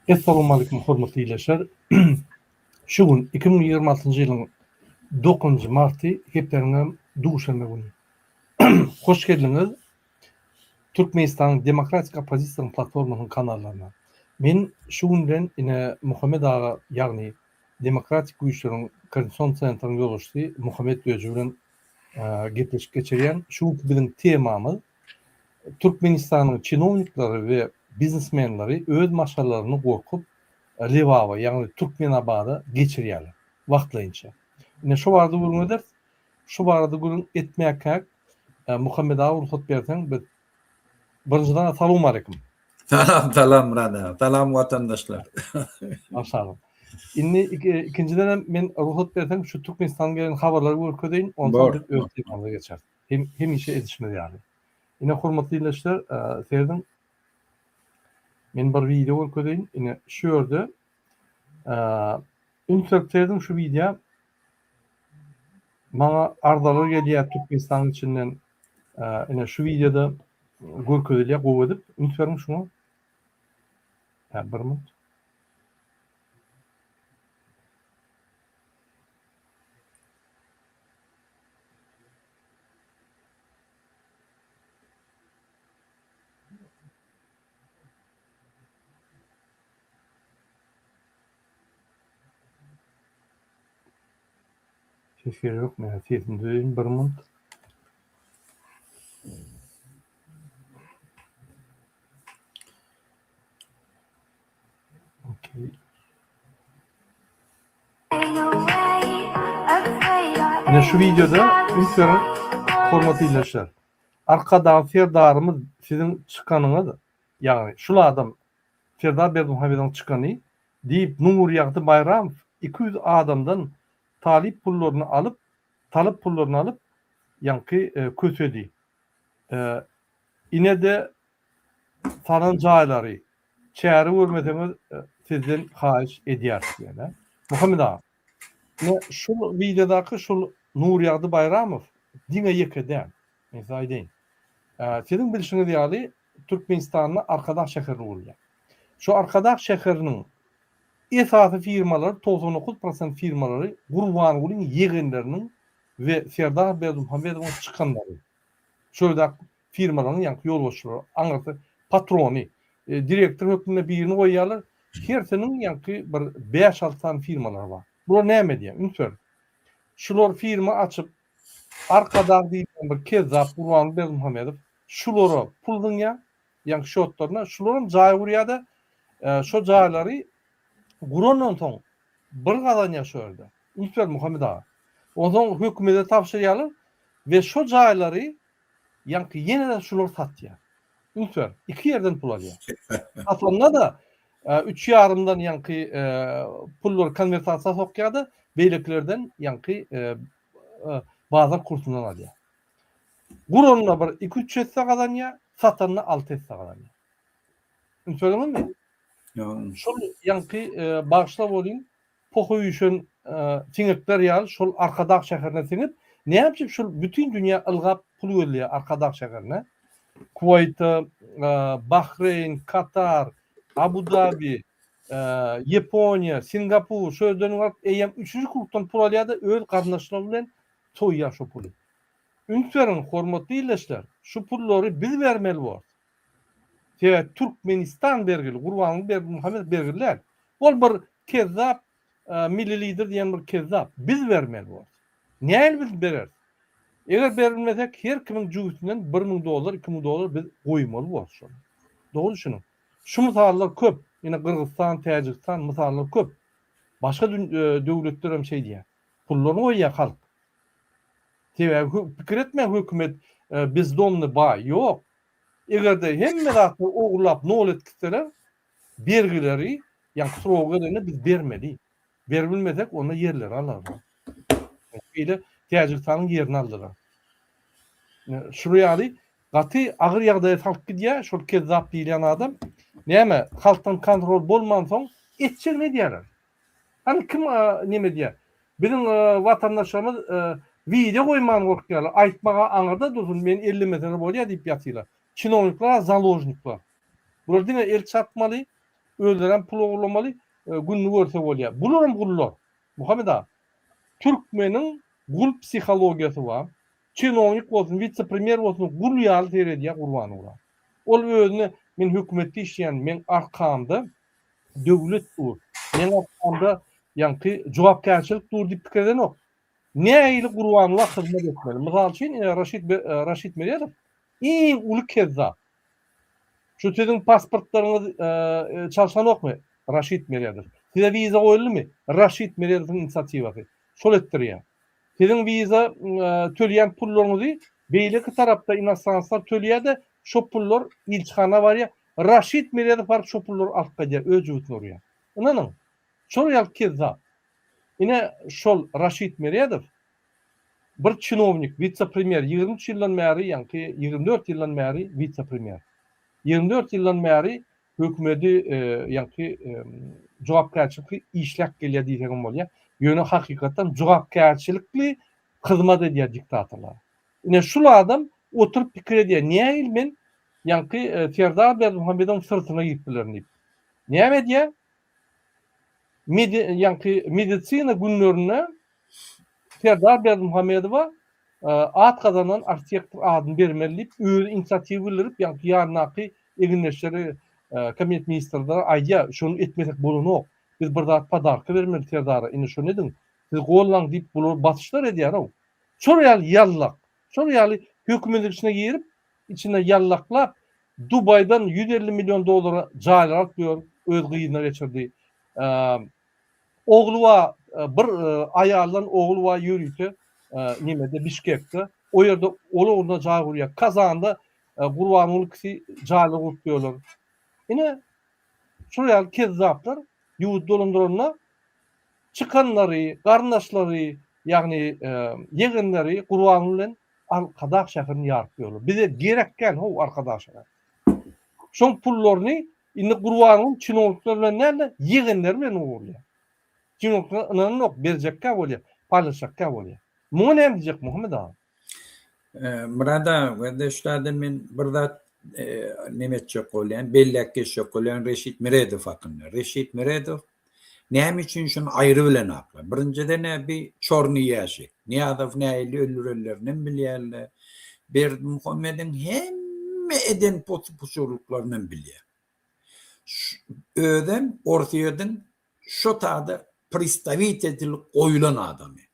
Essalawmaleýkum hormatly ildeşler. Şu gün 2026-njy ýylyň 9-njy marty hepdäniňem duşenbe güni. Hoş geldiňiz Türkmenistanyň Demokratik oppozisiýanyň platformasynyň kanallaryna. Men şu gün bilen ine Muhammet aga ýagny Demokratik güýçleriň koordinasion sentrynyň ýolbaşçysy Muhammet Öji bilen gepleşik geçirýän. Şu günki biziň temamyz Türkmenistanyň çinownikleri we biznesmenleri öz maşgalalaryny gorkup Lebaba, ýagny Türkmenabada geçirýärler wagtlaýynça. Ine şo barada gürrüň ederis. Şu barada gürrüň etmäkäk Muhammet aga rugsat berseň biz birinjiden salowmaleýkim. Salam salam Myrat aga. Salam watandaşlar. Maşallah. Indi ikinjiden hem men rugsat berseň şu Türkmenistandan gelen habarlary görkezeýin, onsoň biz öz temamyza geçeris. Hem hemişe edişimiz ýaly. Ine hormatly ildeşler, serediň. Men bir wideo görkezeýin. Ine şu ýerde üns berip serediň şu wideo. Maňa arzalar gelýär Türkmenistanyň içinden. Ine şu wideoda görkezilýär gowy edip. Üns beriň şuňa. Hä, bir minut. Ses gerek ýok men sesini düzeýin bir minut. Okey. Ine şu wideoda üns beriň hormatly ildeşler. Arkadag Serdarymyz siziň çykanyňyz, ýagny şul adam Serdar Berdimuhamedowyň çykany diýip Nurýagdy Baýramow 200 adamdan talyp pullaryny alyp, talyp pullaryny alyp ýaňky kösedi. Ine-de salan jaýlary çäre görmeseňiz sizden haýyş edýäris diýen. Muhammet aga, ine şul wideodaky şul Nurýagdy Baýramow diňe ýeke däl. Men size aýdaýyn. Siziň bilşiňiz ýaly Türkmenistanda Arkadag şäheri gurulýar. Şu Arkadag şäheriniň esasy firmalary 99 prosent firmalary Gurbangulyň ýegenleriniň we Serdar Berdimuhamedowyň çykanlary. Şol firmalaryň ýaňky ýolbaşçylary, aňyrsy patrony, direktor hökmünde birini goýýarlar. Hersiniň ýaňky bir bäş-alty sany firmalary bar. Bular näme edýär? Üns beriň. Şular firma açyp, Arkadag diýilýän bir kezzap Gurbanguly Berdimuhamedow şulara pul zyňýar, ýaňky şotlaryna. Şularam jaý gurýar-da, şo jaýlary gurandan soň bir gazanýar şo ýerde. Üns ber Muhammet aga. Onsoň hökümete tabşyrýarlar we şo jaýlary Ýaňky ýene-de şular satýar. Üns ber, iki ýerden pul alýar. Satanda-da üç ýarymdan ýaňky pullary konwertasiýa sokýar-da, beýlekilerden ýaňky bazar kursundan alýar. Guranda bir iki-üç esse gazanýar, satanda alty esse gazanýar. Üns berdiňizmi? Şol ýaňky bagyşla bolýyn, poha üýşen siňekler ýaly şol Arkadag şäherine siňip, näme üçin şol bütin dünýä ylgap pul gözleýär Arkadag şäherine? Kuwaýta, Bahreýn, Katar, Abu Dabi, Ýaponiýa, Singapur şo ýerden baryp eýýäm üçünji klubdan pul alýar-da öz garyndaşlary bilen soýýar şo puly. Üns beriň hormatly ildeşler, şu pullary biz bermeli borus. Sebäbi Türkmenistan bergili, Gurbanguly Berdimuhamedow bergili däl. Ol bir kezzap, milli lider diýen bir kezzap. Biz bermeli borus. Nähili biz bereris? Eger berilmesek her kimiň jübüsinden 1000 dollar, 2000 dollar biz goýmaly borus şony. Dogry düşüniň. Şu mysallar köp. Ine Gyrgyzystan, Täjigistan mysallar köp. Başga döwletler hem şeýdýär. Pullaryny goýýar halk. Sebäbi pikir etmäň hökümet bezdomny baý. Ýok. Eger-de hemme zatlary ogurlap nol etgitseler, bergileri, ýagny srogy gelende biz bermeli. Beribilmesek onda ýerleri alarlar. Şeýle Täjigistanyň ýerini aldylar. Şular ýaly gaty agyr ýagdaýa salyp gidýär şol kezzap diýilýän adam. Näme, halkdan kontrol bolmansoň etjegini edýärler. Hany kim neme edýär? Biziň watandaşlarymyz wideo goýman gorkýarlar. Aýtmaga aňyrda dursun, meni ellemeseler bolýar diýip ýatyrlar. Çinownikler založnikler. Bular diňe el çarpmaly. Özlerem pul ogurlamaly, gününi görse bolýar. Bularam gullar. Muhammet aga, türkmeniň gul psihologiýasy bar. Çinownik bolsun, witse-premýer bolsun gul ýaly seredýär Gurbangula. Ol özüne men hökümetde işleýän, meň arkamda döwlet dur, meň arkamda ýaňky jogapkärçilik dur diýip pikir edenok. Nähili Gurbangula hyzmat etmeli? Mysal üçin, ine Raşid Raşid Meredow iň uly kezzap. Şu siziň pasportlaryňyz çalşanokmy? Raşid Meredow. Size wiza goýuldymy? Raşid Meredowyň inisiatiwasy. Şol etdirýär. Siziň wiza töleýän pullaryňyzy beýleki tarapda inostranslar töleýär-de, şo pullar ilçihana barýar. Raşid Meredow baryp şo pullary alyp gaýdýar, öz jübüsine urýar. Ynanyň, şol ýaly kezzap. Ine, şol Raşid Meredow bir çinownik, witse-premýer, 23 ýyldan bäri, ýaňky 24 ýyldan bäri witse-premýer. 24 ýyldan bäri hökümedi ýaňky jogapkärçilikli işläp gelýär diýsegem bolýar. Ýöne hakykatdan jogapkärçilikli hyzmat edýär diktatorlara. Ine şul adam oturyp pikir edýär, nähili men ýaňky Serdar Berdimuhamedowyň syrtyna girip bilerin diýip. Näme edýär? Ýaňky medisina günlerinde Serdar Berdimuhamedowa at gazanan arhitektor adyny bermeli diýip, özi inisiatiwa bildirip, ýaňky ýanyndaky egindeşleri, kabinet ministrlere aýdýar, şony etmesek bolanok, biz bir zat podarka bermeli Serdara, indi şony ediň, siz gollaň diýip, bular basyşlar edýär-ow. Şol ýaly ýallak, şol ýaly hökümediň içine girip, içinde ýallaklap, Dubaýdan 150 million dollara jaýlar alyp ýör, öz gyzyna geçirdi. Ogly bar, bir aýaldan ogly bar ýörite nemede Bişkekde. O ýerde ol ogluna jaý gurýar. Kazanda Gurbanguly ikisi jaýlar gurup ýörler. Ine, şol ýaly kezzaplar ýurdy dolandyranda çykanlary, garyndaşlary, ýagny ýegenleri Gurbanguly bilen Arkadag şäherini ýaryp ýörler. Bize gerekgän how Arkadag şäheri. Şoň pullaryny indi Gurbanguly çinownikler bilen däl-de, ýegenleri bilen ogurlaýar. Çinownikler ynananok, berjekkä bolýar, paýlaşjakkä bolýar. Muňa näme diýjek Muhammet aga? Myrat aga, gözde şu taýda men bir zat neme etjek bolýan, belläp geçjek bolýan Reşit Meredow hakynda. Reşit Meredow Näme üçin şuny aýry bilen aklar? Birinjiden-ä bi çorny ýaşik. Nyýazow nähili öldürenlerinem bilýärler. Berdimuhamediň hemme eden poty-puçurlyklarynam bilýär. Özem Orsýetiň şo tada pristawit edilip goýlan adamy.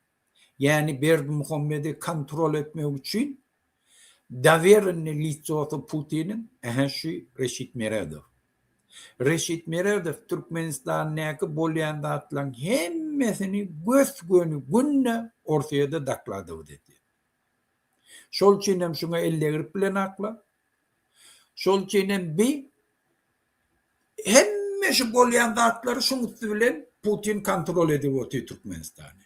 Ýagny Berdimuhamedi kontrol etmek üçin dowerennyý litsosy Putiniň ähä şu Reşit Meredow. Reşit Meredow Türkmenistandaky bolýan zatlaryň hemmesini gös-göni günde Orsýede dokladowat edýär. Şol üçin hem şuňa el degrip bilenaklar. Şol üçin hem bi Hemme şu bolýan zatlary şuň üsti bilen Putin kontrol edip otyr Türkmenistany.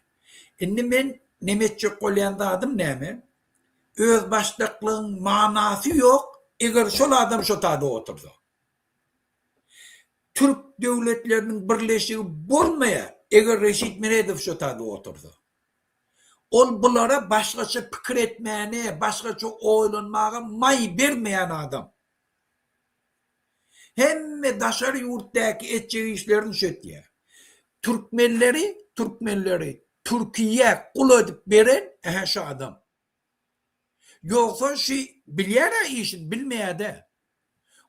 Indi men neme etjek bolýan zadym näme? Özbaşdaklygyň manasy ýok, eger şol adam şo taýda otursa. Türk döwletleriniň birleşigi bolmaýar, eger Reşit Meredow şo taýda otursa. Ol bulara başgaça pikir etmäne, başgaça oýlanmaga maý bermeýän adam. Hemme daşary ýurtdaky etjek işlerini şu etýär. Türkmenleri, türkmenleri Türkiýä gul edip beren ähä şu adam. Ýogsa şu bilýär-ä işini, bilmeýär-dä.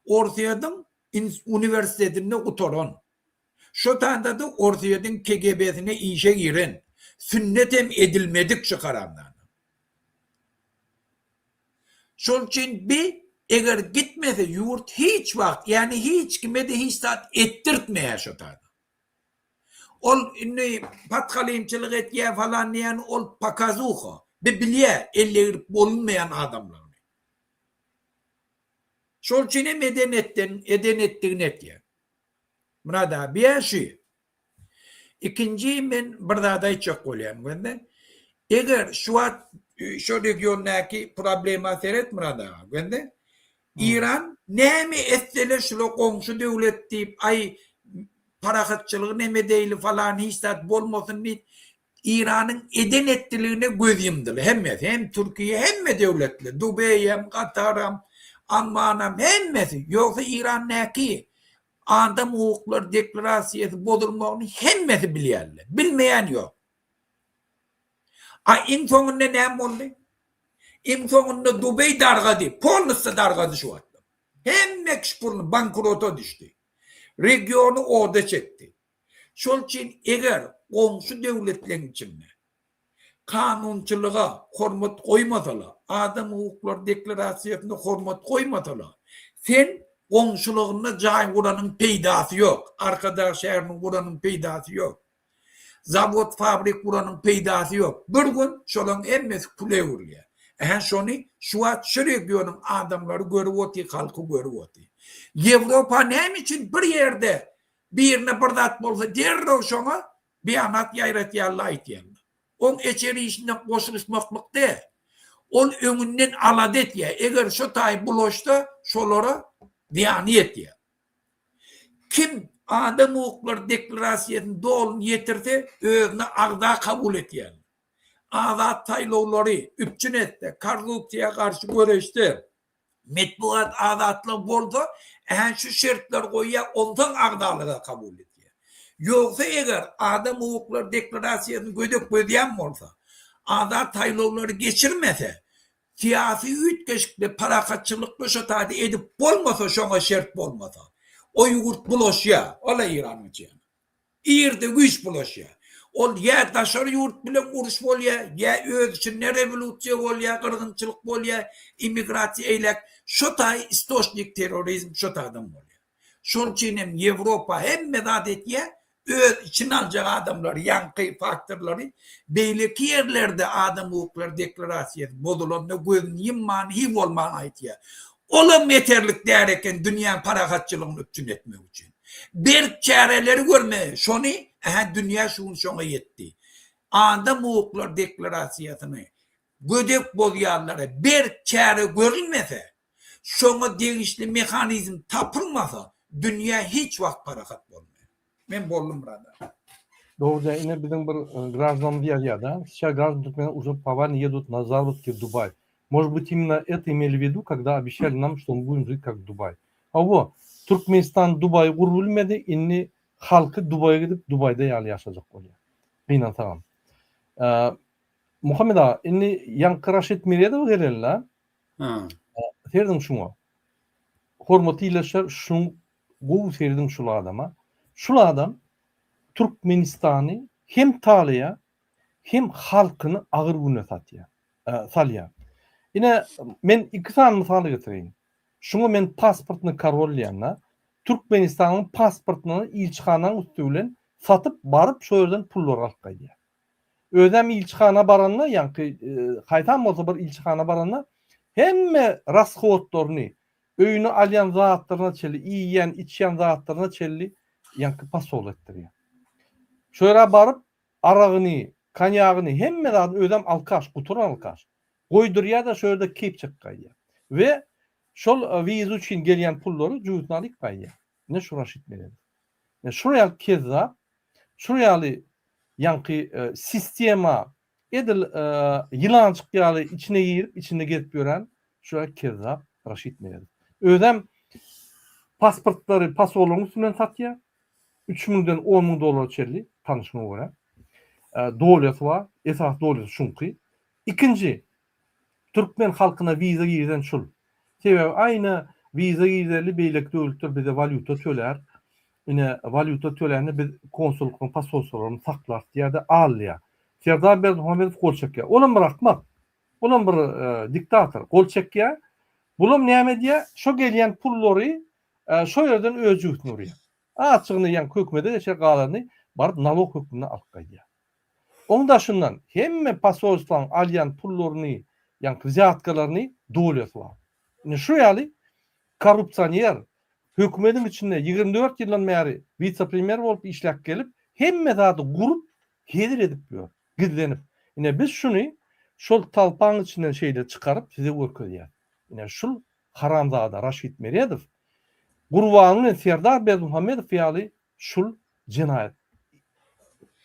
Orsýetiň uniwersitetinde gutaran. Şo tanda-da Orsýetiň KGB-sine işe giren. Sünnetem edilmedik şu haramzada. Şol üçin bi eger gitmese ýurt hiç wagt ýagny hiç kime-de hiç zat etdirtmeýär şo taýda. Ol indi pathalymçylyk etýär falan diýýän ol pokazuha. Bi bilýär el degrip bolunmaýan adamlygyny. Şol üçin hem eden etden eden etdigini etýär. Myrat aga biýä şu. Ikinji men bir zat aýtjak bolýan gözle. Eger şu wagt şu regiondaky problema seret Myrat aga gözle. Iran näme etseler şula goňşy döwlet diýip aý parahatçylygy neme edeýli falan hiç zat bolmasyn diýip Iranyň eden etdiligine göz ýumdylar hemmesi hem Türkiýe hemme döwletler Dubeýem Kataram Ammanam hemmesi ýogsa Iran näki? Adam hukuklary deklarasiýasy bozulmagyny hemmesi bilýärler. Bilmeýän ýok. A iň soňunda näme boldy? Iň soňunda Dubeý dargady, polnusda dargady şu wagt. Hemme kişi puluny bankrota düşdi. Regiony oda çekdi. Şol üçin eger goňşy döwletleň içinde kanunçylyga hormat goýmasalar, adam hukuklary deklarasiýasyna hormat goýmasalar, sen goňşulygynda jaý guranyň peýdasy ýok, Arkadag şäherini guranyň peýdasy ýok. Zawod, fabrik guranyň peýdasy ýok. Bir gün şolaň hemmesi küle öwrülýär. Ähä şony şu wagt şu regionyň adamlary görüp otyr, halky görüp otyr. Ýewropa näme üçin bir ýerde birine bir zat bolsa derrew şoňa beýanat ýaýratýarlar aýtýarlar. Oň eçeri işine goşulyşmaklyk däl. Ol öňünden alada etýär. Eger şo taý bulaşsa şolara zyýany ýetýär. Kim adam hukuklary deklarasiýasyny doly ýetirse, özüne agza kabul etýär. Azat saýlawlary üpjün etse, korrupsiýa garşy göreşse, metbugat azatlygy bolsa, ähä şu şertleri goýýar, onsoň agzalyga kabul edýär. Ýogsa eger adam hukuklary deklarasiýasyny gödek bözýän bolsa, azat saýlawlary geçirmese, Syýasy üýtgeşikli parahatçylykly şo taýda edip bolmasa şoňa şert bolmasa. O ýurt bulaşýa. Ola Eýranyň içi. Irde güýç bulaşýa. Ol ýa daşary ýurt bilen uruş bolýa, ýa öz içinde rewolýusiýa bolýa, gyrgynçylyk bolýa, immigrasiýa eýläk. Şo taý istoçnik terrorizm şo taýdan bolýa. Şonuň üçin hem Ýewropa hemme zat etýär, öz içine aljak adamlary, ýaňky faktorlary beýleki ýerlerde adam hukuklary deklarasiýasy bozulanda gözüni ýumman, hiý bolman aýtýar. Olam ýeterlik däl eken dünýäň parahatçylygyny üpjün etmek üçin. Berk çäreleri görmeli, şony, ähä dünýä şu gün şoňa ýetdi. Adam hukuklary deklarasiýasyny gödek bozýanlara berk çäre görülmese, Şoňa degişli mehanizm tapylmasa dünýä hiç wagt parahat bolmaýar. Men boldum brada. Dogry ine biziň bir graždanymyz ýazýada, Сейчас граждане Туркменистана уже повально едут на заработки в Дубай. Может быть именно это имели в виду, когда обещали нам, что мы будем жить как в Дубай. Hawa, Türkmenistan Dubaýy gurup bilmedi, indi halky Dubaýa gidip Dubaýda ýaly ýaşajak bolýar. Gynansagam. Muhammet aga, indi ýaňky Raşid Meredowa geleli-la. Ha. Serediň şuňa. Hormatly ildeşler, şuň gowy serediň şul adama. Şul adam Türkmenistany hem talaýar, hem halkyny agyr güne satýar, salýar. Ine, men iki sany mysal getireýin. Şuňa men pasportny korol diýýän-de. Türkmenistanyň pasportyny ilçihanaň üsti bilen satyp, baryp şo ýerden pullary alyp gaýdýar. Özem ilçihana baranda, ýaňky haýsam bolsa bir ilçihana baranda hemme rashodlaryny, öýüne alýan zatlaryna çenli, iýýän, içýän zatlaryna çenli ýaňky posol etdirýär. Şo ýere baryp, aragyny, konýagyny, hemme zadyny, özem alkaş, gutaran alkaş. Goýdurýar-da, şo ýerde keýp çekip gaýdýar. We şol wiza üçin gelýän pullary jübüsine alyp gaýdýar. Ine şu Raşid Meredow. Ine şular ýaly kezzap, şular ýaly ýaňky sistema edil ýylanjyk ýaly içine girip, içinde gezip ýören şular kezzap Raşid Meredow. Özem pasportlary posollaryň üstünden satýar. Üç müňden on müň dollara çenli tanyşyma görä. Dolýasy bar. Esasy dolýasy şuňky. Ikinji, Türkmen halkyna wiza girizen şul. Sebäbi aýna wiza girizeli beýleki döwletler bize walýuta tölär. Ine walýuta tölände biz konsullyklaryň posolstwalaryny saklarys diýýär-de alýar. Serdar Berdimuhamedow gol çekýär. Olam bir akmak. Olam bir diktator. Gol çekýär. Bulam näme edýär? Şo gelýän pullary şo ýerden öz jübüsine urýar. Azjygyny ýaňky hökümete geçer galanyny baryp nalog hökmünde alyp gaýdýar. Oň daşyndan hemme posolstwaň alýan pullaryny, ýaňky wzýatkalaryny dolýasy bar. Ine şu ýaly korrupsioner, hökümediň içinde 24 ýyldan bäri wise-premýer bolup işläp gelip, hemme zady gurup, hezil edip ýör, gizlenip. Ine biz şuny şol talpaň içinden şeýle çykaryp size görkezýäs. Ine şul haramzada Raşid Meredow Gurbanguly Serdar Berdimuhamedow ýaly şul jenaýat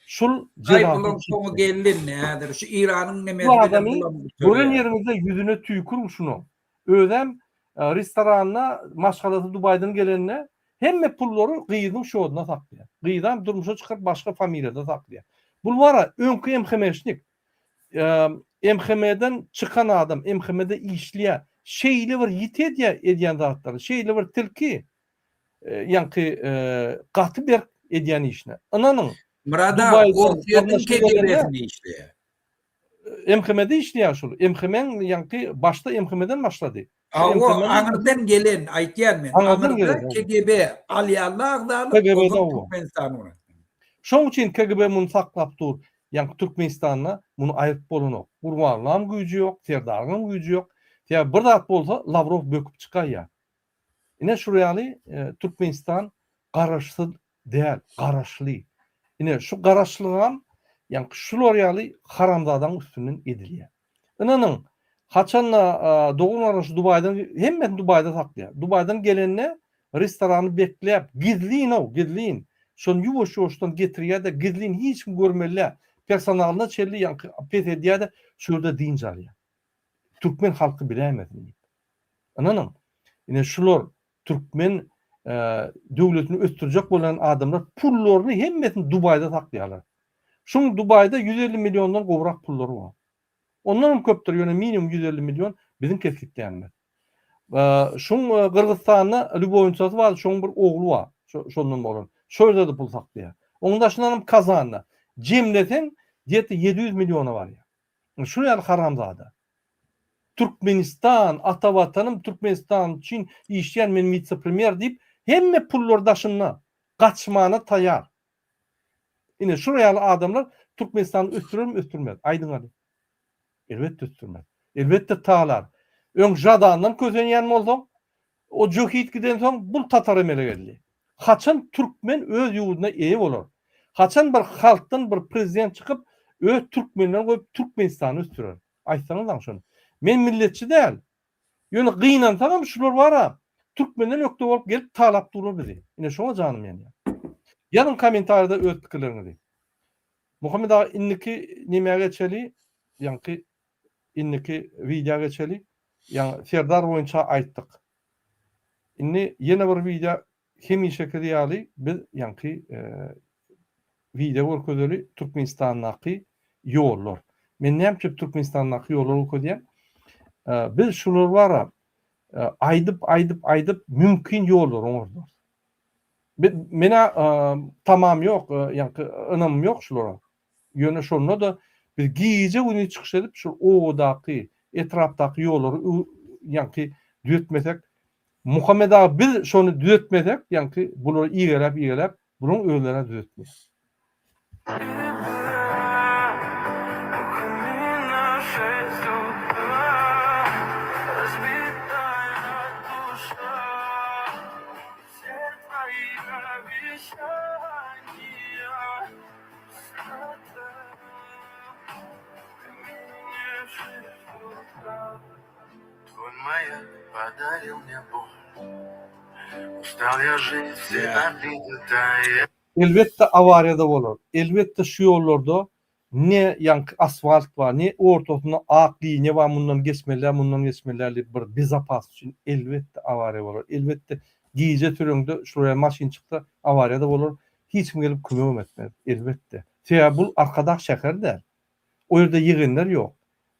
şul Aý bulaň soňy geldi indi häzir şu Iranyň nemesi Bu adamy gören ýeriňizde ýüzüne tüýküriň şunuň. Özem restoranda maşgalasy Dubaýdan gelende. Hemme pullary gyzynyň şoduna saklaýar. Gyzam durmuşa çykaryp başga familiýada saklaýar. Bul bara öňki MHM-şnik. MHM-den çykan adam, MHM-de işleýär. Şeýle bir ýiti edýär edýän zatlaryny, şeýle bir tilki ýaňky gaty berk edýän işine. Ynanyň, Murad aga, Orsýetiň KGB-sinde işleýär. MHM-de işleýär şul. MHM-iň ýaňky başda MHM-den başlady. Hawa, aňyrdan gelen, aýtýan men. Aňyrda KGB alýarlar agzalyk, onsoň Türkmenistana ugratýar. Şoň üçin KGB muny saklap dur. Ýaňky Türkmenistanda muny aýryp bolanok. Gurbanlaň güýji ýok, Serdaryňam güýji ýok. Sebäbi bir zat bolsa Lawrow böküp çykaýýar. Ine şul ýaly Türkmenistan garaşsyz däl, garaşly. Ine şu garaşlygam ýaňky şular ýaly haramzadaň üstünden edilýär. Ynanyň, haçanda dogan-garyndaş Dubaýdan hemmesini Dubaýda saklaýar. Dubaýdan gelende restorany bekläp, gizlin-ow, gizlin, şony ýuwaş-ýuwaşdan getirýär-de, gizlin hiç kim görmeli däl, personalyna çenli ýaňky pes edýär-de, şu ýerde dynç alýar. Türkmen halky biläýmesin diýip. Ynanyň, ine şular türkmen döwletini ösdürjek bolýan adamlar pullaryny hemmesini Dubaýda saklaýarlar. Şuň Dubaýda 150 milliondan gowrak pullary bar. Ondan hem köpdür, ýöne minimum 150 million biziň kesgitleýänimiz. Şuň Gyrgyzystanda lýubownicasy bar, şoň bir ogly bar, şondan bolan. Şo ýerde-de pul saklaýar. Onuň daşyndan hem Kazanda. Jemleseň, gde-to 700 milliona barýar. Şul ýaly haramzada. Türkmenistan, ata watanym Türkmenistan üçin işleýän men witse-premýer diýip, hemme pullar daşynda, gaçmana taýar. Ine şul ýaly adamlar Türkmenistany ösdürermi ösdürmez? Aýdyň hany. Elbetde ösdürmez. Elbetde talar. Öň Žadandan kösenýän bolsaň, O jöhit gidensoň bul tatar emele geldi. Haçan türkmen öz ýurduna eýe bolar? Haçan bir halkdan bir prezident çykyp öz türkmenlerini goýup Türkmenistany ösdürer? Aýtsaňyzlaň şony. Men milletçi däl. Ýöne gynansagam şular bara türkmenden ökde bolup gelip talap durlar bizi. Ine şoňa janym ýanýar. Ýazyň kommentariýada öz pikirleriňizi. Muhammet aga indiki nemä geçeli? Ýaňky Indiki wideo geçeli. Ýaňy Serdar boýunça aýtdyk. Indi ýene bir wideo hemişekisi ýaly biz ýaňky wideo görkezeli Türkmenistandaky ýollar. Men näme üçin Türkmenistandaky ýollary görkezýän? Biz şular bara aýdyp aýdyp aýdyp mümkin ýollary oňardarys. Menä tamam ýok, ýaňky ynamym ýok şulara. Ýöne şonda-da biz gije-gündiz çykyş edip, şol obadaky, etrapdaky ýollary ýaňky düzetmesek, Muhammet aga biz şony düzetmesek, ýaňky bulary igeläp-igeläp, bularyň özleri-ä düzetmeýär. Elbetde awariýada bolar. Elbetde şu ýollarda ne ýaňky asfalt bar, ne ortasynda ak liniýa bar mundan geçmeli däl, mundan geçmeli däl diýip bir bezopasny üçin elbetde awariýa bolar. Elbetde gije süreňde şular ýaly maşyn çyksa awariýada bolar. Hiç kim gelip kömegem etmez, elbetde. Sebäbi bul Arkadag şäheri däl. O ýerde ýegenler ýok.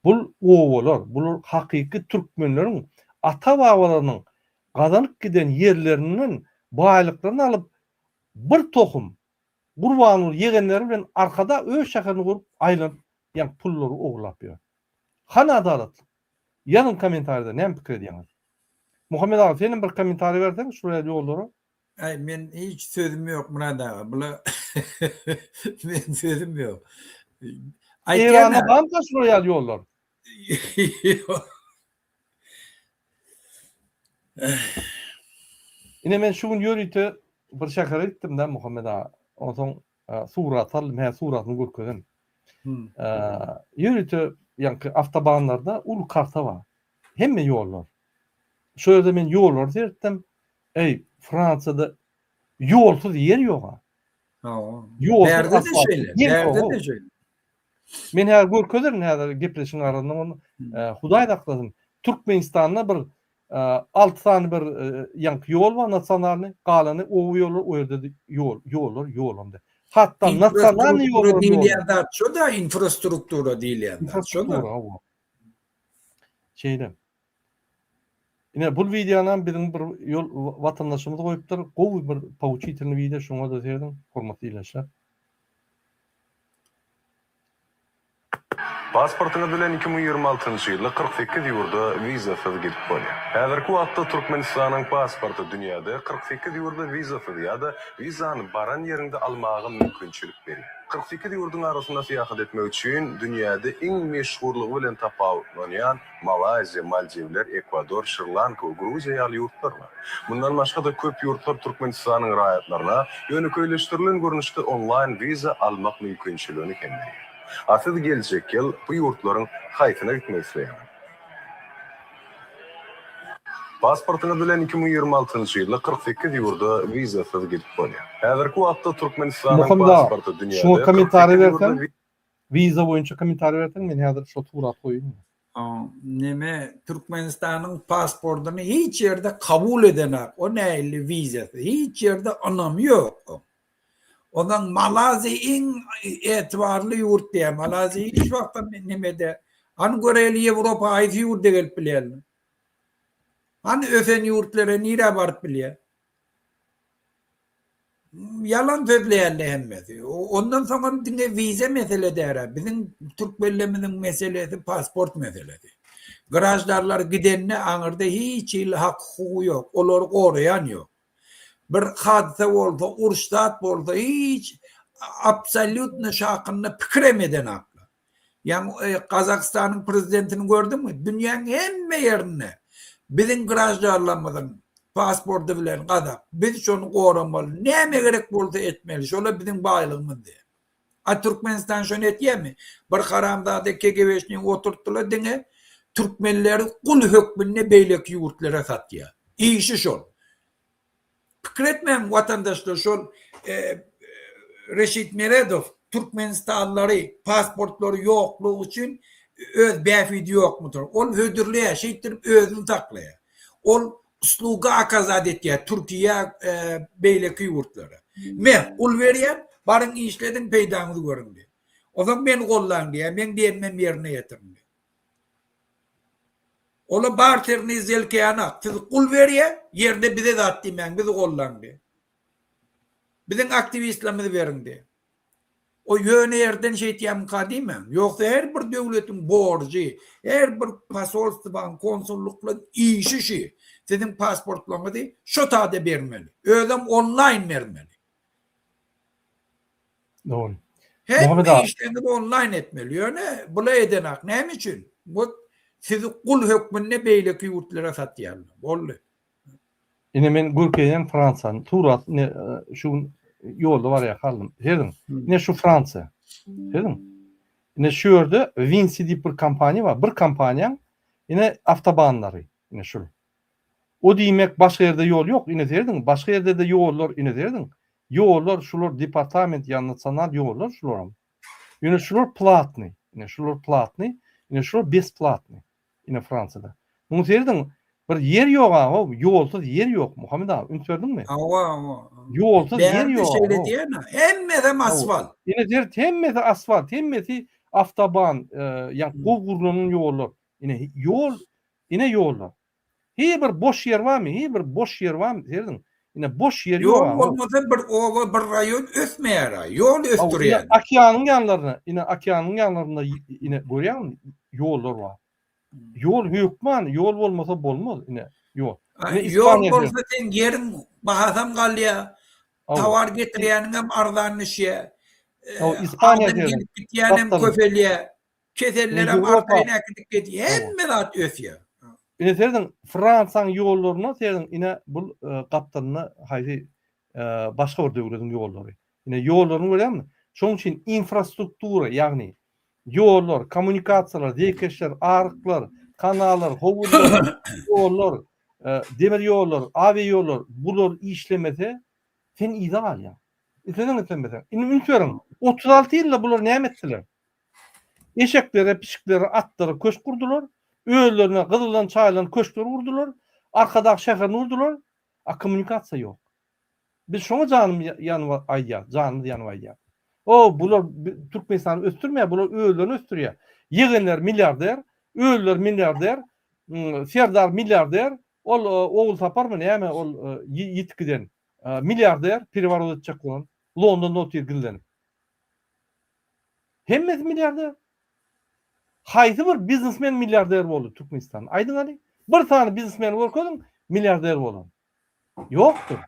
Bul obalar, bular hakyky türkmenleriň ata-babalarynyň gazanyp giden ýerlerinden baýlyklaryny alyp bir tohum Gurbanguly ýegenleri bilen Arkadag öz şäherini gurup aýlanyp ýaňky pullary ogurlap ýör. Hany adalatlyk? Ýazyň kommentariýada näme pikir edýäňiz? Muhammet aga senem bir kommentariý berseň şular ýaly ýollara. Aý men hiç sözüm ýok Myrat aga bula men sözüm ýok. Eýranda barmyka şular ýaly ýollar? Ýok. Ine men şu gün ýörite bir şähere gitdim-de Muhammet aga. Onsoň surat saldym, hä suratyny görkezen. Ýörite ýaňky awtobanlarda uly karta bar. Hemme ýollar. Şo ýerde men ýollary seretdim. Eý, Fransiýada ýolsuz ýer ýog-a. Hawa. Ýolsuz Bärde-de asfalt şeýle, ýer bärde-de ýog-ow. şeýle. Men häzir görkezerin häzir gepleşigiň arasynda ony. Hudaý saklasyn. Türkmenistanda bir. 6 sany bir ýaňky ýol bar nasionalnyý, galany oba ýollary, o ýerde-de ýol, ýollar ýolam däl. Hatda nasionalnyý ýollar diýilýän zat şo-da, infrastruktura diýilýän zat şo-da. Hawa. Şeýle. Ine bul wideonam biziň bir ýol watandaşymyz goýupdyr. Gowy bir pouçitelnyý wideo, şoňa-da serediň, hormatly ildeşler. Pasportyňyz bilen 2026-njy ýylda 48 ýurda wizasyz gidip bolýar. Häzirki wagtda Türkmenistanyň pasporty dünýäde 48 ýurda wizasyz ýa-da wizany baran ýeriňde almaga mümkinçilik berýär. 48 ýurduň arasynda syýahat etmek üçin dünýäde iň meşhurlygy bilen tapawutlanýan Malaýziýa, Maldiwler, Ekwador, Şri-Lanka we Gruziýa ýaly ýurtlar bar. Mundan başga-da köp ýurtlar Türkmenistanyň raýatlaryna ýönekeýleşdirilen görnüşde onlaýn wiza almak mümkinçiligini hem berýär. A siz geljek ýyl bu ýurtlaryň haýsyna gitmek isleýäňiz? Pasportyňyz bilen 2026-njy ýylda 48 ýurda wizasyz gidip bolýar. Häzirki wagtda Türkmenistanyň Muhammet aga, pasporty dünýäde şuňa kommentariý 48 ýurda berseň, Wiza boýunça kommentariý berseň men häzir şo surat goýaýyn. Neme Türkmenistanyň pasportyny hiç ýerde kabul edenak o nähili wizasy hiç ýerde ynamy ýok oň. Ondan Malaziýa iň etibarly ýurt diýýär Malaziýa hiç wagtam nemede hany göreli Ýewropa haýsy ýurda gelip bilýärler. Hany ösen ýurtlara nirä baryp bilýär. Ýalan sözleýärler hemmesi. Ondan soňam diňe wiza mesele dälä. Biziň türkmenlerimiziň meselesi pasport meselesi. Graždanlar gidende aňyrda hiç hili hak hukugy ýok. Olary goraýan ýok. Bir hadysa bolsa, uruş zat bolsa hiç absolýutno şu hakynda pikirem edenaklar. Ýaňy Gazagystanyň prezidentini gördüňmi? Dünýäň hemme ýerinde biziň graždanlarymyzyň pasporty bilen gazak. Biz şony goramaly. Näme gerek bolsa etmeli. Şola biziň baýlygymyz diýýär. A Türkmenistan şony etýärmi? Bir haramzada KGB-şnigi oturtdylar diňe türkmenleri gul hökmünde beýleki ýurtlara satýar. Işi şol. Pikir etmäň watandaşlar şol Reşit Meredow türkmenistanlylary pasportlary ýoklugy üçin öz bähbidi ýokmudyr. Ol hödürleýär şeýtdirip özüni saklaýar. Ol usluga okazat etýär Türkiýä beýleki ýurtlara. Me gul berýän baryň işlediň peýdaňyzy görüň diýip. Onsoň meni gollaň diýýär meň diýenimem ýerine ýetiriň diýip. Ola barterniý zelkeýanak siz gul berýä ýerde bize zat diýmäň bizi gollaň diý. Biziň aktiwistlerimizi beriň diý. O ýöne ýerden şeýtýämika diýmäň. Ýogsa her bir döwletiň borjy, her bir posolstwaň, konsullyklaň işi şi. Siziň pasportlaryňyzy şo tada bermeli. Özem onlaýn bermeli. Dogry. Hemme işlerini onlaýn etmeli. Ýöne bula edenak. Näme üçin? Bu sizi gul hökmünde beýleki ýurtlara satýarlar. Boldy. Ine men görkezýän Fransiýany. Surat ine e, şu gün ýolda barýarka aldym. Serediň. Ine şu Fransiýa. Serediň. Ine şu ýerde Vinci diýip bir kompaniýa bar. Bir kompaniýaň ine awtobanlary. Ine şul. O diýmek başga ýerde ýol ýok ine serediň başga ýerdede ýollar ine serediň ýollar şular departament ýa nasional ýollar şularam ýöne şular platnyý ine şular platnyý ine şular besplatnyý ine fransiýada muňa serediň bir ýer ýok a how ýolsuz ýer ýok Muhammet aga üns berdiňmi Hawa hawa ýolsuz ýer ýok şeýle diýen hemmesem asfalt ine seret hemmesi asfalt hemmesi awtoban ýa gowy gurlan ýollar ine ýol Ine ýollar. Hiý bir boş ýer barmy? Hiý bir boş ýer barmy? Serediň. Ine boş ýer ýok. Ýol bolmasa bir oba, bir raýon ösmeýär-ä. Ýol ösdürýär. Ine okeanyň ýanlarynda, ine okeanyň ýanlarynda ine görýäňmi? Ýollar bar. Ýol hökman, ýol bolmasa bolmaz, ine ýol. Ine Ýol bolsa seň ýeriň bahasam galýar. Towar getirýäniňem arzan düşýär. Ispaniýa Adam gelip gitýänem köpelýär. Kesellerem arkaýyn äkidip gidýär. Hemme zat ösýär. Ine serediň, Fransiýanyň ýollaryna serediň, ine bul gapdalynda haýsy başga bir döwletiň ýollary. Ine ýollaryny görýäňmi? Şonuň üçin infrastruktura, ýagny ýollar, kommunikasiýalar, zeýkeşler, aryklar, kanallar, howuzlar, ýollar, demir ýollar, awiaýollar bular işlemese sen yza galýaň. Isleseň islemeseň. Indi üns beriň, 36 ýylda bular näme etdiler? Eşeklere, pişiklere, atlara köşk gurdular. Özlerine gyzyldan çaýylan köşkler gurdular. Arkadag şäherini gurdular, a kommunikasiýa ýok. Biz şoňa janym ýanyp aýdýas, janymyz ýanyp aýdýas. O, bular Türkmenistany ösdürmeýär, bular özlerini ösdürýär. Ýegenler milliarder, özleri milliarder, Serdar milliarder, ol Ogulsaparmy näme ol ýitip giden milliarder, pereworot etjek bolan, Londonda otyr gizlenip. Hemmesi milliarder. Haýsy bir biznesmen milliarder boldy Türkmenistanda? Aýdyň hany. Bir sany biznesmeni görkeziň, milliarder bolan. Ýokdur.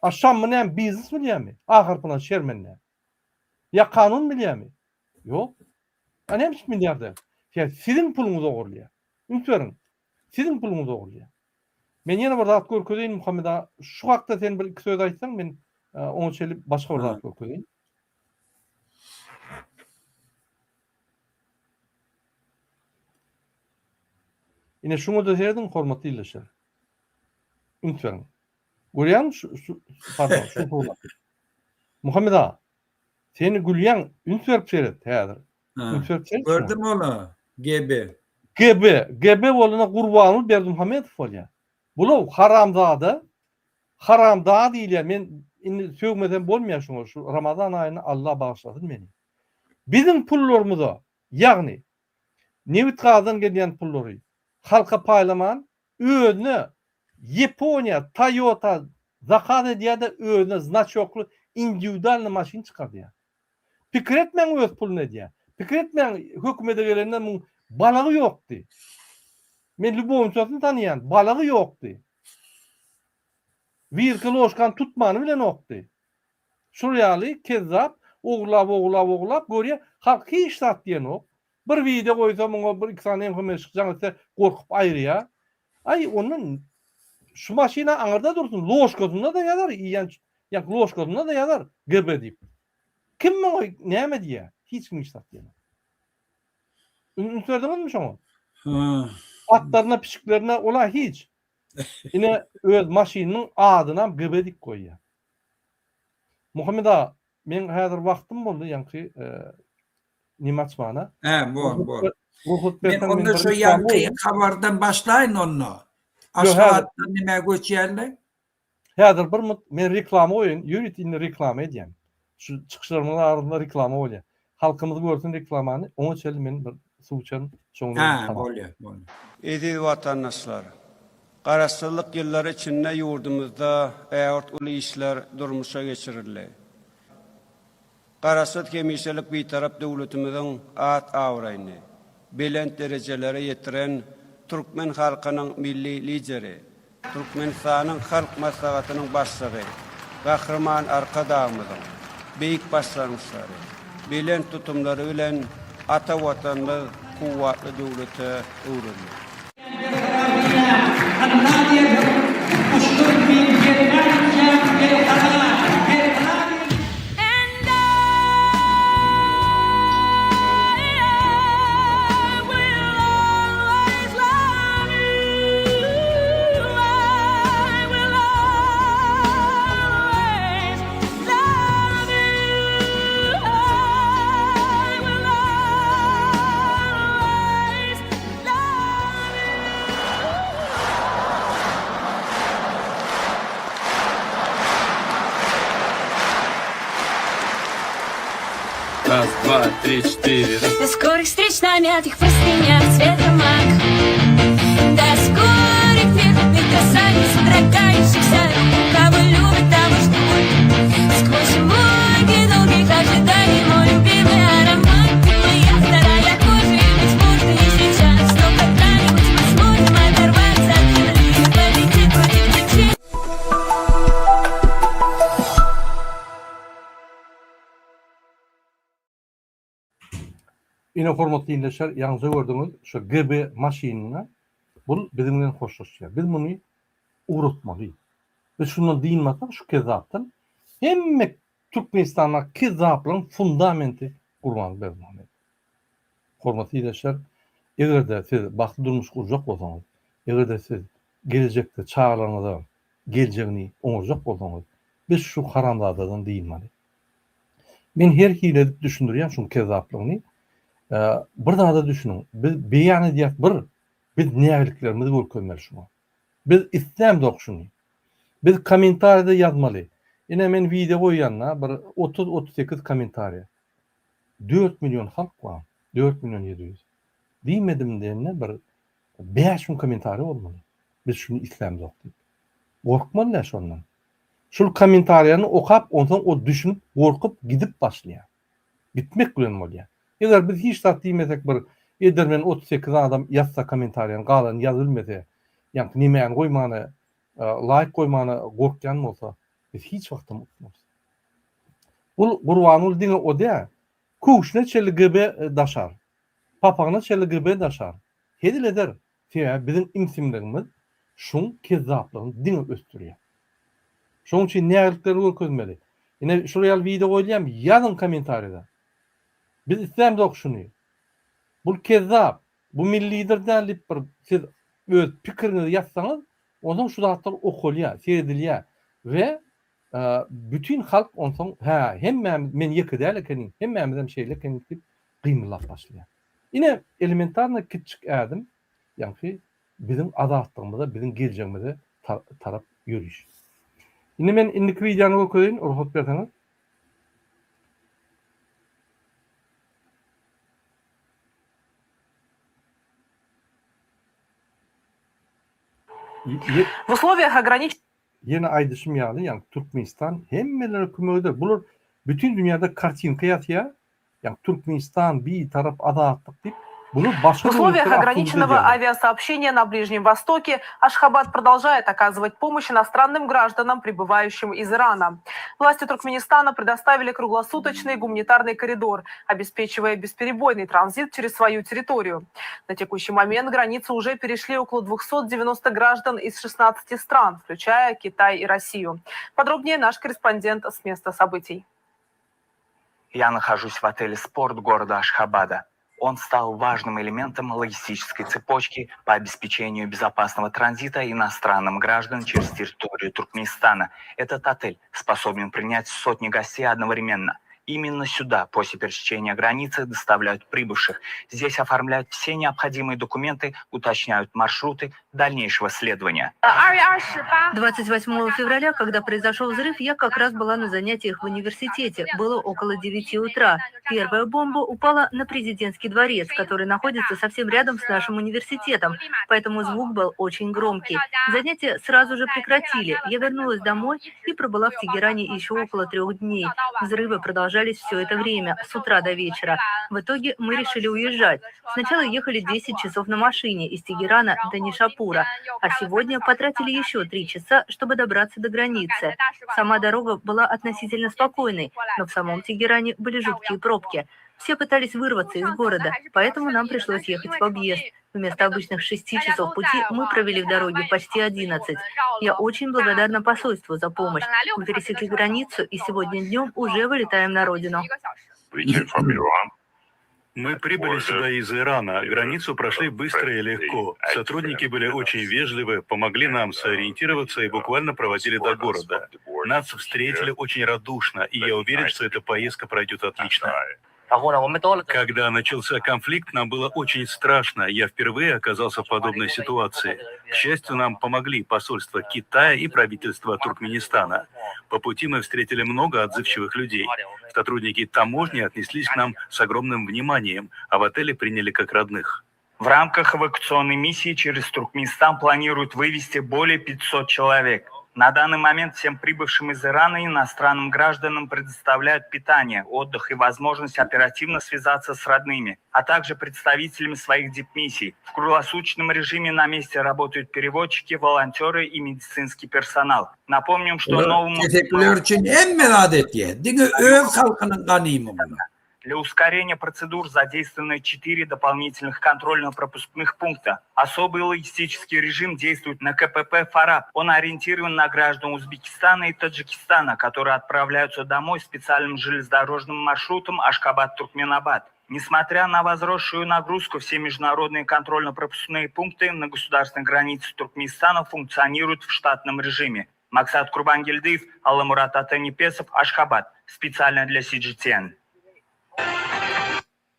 A Şammy näme biznes bilýärmi? A harpyndan şermende. Ýa kanun bilýärmi? Ýok. A näme üçin milliarder? Ýa siziň puluňyzy ogurlaýar. Üns beriň. Siziň puluňyzy ogurlaýar. Men ýene bir zat görkezeýin Muhammet aga. Şu hakda sen bir iki söz aýtsaň men oňa çenli başga bir zat görkezeýin. Ine şuňa-da serediň hormatly ildeşler. Üns beriň. Görýäňmi şu şu pardon şu suraty. Muhammet aga, sen gülýäň, üns berip seret häzir. Üns berip seret. Gördüm ony. GB. GB, GB bolana Gurbanguly Berdimuhamedow bolýar. Bulaw haramzada, haramdag diýilýär. Men indi sögmesem bolmaýar şuňa. Şu Ramazan aýynda Allah bagyşlasyn meni. Biziň pullarymyza, ýagny nebit-gazdan gelýän pullary halka paýlaman, özüne Ýaponiýa Toyota zakaz edýär-de özüne znaçokly indiwidualnyý maşyn çykardýar. Pikir etmäň öz puluny edýär. Pikir etmäň hökümede gelende muň balagy ýokdy. Men lýubownisasyny tanaýan, balagy ýokdy. Wilka ložkany tutmany bilenokdy. Şul ýaly kezzap ogurlap ogurlap ogurlap görýär, halk hiç zat diýenok. Bir wideo goýsa muňa bir iki sany MHM-şik jaň etse gorkup aýyrýar. Aý ondan şu maşyna aňyrda dursun ložkasynda-da ýazar iýen ýa ložkasynda-da ýazar GB diýip. Kim muňa näme diýýär? Hiç kim hiç zat diýenok. Üns berdiňizmi şoňa? Atlaryna pişiklerine ola hiç. Ine öz maşynynyň adynam GB diýip goýýar. Muhammet aga, meň häzir wagtym boldy ýaňky neme açmana. Hä, bor, bor. Rugsat Men berseň men onda bir şu reklama ýaňky goýaýyn. habardan başlaýyn onda. Ýok, häzir. Aşgabatdan nämä göçýärler? Häzir bir mut men reklama goýaýyn. Ýörite indi reklama edýän. Şu çykyşlarymyň arasynda reklama bolýar. Halkymyz görsün reklamany. Oňa çenli men bir suw içerin. Şoňa Hä, bolýar, bolýar. Eziz watandaşlar! Garaşsyzlyk ýyllary içinde ýurdumyzda ägirt uly işler durmuşa geçirildi. Garaşsyz, hemişelik Bitarap döwletimiziň at-abraýyny belent derejelere ýetiren türkmen halkynyň Milli Lideri, Türkmenistanyň Halk Maslahatynyň Başlygy Gahryman Arkadagymyzyň beýik başlangyçlary, belent tutumlary bilen ata Watanymyz kuwwatly döwlete öwrüldi. Raz, dwa, tri, cztery. До скорых встреч на мятых простынях цвета мак. До скорых трепетных касаний, содрогающихся рук, кого любит, того ждут. Сквозь муки долгих ожиданий, мой любимый аромат, ты моя вторая кожа, и, быть может, не сейчас, но когда-нибудь мы сможем оторваться от земли и полететь против течения. Ine hormatly ildeşler ýaňyja gördüňiz şu GB maşynyna bul biziň bilen hoşlaşýar. Biz muny ugratmaly. Biz şundan dynmasak şu kezzapdan hemme Türkmenistandaky kezzaplaryň fundamenti Gurbanguly Berdimuhamedow. Hormatly ildeşler egerde siz bagtly durmuş gurjak bolsaňyz, egerde siz gelejekde çagalaryňyza geljegini oňarjak bolsaňyz biz şu haramzadadan dynmaly. Men her hili edip düşündirýän şuň kezzaplygyny. Bir zada düşüniň, biz beýan edýäs bir, biz nägiliklerimizi görkezmeli şuňa. Biz islämzok şuny. Biz kommentariýada ýazmaly. Ine men wideo goýýanda bir 30-38 kommentariýa. 4 million halk bar. 4 million 700. Diýmedim diýende bir 5000 kommentariýa bolmaly. Biz şuny islämzok diýip. Gorkmaly däl şondan. Şul kommentariýany okap onsoň ol düşünip gorkup gidip başlaýar. Gitmek bilen bolýar. Eger biz hiç zat diýmesek bir edermen 38 adam ýazsa kommentariýany galany ýazybilmese ýaňky nemäni goýmana laýk goýmana gorkýan bolsa biz hiç wagtam utmarys. Bul Gurbanguly diňe o däl köwşüne çenli GB daşar. Papagyna çenli GB daşar. Hezil eder. Sebäbi biziň imsimligimiz şuň kezzaplygyny diňe ösdürýär. Şonuň üçin nägilikleri görkezmeli. Ine şular ýaly wideo goýulýarmy? Ýazyň kommentariýada. Biz islämzok şuny. Bul kezzap, bu milli lider däl diýip bir siz öz pikiriňizi ýazsaňyz, onsoň şu zatlar okalýar, seredilýär we bütin halk onsoň hä hemmämiz men ýeke däl ekenim, hemmämizem şeýle ekenik diýip gymyldap başlaýar. Ine, elementarno kiçjik ädim, ýaňky biziň azatlygymyza, biziň geljegimize tarap ýöriş. Indi men indiki wideony görkezeýin, rugsat berseňiz. W условиях огранич. Ýene aýdyşym ýaly, ýagny Türkmenistan hemmelere kömek eder. Bular bütin dünýäde kartinka ýasýar, Ýagny Türkmenistan bitarap azatlyk diýip, bular В başga условиях döwletleri absurd ограниченного edýärler. авиасообщения на Ближнем Востоке Ашхабад продолжает оказывать помощь иностранным гражданам, прибывающим из Ирана. Власти Туркменистана предоставили круглосуточный гуманитарный коридор, обеспечивая бесперебойный транзит через свою территорию. На текущий момент границу уже перешли около 290 граждан из 16 стран, включая Китай и Россию. Подробнее наш корреспондент с места событий. Я нахожусь в отеле «Спорт» города Ашхабада. Он стал важным элементом логистической цепочки по обеспечению безопасного транзита иностранным граждан через территорию Туркменистана. Этот отель способен принять сотни гостей одновременно. Именно сюда после пересечения границы доставляют прибывших. Здесь оформляют все необходимые документы, уточняют маршруты дальнейшего следования. 28 февраля, когда произошел взрыв, я как раз была на занятиях в университете. Было около 9 утра. Первая бомба упала на президентский дворец, который находится совсем рядом с нашим университетом, поэтому звук был очень громкий. Занятия сразу же прекратили. Я вернулась домой и пробыла в Тегеране еще около трех дней. Взрывы продолжались все это время, с утра до вечера. В итоге мы решили уезжать. Сначала ехали 10 часов на машине из Тегерана до Нишапура, а сегодня потратили еще три часа, чтобы добраться до границы. Сама дорога была относительно спокойной, но в самом Тегеране были жуткие пробки. Все пытались вырваться из города, поэтому нам пришлось ехать в объезд. Вместо обычных шести часов пути мы провели в дороге почти 11. Я очень благодарна посольству за помощь. Мы пересекли границу и сегодня днем уже вылетаем на родину. Мы прибыли сюда из Ирана. Границу прошли быстро и легко. Сотрудники были очень вежливы, помогли нам сориентироваться и буквально проводили до города. Нас встретили очень радушно, и я уверен, что эта поездка пройдет отлично. Когда начался конфликт, нам было очень страшно. Я впервые оказался в подобной ситуации. К счастью, нам помогли посольство Китая и правительство Туркменистана. По пути мы встретили много отзывчивых людей. Сотрудники таможни отнеслись к нам с огромным вниманием, а в отеле приняли как родных. В рамках эвакуационной миссии через Туркменистан планируют вывести более 500 человек. На данный момент всем прибывшим из Ирана иностранным гражданам предоставляют питание, отдых и возможность оперативно связаться с родными, а также представителями своих дипмиссий. В круглосуточном режиме на месте работают переводчики, волонтеры и медицинский персонал. Напомним, что Bular новому kesekiler üçin hemme zat etýär. Diňe öz halkynyň ganymy bular. Для ускорения процедур задействованы 4 дополнительных контрольно-пропускных пункта. Особый логистический режим действует на КПП «Фараб». Он ориентирован на граждан Узбекистана и Таджикистана, которые отправляются домой специальным железнодорожным маршрутом Ашхабад-Туркменабад. Несмотря на возросшую нагрузку, все международные контрольно-пропускные пункты на государственной границе Туркменистана функционируют в штатном режиме. Максат Курбангельдыев, Алламурат Атанепесов, Ашхабад. Специально для CGTN.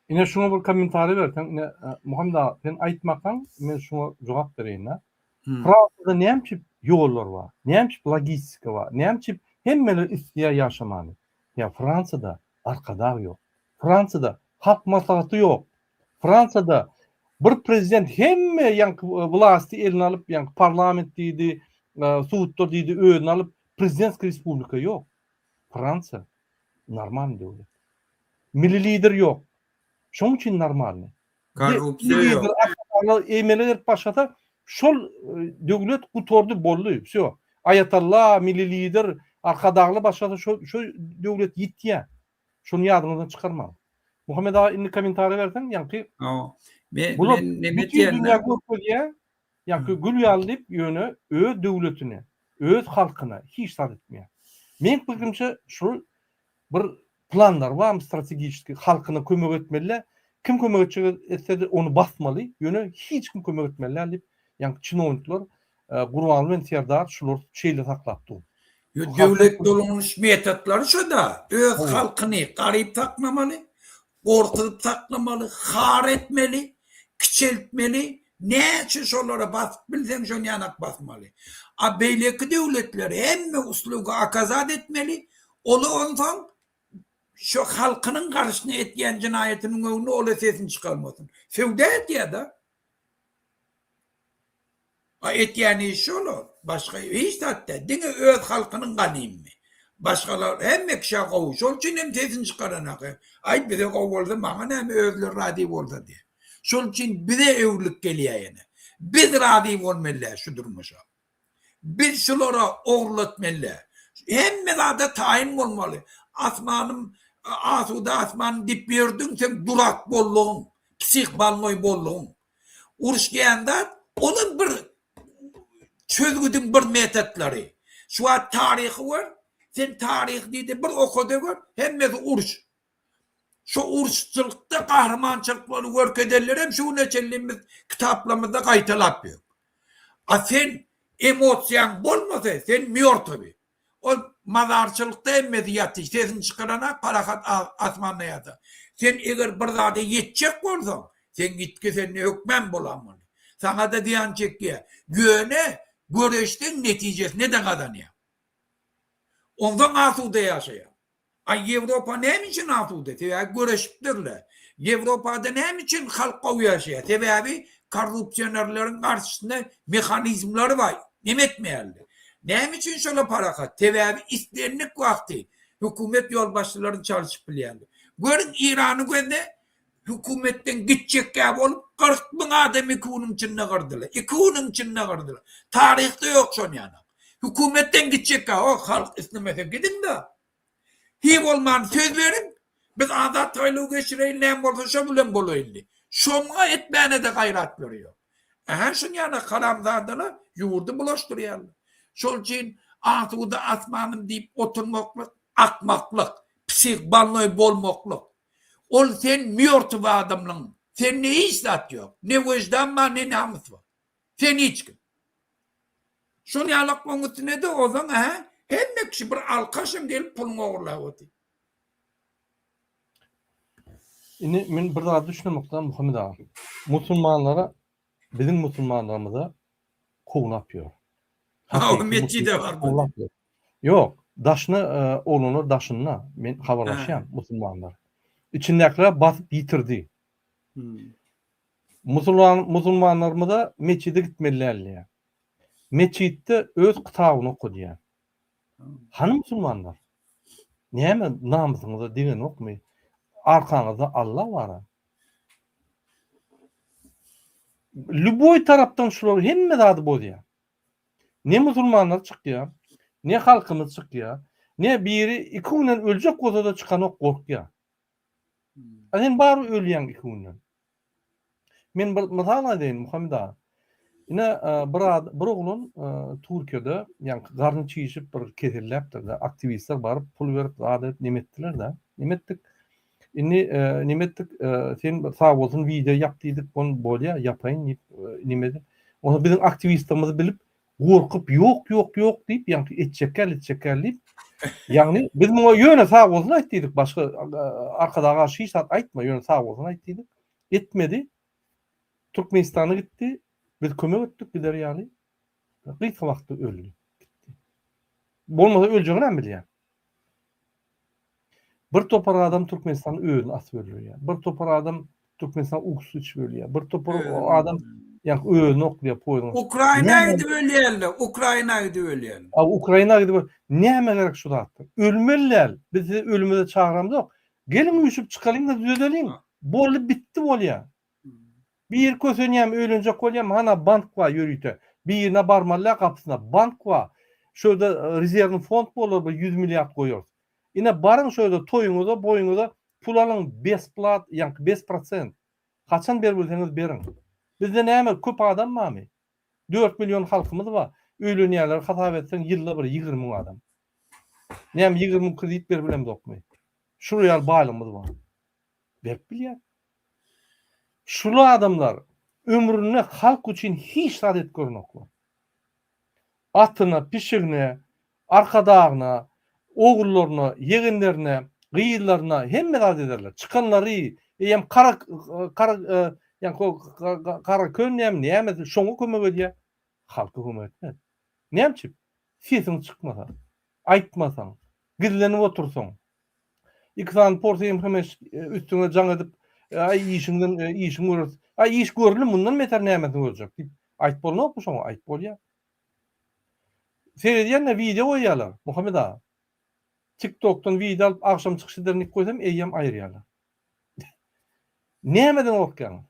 Ine şuňa bir kommentariý berseň, ine Muhammet aga sen aýtmakaň men şuňa jogap bereýin-dä. Fransiýada näme üçin ýollar bar? Näme üçin logistika bar? Näme üçin hemmeler isleýär ýaşamany? Ýa Fransiýada Arkadag ýok. Fransiýada Halk Maslahaty ýok. Fransiýada bir prezident hemme ýaňky wlasty eline alyp, ýaňky parlament diýdi, sudlar diýdi, özüne alyp, prezidentskiý respublika ýok. Fransiýa normalny döwlet. Milli lider ýok. Şoň üçin normalny. Korrupsiýa ýok. Emele gelip başlasa, şol döwlet gutardy, boldy, wsýo. Aýatalla, milli lider, Arkadagly başlasa şo şo döwlet ýitýär. Şony ýadyňyzdan çykarmaň. Muhammet aga indi kommentariý berseň ýaňky Hawa. Men Bular men neme bütin dünýä diýende görkezýär, ýaňky gül ýaly diýip, ýöne öz döwletine, öz halkyna hiç zat etmeýär. Meň pikirimçe şul bir planlary barmy strategiçeskiý halkyna kömek etmeli, kim kömek etjek etsede ony basmaly, ýöne hiç kim kömek etmeli däl diýip, ýaňky çinownikler Gurbanguly bilen Serdar şulary şeýle saklap dur. Ýo döwlet dolanyş metodlary şoda, öz halkyny garyp saklamaly, gorkuzyp saklamaly, har etmeli, kiçeltmeli, näçe şolara basyp bilseň şonýanak basmaly. A beýleki döwletler hemme usluga okazat etmeli, ola onsoň şo halkynyň garşyna etýän jenaýatynyň öňünde ola sesini çykarmasyn. Söwda edýäda. A etýän işi şol-a, başga hiç zat däl, diňe öz halkynyň ganymy. Başgalar hemme kişä gowy, şol üçin hem sesini çykaranak. Aý bize gowy bolsa maňa näme özleri razy bolsa diýýär. Şol üçin bize öwrülip gelýär ýene. Biz razy bolmaly däl şu durmuşa. Biz şulara ogurlatmaly däl. Hemme zada taýyn bolmaly. Asmanym asuda asmanym diýip ýördüň sen durak boldugyň, psih bolnoý boldugyň. Uruş diýen zat olam bir çözgüdiň bir metodlary. Şu wagt taryhy gör, sen taryhy diýde bir okada gör, hemmesi uruş. Şu uruşçylykda gahrymançylyklary görkezenler hem şu güne çenli biz kitaplarymyzda gaýtalap ýör. A sen emosiýaň bolmasa sen mýortwy. Ol mazarçylykda hemmesi ýaty, sesini çykarana parahat asmanda ýata. Sen eger bir zada ýetjek bolsaň, seň ýitgi sende hökmän bolanmaly. Saňa-da zyýan çekýär. Ýöne göreşseň netijesine-de gazanýaň. Onsoň asuda ýaşaýaň. A Ýewropa näme üçin asuda? Sebäbi göreşipdirler. Ýewropada näme üçin halk gowy ýaşaýar? Sebäbi korrupsionerleriň garşysynda mehanizmleri bar, neme etmeýärler. Näme üçin şolar parahat? Sebäbi islendik wagty hökümet ýolbaşçylaryny çalşyp bilýärler. Görüň Irany gözle, hökümetden gitjekkä bolup 40 müň adamy iki günüň içinde gyrdylar. Iki günüň içinde gyrdylar. Taryhda ýok şon ýaly. Hökümetden gitjekkä, o halk islemese gidiň-de. Hiý bolman söz beriň, biz azat saýlaw geçireýin, näme bolsa şo bilen bolaýyn diý. Şoňa etmäne-de gaýratlary ýok. Ähä şuň ýaly haramzadalar ýurdy bulaşdyrýarlar. Şol üçin asuda asmanym diýip oturmaklyk akmaklyk, psih bolnoý bolmaklyk. Ol sen mýortwy adamlyň, sende hiç zat ýok. Ne weždan bar, ne namys bar. Sen hiç kim. Şol ýalak oň üstüne-de ozan hä, hemme kişi bir alkaşam gelip puluňy ogurlap otyr. Indi men bir zada düşünemokda Muhammet aga. Musulmanlara biziň musulmanlarymyza kowlap ýör. Hawa metjide barmaly. Ýok, daşyna oglanlar daşynda men habarlaşýan musulmanlar. Içindäkiler basyp ýitirdi. Musulman musulmanlarymyza metjide gitmeli däl diýýär. Metjitde öz kitabyny okadýar. Hany musulmanlar? Näme namysyňyza degenokmy? Arkaňyzda Alla bara. Lýuboý tarapdan şular hemme zady bozýar. Ne musulmanlar çykýar, ne halkymyz çykýar, ne biri iki günden öljek bolsa-da çykanok gorkýar. A sen barybir ölýäň iki günden. Men bir mysal aýdaýyn Muhammet aga. Ine bir ad, bir oglan Türkiýede ýaňky garny çişip bir keselläpdir-de, aktiwistler baryp pul berip zat edip neme etdiler-de. Neme etdik? Indi neme etdik? Sen bir sag bolsun wideo ýap diýdik, on bolýa ýapaýyn diýip neme edip. Onda biziň aktiwistlerimizi bilip gorkup ýok ýok ýok diýip ýaňky etjekgäl etjekgäl diýip ýagny biz muňa ýöne sag bolsun aýt diýdik başga arkadaga garşy hiç zat aýtma ýöne sag bolsun aýt diýdik etmedi Türkmenistana gitdi biz kömek etdik gider ýaly. Gysga wagtda öldi. Gitdi. Bolmasa öljeginem bilýär. Bir topar adam Türkmenistanda özüni asyp öldürýär. Bir topar adam Türkmenistan uksus içip ölýär. Bir topar adam ýa özüni oklaýar poýzuň. Ukraina gidip ölýärler. Ukraina gidip ölýärler. A Ukraina gidip näme gerek şu zatlar? Ölmeli däl. Biz sizi ölüme çagyramzok. Geliň üýşüp çykalyň-da düzedeliň. Boldy bitdi bolýar. Biri kösenýärmi öýlenjek bolýarmy hana bank bar ýörite. Birine barmaly däl gapysyna. Bank bar. Şu ýerde rezerwny fond bolar bir 100 milliard goýarys. Ine baryň şu ýerde toýuňyza boýuňyza pul alyň besplat ýaňky bez prosent. Haçan berbilseňiz beriň. Bizde näme köp adam barmy? Dört million halkymyz bar. Öýlenýänleri hasap etseň ýylda bir 20 müň adam. Näme 20 müň kredit beribilemzokmy? Şular ýaly baýlygymyz bar. Berip bilýär. Şul adamlar ömründe halk üçin hiç zat edip görenoklar. Atyna, pişigine, arkadagyna, ogullaryna, ýegenlerine, gyzlaryna hemme zat ederler. Çykanlary eýýäm kara kara ýaňky karakön näme nämesi şoňa kömek edýär. Halka kömek etmez. Näme üçin? Sesiň çykmasa, aýtmasaň, gizlenip otursaň, Iki sany porsy MHM üstüňe jaň edip, aý işiňden işiň göreris. Aý iş görüldi, mundan beter nämesini görjek diýip aýyp bolnokmy şoňa? Aýyp bolýar. Seredýän-de wideo goýýarlar, Muhammet aga. TikTokdan wideo alyp agşam çykyş ederin diýip goýsam eýýäm aýyrýarlar. Nämeden gorkýaňyz?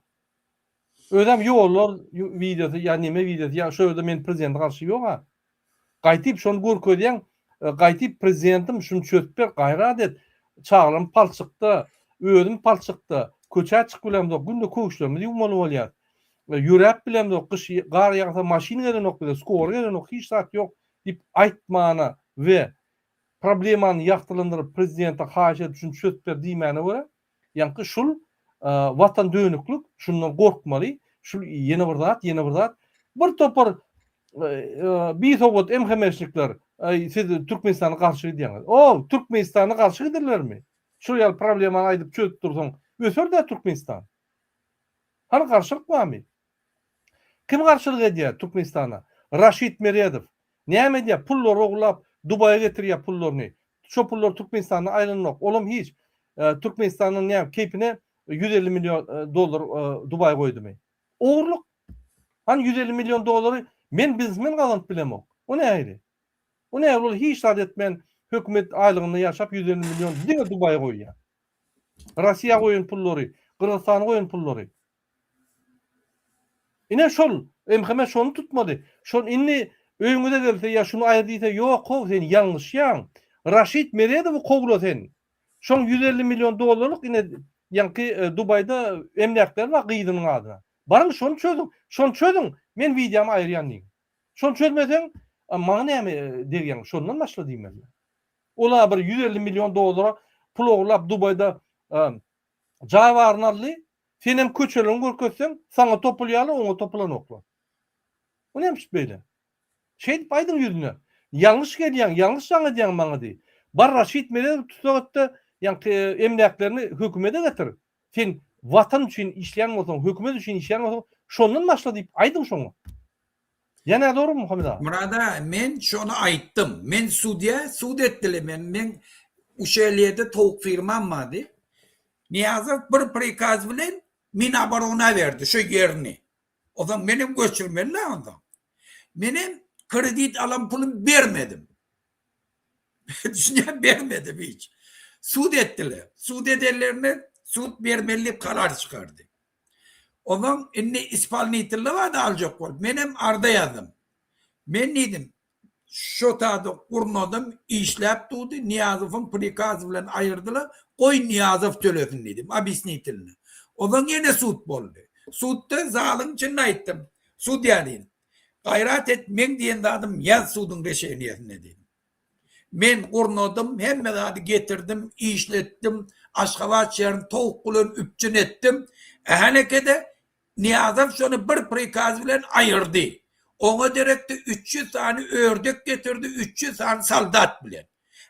Özem ýollar wideosy ýa neme wideosy ýa şo ýerde men prezidente garşy ýog-a. Gaýtyp şony görkezýäň, gaýtyp prezidentim şuny çözüp ber, gaýrat et, çagalarym palçykda, özüm palçykda, köçä çykyp bilemzok, günde köwüşlerimizi ýuwmaly bolýar. Ýöräp bilemzok, gyş gar ýagsa maşyn gelenok bize, skory gelenok, hiç zat ýok diýip aýtmana we problemany ýagtylandyryp prezidente haýyş edip şuny çözüp ber diýmäne görä, Ýaňky şul watan dönüklik, şundan gorkmaly, şul ýene bir zat, ýene bir zat. Bir topar bisowat MHM-şnikler, siz Türkmenistana garşy gidýäňiz. O, Türkmenistana garşy giderlermi? Şul ýaly problemany aýdyp çözüp dursaň, öser-dä Türkmenistan. Hany garşylyk barmy? Kim garşylyk edýär Türkmenistana? Raşid Meredow. Näme edýär? Pullary ogurlap Dubaýa getirýär pullaryny. Şo pullar Türkmenistanda aýlanok. Olam hiç. Türkmenistanyň näme keýpine 150 million dollar Dubaýa goýdumy? Ogurlyk. Hany 150 million dollary men biznesmen gazanyp bilemok. O nähili? O nähili ol hiç zat etmän hökümet aýlygynda ýaşap 150 million diňe Dubaýa goýýar. Russiýa goýan pullary, Gyrgyzystana goýan pullary. Ine şol, MHM şony tutmady. Şol indi öýüňize gelse ýa şuny aýyr diýse ýok how sen ýalňyşýaň. Raşid Meredowy kowla sen. Şoň 150 million dollarlyk ine ýaňky Dubaýda emläkleri bar gyzynyň adyna. Baryň şony çözüň. Şony çözüň, men wideomy aýyrýan diýiň. Şony çözmeseň, maňa näme degýäň, şondan başla diýmeli. Ola bir 150 million dollara pul ogurlap Dubaýda jaý baryny aldy. Senem köçeleriňi görkezseň, saňa topulýarlar, oňa topulanoklar. Bu näme üçin beýle? Şeýdip aýdyň ýüzüne. Ýalňyş gelýäň, ýalňyş jaň edýäň maňa diý. Bar Raşid Meredowy tussag et-de, ýaňky emläklerini hökümete getir. Sen Watan üçin işleýän bolsaň, hökümet üçin işleýän bolsaň, şondan başla diýip aýdyň şoňa. Ýa nädogrymy Muhammet aga? Myrat aga, men şony aýtdym. Men sudýa, sud etdiler meni. Meň Uşelýede towuk firmam bardy. Nyýazow bir prikaz bilen Minaborona berdi şo ýerini. Onsoň menem göçürmeli-dä onsoň. Menem kredit alan pulumy bermedim. Düşünýän bermedim hiç. Sud etdiler. Sud edenlerinde sud bermeli diýip karar çykardy. Onsoň indi ispolnitelli bardy aljak bolup. Menem arza ýazdym. Men diýdim, şo tada gurnadym, işläp durdy, Nyýazowyň prikazy bilen aýyrdylar, goý Nyýazow tölesin diýdim, obýasnitelni. Onsoň ýene sud boldy. Sudda zalyň içinde aýtdym, sudýa diýdim, gaýrat et, meň diýen zadym ýaz suduň reşeniýesinde diýdim. Men gurnadym, hemme zady getirdim, işletdim, Aşgabat şäherini towuk bilen üpjün etdim. Ähenekede Nyýazow şony bir prikaz bilen aýyrdy. Oňa derek-de 300 sany ördek getirdi, 300 sany soldat bilen.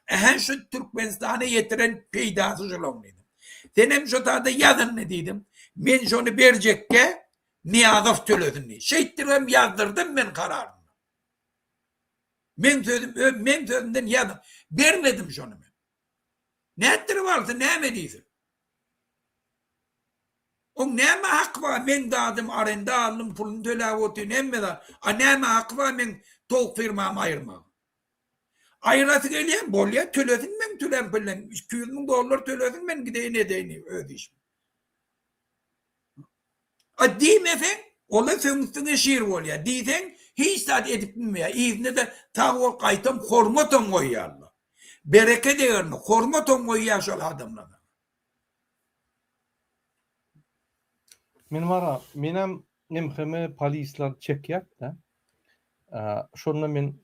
Ähä şu Türkmenistana ýetiren peýdasy şolaň diýdim. Senem şo tada ýaz indi diýdim. Men şony berjekge Nyýazow tölesin diý. Şeýtdiribem ýazdyrydym men kararyny. Meň sözüm öz meň sözümden ýazyň. Bermedim şony men. Nätdirip alsyn, näme diýsin? Oň näme haky bar meň zadymy arenda aldym, puluny töläp otyryn hemme zat. A näme haky bar meň towuk firmamy aýyrmaga? Aýyrasy gelýän bolýa tölesin meň tölän pulum 200 müň dollar tölesin men gideýin edeýin öz işimi. A diýmeseň ola seň üstüňe şir bolýa diýseň hiç zat edip bilmeýä yzynda-da sag bol gaýtam hormatam goýýarlar. Bereket egerine hormatam goýýar şol adamlar saňa. Men bara menem MHM polisler çekýärdi. Şonda men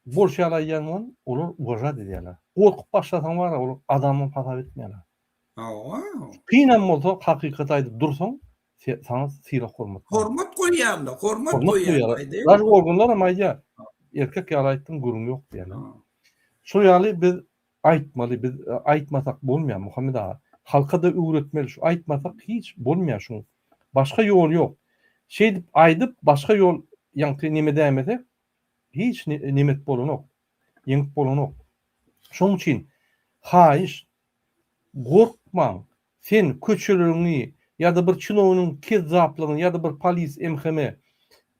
bolşy ýaly aýdýan bolan olar uwažat edýärler. Gorkup başlasaň bara olar adamam hasap etmeýärler. Hawa. Kynam bolsa hakykaty aýdyp dursaň saňa sylag hormat. Hormat goýýarlar, hormat goýýarlar. Daş organlar hem aýdýar. Erkek ýaly aýtdyň gürrüň ýok diýýärler. Şol ýaly biz aýtmaly, biz aýtmasak bolmaýar Muhammet aga. Halka-da öwretmeli şu aýtmasak hiç bolmaýar şuň. Başga ýoly ýok. Şeýdip aýdyp başga ýol ýaňky neme dämesek hiç nemet bolanok. Ýeňip bolanok. Şoň üçin haýyş gorkmaň. Sen köçeleriňi ýa-da bir çinownigiň kezzaplygyny ýa-da bir polis MHM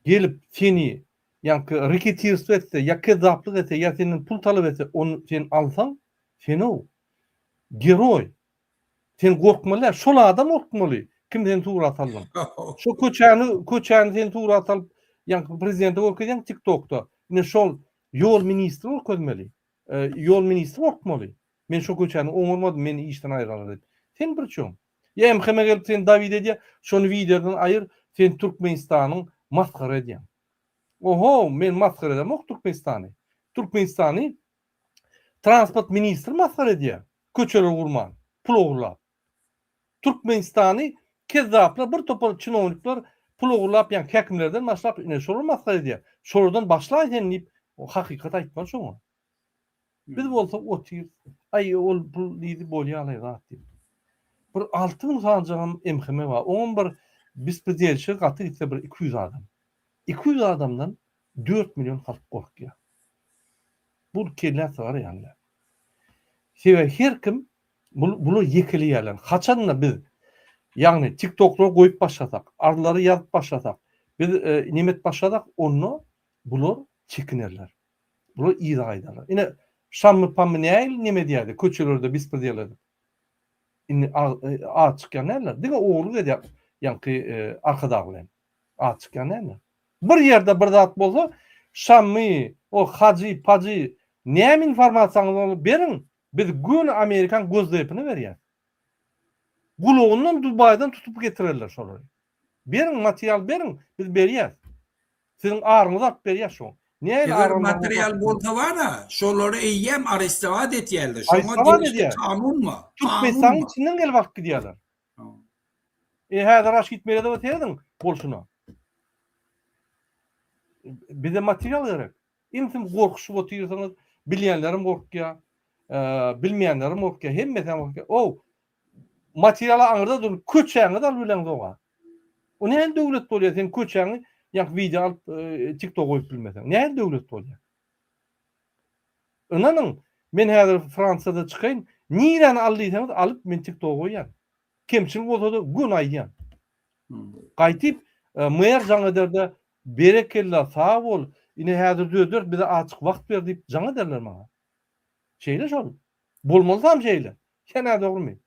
gelip seni ýaňky reketirstwo etse ýa kezzaplyk etse ýa senden pul talap etse ony sen alsaň senow geroý. Sen gorkmaly däl, şol adam gorkmaly, kim seni surat aldyň. Şo köçäni, köçäni sen surat alyp, ýaňky prezidente görkezýäň TikTokda. Ine şol ýol ministri görkezmeli. Ýol ministri gorkmaly. Men şo köçäni oňarmadym, meni işden aýyrarlar diýip. Sen bir çöň. Ýa MHM gelip seni dawid edýär, şony wideodan aýyr, sen Türkmenistanyň masgara edýäň. Oho, men masgara edemok Türkmenistany. Türkmenistany Transport ministri masgara edýär. Köçeler gurman, pul ogurlap. Türkmenistany kezzaplar bir topar çinownikler pul ogurlap ýa häkimlerden başlap ine şolar masgara edýär. Şolardan başlaý sen diýip hakykat aýtmaly şoňa. Biz bolsa otyrys. Aý ol pul diýdi bolýalaý zat diýip. Bir 6000 sanjagam MHM bar. Oňam bir bespredelçi gaty gitse bir 200 adam. 200 adamdan 4 million halk gorkýar. Bu kellä sygar ýaly däl. Sebäbi her kim bular ýekeleýärler. Haçanda biz ýagny TikToklara goýup başlasak, arzlary ýazyp başlasak, biz neme edip başlasak, onda bular çekinerler. Bular yza gaýdarlar. Ine Şammy Pammy nähili neme edýärdi köçelerde bespredel edip. Indi az çykýan däldir. Diňe ogurlyk edýär ýaňky Arkadag bilen. Az çykýan däldir. Bir ýerde bir zat bolsa Şammy, o Hajy, Pajy näme informasiýaňyz bolsa beriň, biz göni Amerikan Gozdepine berýäs. Gulagyndan Dubaýdan tutup getirerler şolary. Beriň material beriň, biz berýäs. Siziň aryňyzy alyp berýäs şoň. Nähili Eger ar almagyňyz material bolsa bara, şolary eýýäm arestowat etýärler. Şoňa Arestowat degişli edýär. kanun bar. Kanun Türkmenistanyň bar. içinden gelip alyp gidýärler. E häzir Raşid Meredowa serediň bolşuna. Bize material gerek. Imsim gorkuşyp otyrsyňyz, bilýänlerim gorkýar, bilmeýänlerim gorkýar, hemmesi hem gorkýar. Ow, materiala aňyrda dur, köçäňizi alyp bileňzog-a. O nähili döwlet bolýar, sen köçäňi ýa wideo alyp TikTok goýup bilmeseň. Nähili döwlet bolýar? Ynanyň, men häzir Fransiýada çykaýyn, niräni al diýseňiz alyp men TikToka goýýan. Kemçilik bolsa-da göni aýdýan. Gaýtyp mer jaň ederde berekella sag bol, ine häzir düzederis bize azjyk wagt ber diýip jaň ederler maňa. Şeýle şol. Bolmalysam şeýle. Ýa nädogrymy?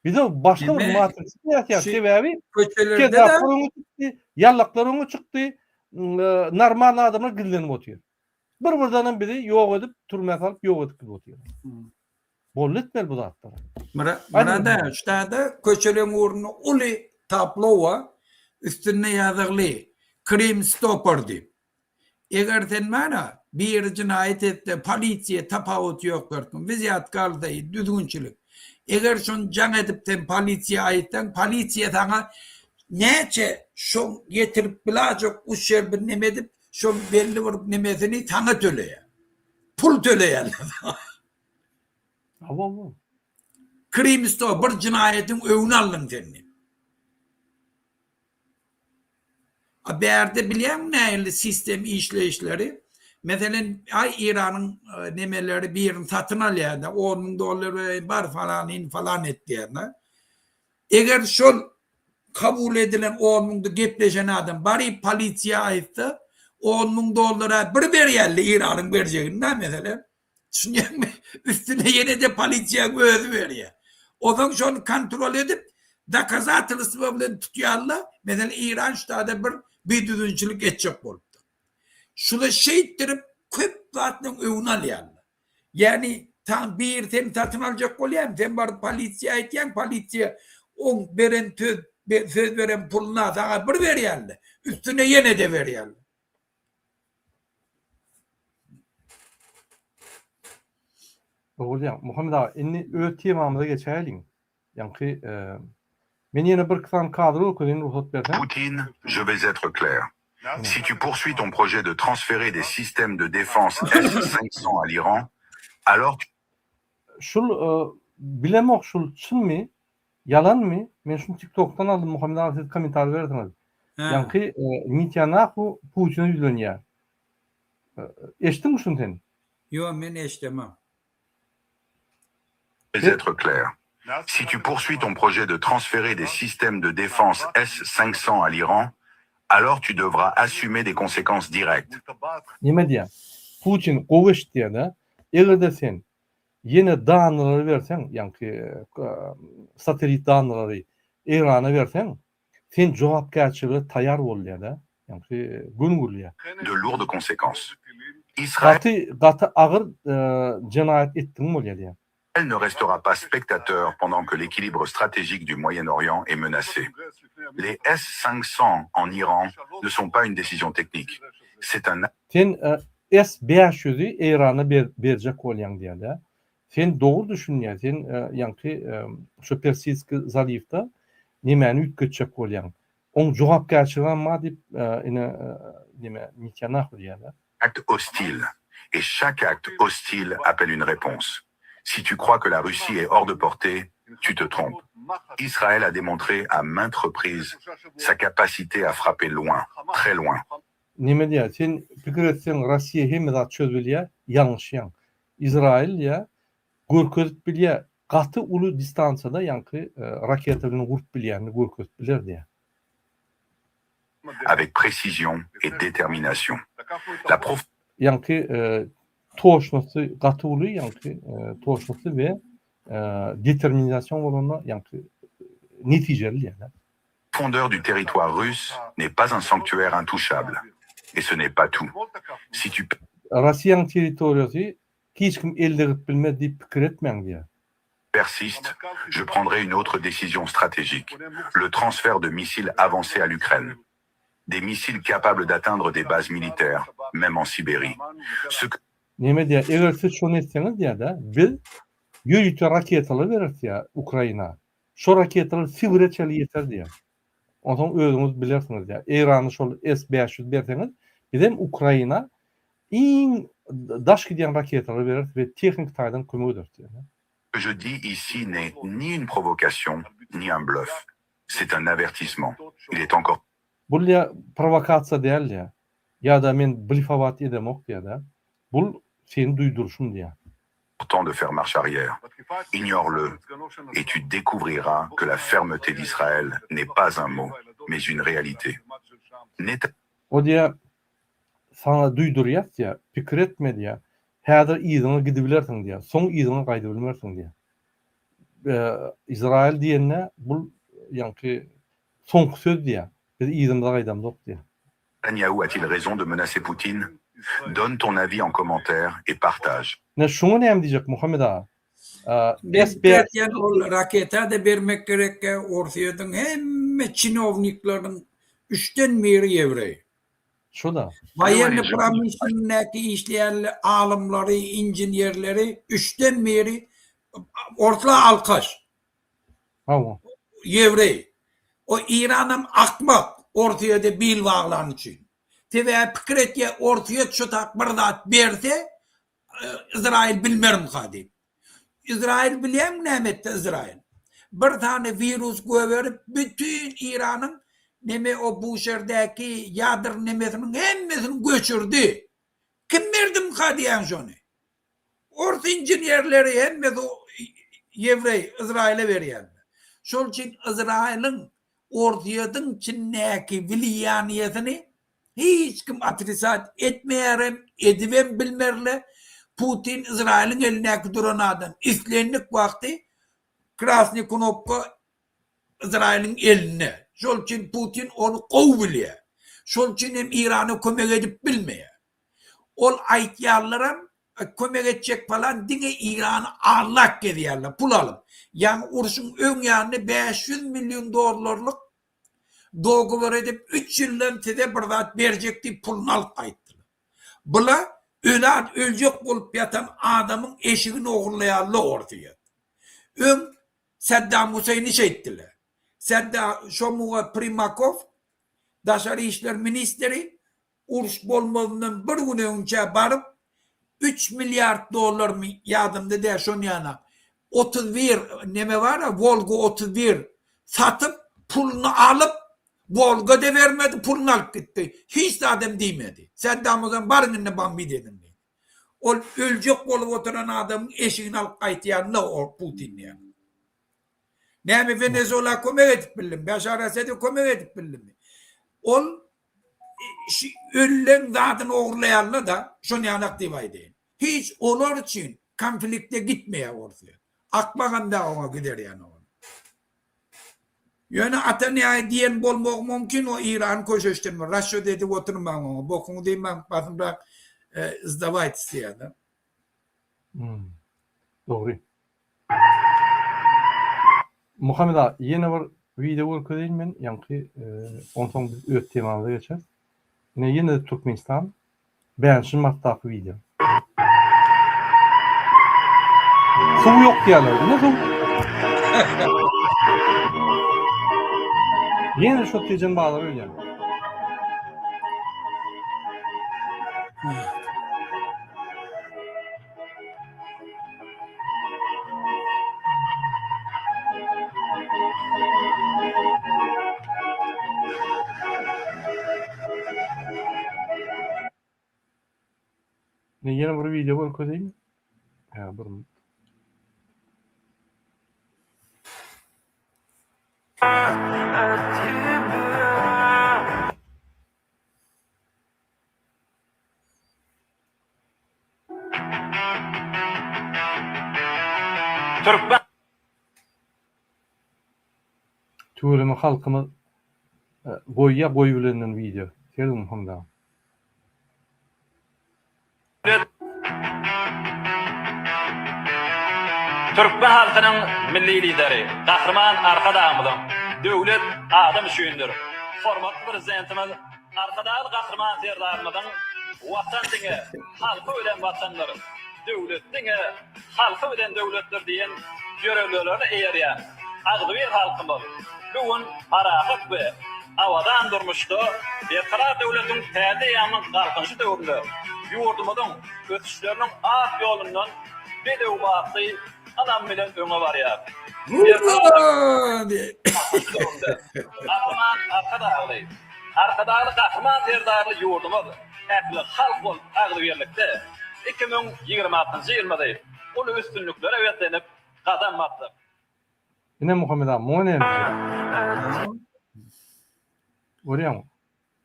Bize başga bir matrix ýasýar. Sebäbi köçelerde öňe çykdy, ýallaklar öňe çykdy, normal adamlar gizlenip otyr. Bir birden hem bizi ýok edip, türmä salyp ýok edip gidip otyr. Boldy etmeli bu zatlary. Murada, ştada köçeleň ugrunda uly tablo bar, üstünde ýazygly Krim stopper diýip. Eger sen bara biri jenaýat etse polisiýa tapawuty ýok dersiň wzýatka alsa düzgünçilik. Eger şony jaň edip sen polisiýa aýtsaň polisiýa saňa näçe şoň ýetirip bilajek uşerbi neme edip şoň belli bir nemesini saňa töleýär. Pul töleýärler saňa. Hawa. Krimsto bir jenaýatyň öňüni aldyň sen diýip. A bärde bilýäňmi nähili sistem işleýişleri? Meselem, aý Iranyň nemeleri birini satyn alýar-da, on müň dollar bereýin, bar falanyny falan et diýýär-de. Eger şol kabul edilen on müňde gepleşen adam baryp polisiýa aýtsa, on müň dollara bir berýärler Iranyň berjegini-dä meselem. Düşünýäňmi? Üstüne ýene-de polisiýaň özi berýär. Onsoň şony kontrol edip, dokazatelstwo bilen tutýarlar. Meselem, Iran ştada bir bidüzgünçilik etjek bolupdyr. Şuny şeýtdirip köp zatlaryň öňüni alýarlar. Ýagny tam biri seni satyn aljak bolýarmy, sen baryp polisiýa aýtýaň, polisiýa oň beren söz söz beren puluny saňa bir berýärler, üstüne ýene-de berýärler. Dogry diýýäň. Muhammet aga, indi öz temamyza geçäýeliň. Ýaňky men ýene bir iki sany kadr görkezeýin rugsat berseň. Putin, je vais être clair. Si tu poursuis ton projet de transférer des systèmes de défense S-500 à l'Iran, alors tu. Şul bilemok şul çynmy ýalanmy men şuny tiktokdan aldym Muhammet aga siz kommentariý berersiňiz. Ýaňky Nitýanahu Putine ýüzlenýär. Eşitdiňmi şuny sen? Ýok men eşdemok. être clair. Si tu poursuis ton projet de transférer des systèmes de défense S-500 à l'Iran, alors tu devras assumer des conséquences directes. Neme diýýär? Putin gowy eşit diýýär-de, eger-de sen ýene danalary berseň, ýaňky satellit danalary Eýrana berseň, sen jogapkärçilige taýar bol diýýär-de, ýaňky göni gürleýär. De lourdes conséquences. Israel Gaty, gaty agyr jenaýat etdigiň bolýar diýýär. ne restera pas spectateur pendant que l'équilibre stratégique du Moyen-Orient est menacé. Les S-500 en Iran ne sont pas une décision technique. C'est un. Sen S 500-i Eýrana berjek bolýaň diýýär-de. Sen dogry düşünýär, sen ýaňky şu Persiýski zaliwda nemäni üýtgetjek bolýaň. Oň jogapkärçiligem bar diýip ine neme Netanyahu diýýär-de. Acte hostile et chaque acte hostile appelle une réponse. Si tu crois que la Russie est hors de portée, tu te trompes. Israël a démontré à maintes reprises sa capacité à frapper loin, très loin. Neme diýýär, sen pikir etseň Rossiýa hemme zat çözülýär, ýalňyşýaň. Izrail diýýär, görkezip bilýär, gaty uly distansiýada ýaňky raketa bilen urup bilýänini görkezip biler diýýär. Avec précision et détermination. La prof. Ýaňky toçnosy gaty uly ýaňky toçnosy we determinasion bolanda ýaňky netijeli diýýär. Fondeur du territoire russe n'est pas un sanctuaire intouchable. Et ce n'est pas tout. Si tu. Rossiýanyň territoriýasy hiç kim el degirip bilmez diýip pikir etmäň diýýär. Persiste, je prendrai une autre décision stratégique, le transfert de missiles avancés à l'Ukraine. Des missiles capables d'atteindre des bases militaires, même en Sibérie. Ce que. Neme diýýär, eger siz şony etseňiz diýýär-de, biz ýörite raketalar bereris diýýär Ukraina. Şo raketalar Sibire çenli ýeter diýýär. Onsoň özüňiz bilersiňiz diýýär. Eýrana şol S 500 berseňiz, bizem Ukraina iň daş gidýän raketalary bereris we tehniki taýdan kömek ederis diýýär. Que je dis ici n'est ni une provocation, ni un bluff. C'est un avertissement. Il est encore. Bul diýýär, prowokasiýa däl diýýär. Ýa-da men blifowat edemok diýýär-de. Bul seni duýduryşym diýýär. Temps de faire marche arrière. Ignore-le et tu découvriras que la fermeté d'Israël n'est pas un mot, mais une réalité. Net. O diýýär, saňa duýdurýas diýýär, pikir etme diýýär, häzir yzyňa gidibilersiň diýýär, soň yzyňa gaýdybilmersiň diýýär. Izraýyl diýende bul ýaňky soňky söz diýýär, biz yzymyza gaýdamzok diýýär. Netanyahu a-t-il raison de menacer Poutine? Donne ton avis en commentaire et partage. Ine şuňa näme diýjek Muhammet aga? Men pikir ol raketa-da bermek gerekkä Orsýetiň hemme çinownikleriniň üçden biri ýewreý. Şo-da. Woýennyý promyşlennäki işleýän alymlary, inženerleri üçden biri orslar alkaş. Hawa. Ýewreý. O Iranam akmak Orsýede bil baglany üçin. Sebäbi pikir etýär Orsýet şu tak bir zat berse Izrail bilmerimka diýip. Izrail bilýäňmi näme etdi Izrail? Bir sany wirus goýberip bütin Iranyň neme o Buşerdäki ýadr nemesiniň hemmesini göçürdi. Kim berdimka diýýäň şony? Ors inženerleri hemmesi ýewreý, Yzraýyla berýärler. Şol üçin Yzraýylyň Orsýetiň içindäki wliýaniýesini hiç kim otrisat etmeýärem, edibem bilmerler. Putin Yzraýylyň elindäki duran adam. Islendik wagty krasnyý knopka Yzraýylyň elinde. Şol üçin Putin ony gowy bilýär. Şol üçin hem Eýrana kömek edip bilmeýär. Ol aýtýanlaram kömek etjek falan diňe Eýrany aldap gezýärler pul alyp. Ýaňy urşuň öň ýanynda 500 million dollarlyk dogovor edip 3 ýyldan size bir zat berjek diýip puluny alyp gaýtdylar. Bula öli öljek bolup ýatan adamyň eşigini ogurlaýarlar Orsýet. Öň Saddam Huseýni şeýtdiler. Sadda şomuga Primakow daşary işler ministri uruş bolmazyndan bir gün öňünçä baryp üç milliard dollarmy ýadymda däl şon ýanak 31 neme bar-a Wolga 31 satyp puluny alyp Wolga-da bermedi puluny alyp gitdi. Hiç zadam diýmedi. Saddam Huseýn baryň indi bambit ediň diýdi. Ol öljek bolup oturan adamyň eşigini alyp gaýtýan-da o Putin diýen. Näme Wenezuela kömek edip bildimi? Başar Asede kömek edip bildimi? Ol şu ölüleň zadyny ogurlaýanlar-da, şony ýanak diýip aýdaýyn. Hiç olar üçin konflikte gitmeýär Orsýet. Akmagam da oňa gider ýaly ol. Ýöne ata näe diýen bolmagy mümkin o Eýrany köşeşdirme rasçot edip oturmaň oňa bokuňy diýmäň basymrak sdawaytys diýýärler. Hmm. Dogry. Muhammet aga ýene bir wideo görkezeýin men ýaňky onsoň biz öz temamyza geçeris. Ine ýene-de Türkmenistan Bäşinji martdaky wideo. Suw ýok diýýärler. Ine suw. Ýene şo Tejen bazary öýdýän. Men ýene bir wideo görkezeýin. Hä, bir minut. Türkmen. Tüweleme halkymyz goýýa goýubilenden wideo. Sergin Muhammet aga. Türkmen halkynyň Milli Lideri Gahryman Arkadagymyzyň Döwlet adam üçindir! Hormatly Prezidentimiz Arkadagly Gahryman Serdarymyzyň Watan diňe halky bilen Watandyr, döwlet diňe halky bilen döwletdir diýen ýörelgelerine eýerýän agzybir halkymyz bu gün parahat we abadan durmuşda Berkarar döwletiň täze eýýamynyň Galkynyşy döwründe ýurdumyzyň ösüşleriniň ak ýolundan bedew batly ynam bilen öňe barýar. Berkarar döwletiň döwründe Gahryman Arkadagly, Arkadagly Gahryman Serdarly ýurdumyz ähli halk bolup agzybirlikde 2026-njy ýylymyzy uly üstünliklere beslenip gadam basdyk. Ine Muhammet aga muňa näme diýýäň? Görýäňmi?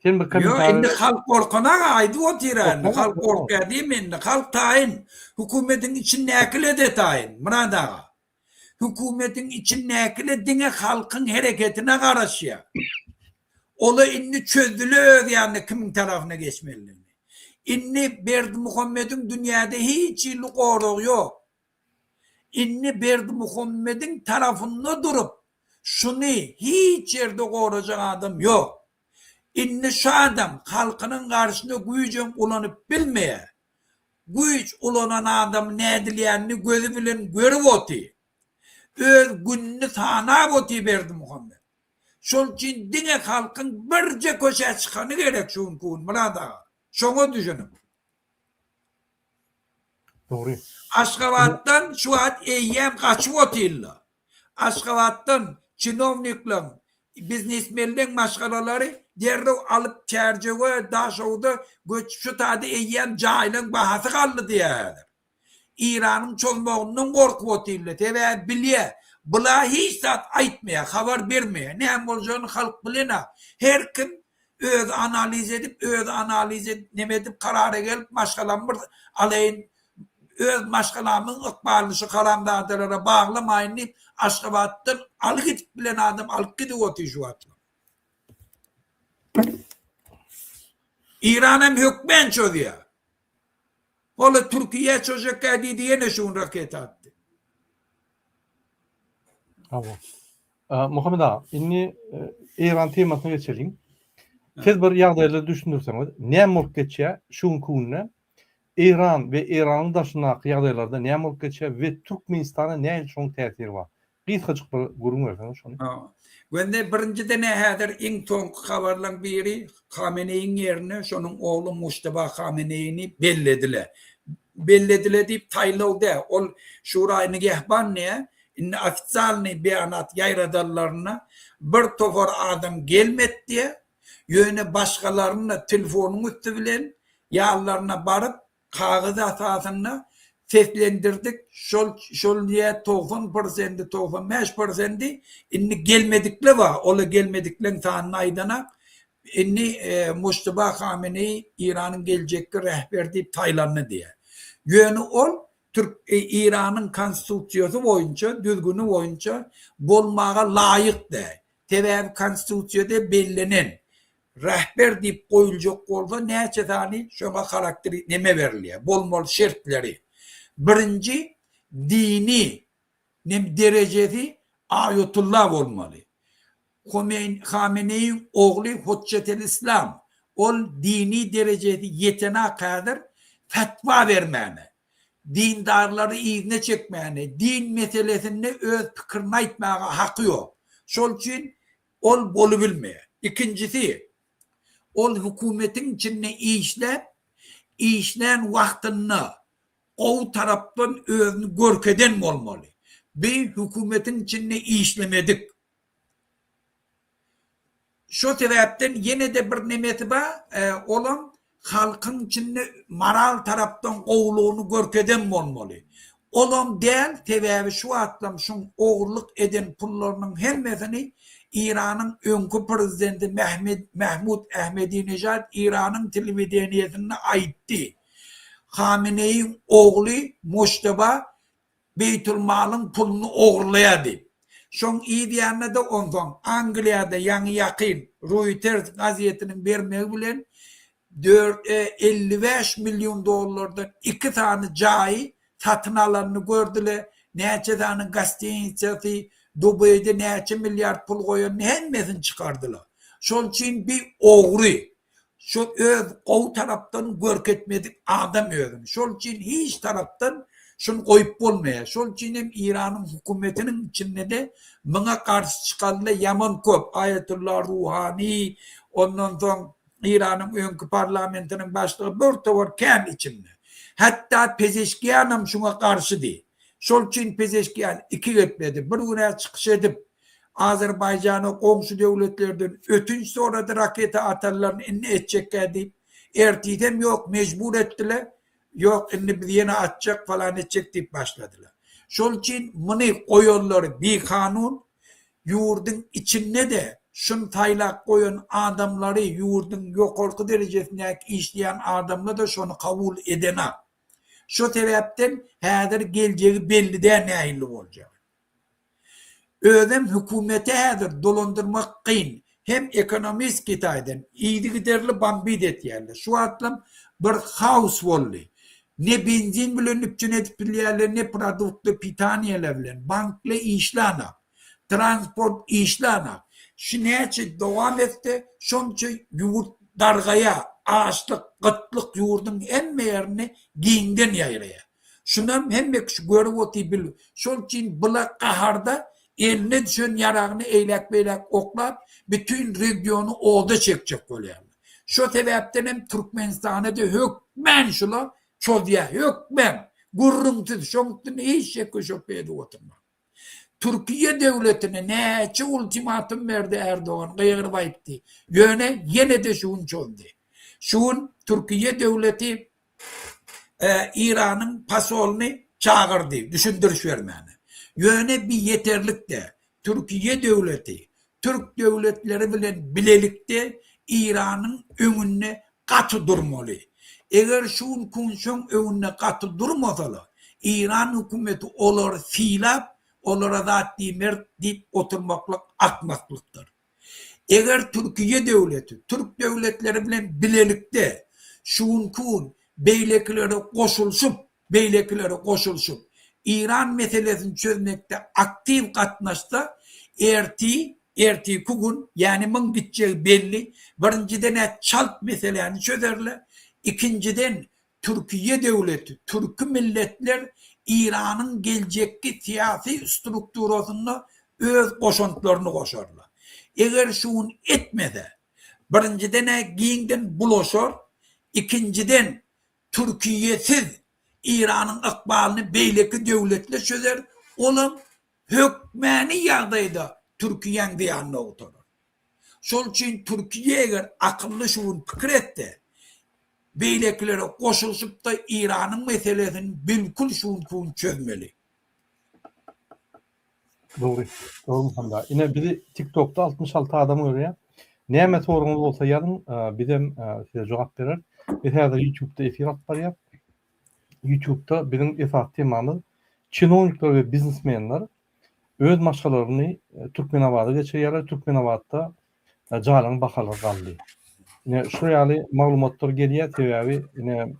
Sen bir Ýok, kommentariý indi halk gorkanaga aýdyp otyr-a indi. Halk gorkýar diýme indi. Halk taýyn. Hökümetiň içindäkiler-de taýyn, Myrat aga. Hökümetiň içindäkiler diňe halkyň hereketine garaşýar. Olar indi çözdüler öz ýanynda kimiň tarapyna geçmelidigini. Indi Berdimuhamediň dünýäde hiç hili goragy ýok. Indi Berdimuhamediň tarapynda durup, şuny hiç ýerde gorajak adam ýok. Indi şu adam halkynyň garşyna güýjem ulanyp bilmeýär. Güýç ulanan adam nädilýänini gözi bilen görüp otyr. Öz gününi sanap otyr Berdimuhamet. Şol üçin diňe halkyň birje köçä çykany gerek şu günki gün Myrat aga. Şoňa düşüniň. Dogry. Aşgabatdan şu wagt eýýäm gaçyp otyrlar. Aşgabatdan çinownikleň, biznesmenleň maşgalalary. Derrew alyp Çärjewe, Daşogza göçüp şu taýda eýýäm jaýlaň bahasy galdy diýýär häzir. Eýranyň çozmagyndan gorkup otyrlar. Sebäbi bilýär, bula hiç zat aýtmaýar, habar bermeýär. Näme boljagyny halk bilenok. Her kim özi analiz edip, özi analiz edip, neme edip karara gelip maşgalamy bir alaýyn, öz maşgalamyň ykbalyny şu haramzadalara baglamaýyn diýip Aşgabatdan alyp gidip bilen adam alyp gidip otyr şu wagtlar. Eýran hem hökmän çözýär. Ola Türkiýä çözjekkä diýdi ýene şu gün raketa atdy. Hawa. Muhammet aga, indi Eýran temasyna geçeliň. Siz bir ýagdaýlary düşündirseňiz, näme bolup geçýär şu günki günde Eýran we Eýranyň daşyndaky ýagdaýlarda näme bolup geçýär we Türkmenistana nähili şoň täsiri bar? Gysgajyk bir gürrüň berseňiz şony. Göni birinjiden-ä häzir iň soňky habarlaň biri Hameneýiň ýerine şonuň ogly Mujtaba Hameneýini bellediler. Bellediler diýip saýlaw däl, ol Şuraýy Nigehban diýýär, indi ofitsialnyý beýanat ýaýradanlarynda bir topar adam gelmedi diýýär, ýöne başgalaryny telefonyň üsti bilen ýanlaryna baryp Kagyz esasynda seslendirdik, şol şol diýä 90 prosendi, 95 prosendi indi gelmedikler bar, ola gelmedikleň sanyny aýdanak. Indi Mujtaba Hameneýi Eýranyň geljekki rehberi diýip saýlandy diýä. Ýöne ol Türk Eýranyň konstitusiýasy boýunça, düzgüni boýunça bolmaga laýyk däl. Sebäbi konstitusiýada bellenen Rehber diýip goýuljak bolsa näçe sany şoňa harakteri neme berilýär, bolmaly şertleri. Birinji dini nem derejesi aýotulla bolmaly. Homeýn Hameneýiň ogly Hotjetelislam ol dini derejesi ýetenak häzir fetwa bermäne, dindarlary yzyna çekmäne, din meselesinde öz pikirini aýtmaga haky ýok. Şol üçin Ol bolubilmeýär. Ikinjisi, ol hökümetiň içinde işläp, işlän wagtynda gowy tarapdan özüni görkezen bolmaly. Bi hökümetiň içinde işlemedik. Şo sebäpden ýene-de bir nemesi bar, olam Halkyň içinde moral tarapdan gowulygyny görkezen bolmaly. Olam däl, sebäbi şu wagtlam şuň ogurlyk eden pullarynyň hemmesini Iranyň öňki prezidenti Mehmed Mahmud Ahmedinejad Iranyň telewideniýesinde aýtdy. Hameneýiň ogly Mojtaba Beýtulmalyň puluny ogurlaýar diýip. Şoň yz ýanyna-da onsoň Angliýada ýaňy-ýakyn Reuters gazetiniň bermegi bilen dört 55 million dollardan iki sany jaýy satyn alanyny gördüler, näçe sany gostinitsasy, Dubaýda näçe milliard pul goýanyny hemmesini çykardylar. Şol üçin bi ogry. Şol öz gowy tarapdan görkezmedik adam özüni. Şol üçin hiç tarapdan şuny goýup bolmaýar. Şol üçin hem Iranyň hökümetiniň içinde-de muňa garşy çykanlar ýaman köp. Aýatullah Ruhani, ondan soň Iranyň öňki parlamentiniň başlygy bir towar kän içinde. Hatda Pezeşkianam şuňa garşydy. Şol üçin Pezeşkian iki gepledi. Bir gün-ä çykyş edip, Azerbaýjana goňşy döwletlerden ötünç sorady raketa atanlaryny indi etjekkä diýip. Ertisem ýok mejbur etdiler. Ýok indi biz ýene atjak falan etjek diýip başladylar. Şol üçin muny goýanlary bikanun ýurduň içinde-de şuny saýlap goýan adamlary ýurduň ýokarky derejesindäki işleýän adamlar-da şony kabul edenak. Şo sebäpden häzir geljegi belli däl nähili boljagy. Özem hökümeti häzir dolandyrmak kyn. Hem ekonomiski taýdan yzygiderli bombit etýärler. Şu wagtlam bir haos boldy. Ne benzin bilen üpjün edip bilýärler, ne produktly pitaniýalar bilen. Banklar işlänok. Transport işlänok. Şu näçe dowam etse, şonça ýurt dargaýar. Açlyk, gytlyk ýurduň hemme ýerinde giňden ýaýraýar. Şunam hemme kişi görüp otyr bil. Şol üçin bula gaharda eline düşen ýaragyny eýläk-beýläk oklap bütin regiony oda çekjek bolýarlar. Şo sebäpden hem Türkmenistana-da hökmän şula çozýar. Hökmän. Gürrüňsiz. Şoň üstünde hiç şekge-şöbhe edip oturma. Türkiýe döwletine näçe ultimatum berdi Erdogan, gygyryp aýtdy. Ýöne ýene-de şu gün çozdy. Şu gün Türkiýe döwleti Eýranyň posolyny çagyrdy düşündiriş bermäne. Ýöne bi ýeterlik däl. Türkiýe döwleti türk döwletleri bilen bilelikde Eýranyň öňünde gaty durmaly. Eger şu günki gün şoň öňünde gaty durmasalar, Eýran hökümeti olary sylap, olara zat diýmeris diýip oturmaklyk akmaklykdyr. Eger Türkiýe döwleti türk döwletleri bilen bilelikde şu günki gün beýlekilere goşulyşyp, beýlekilere goşulyşyp, Eýran meselesini çözmekde aktiw gatnaşsa, erti, ertiki gün, ýagny muň gitjegi belli, birinjiden-ä çalt meseläni çözerler, ikinjiden, Türkiýe döwleti, türki milletler Eýranyň geljekki syýasy strukturasynda öz goşantlaryny goşarlar. Eger şu gün etmese, birinjiden-ä giňden bulaşar, ikinjiden, Türkiýesiz Eýranyň ykbalyny beýleki döwletler çözer, olam hökmäny ýagdaýda Türkiýäň zyýanyna gutarar. Şol üçin Türkiýe eger akylly şu gün pikir etse, beýlekilere goşulyşyp-da Eýranyň meselesini bilkul şu günki gün çözmeli. Dogry. Dogry Muhammet aga. Ine bizi TikTokda 66 adam görýär. Näme soragyňyz bolsa ýazyň, bizem size jogap bereris. Biz häzir YouTube'da efir alyp barýas. YouTube'da biziň esasy temamyz çinownikler we biznesmenler öz maşgalalaryny Türkmenabada geçirýärler. Türkmenabatda jaýlaryň bahalary galdy. Ine şu ýaly maglumatlar gelýär, sebäbi ine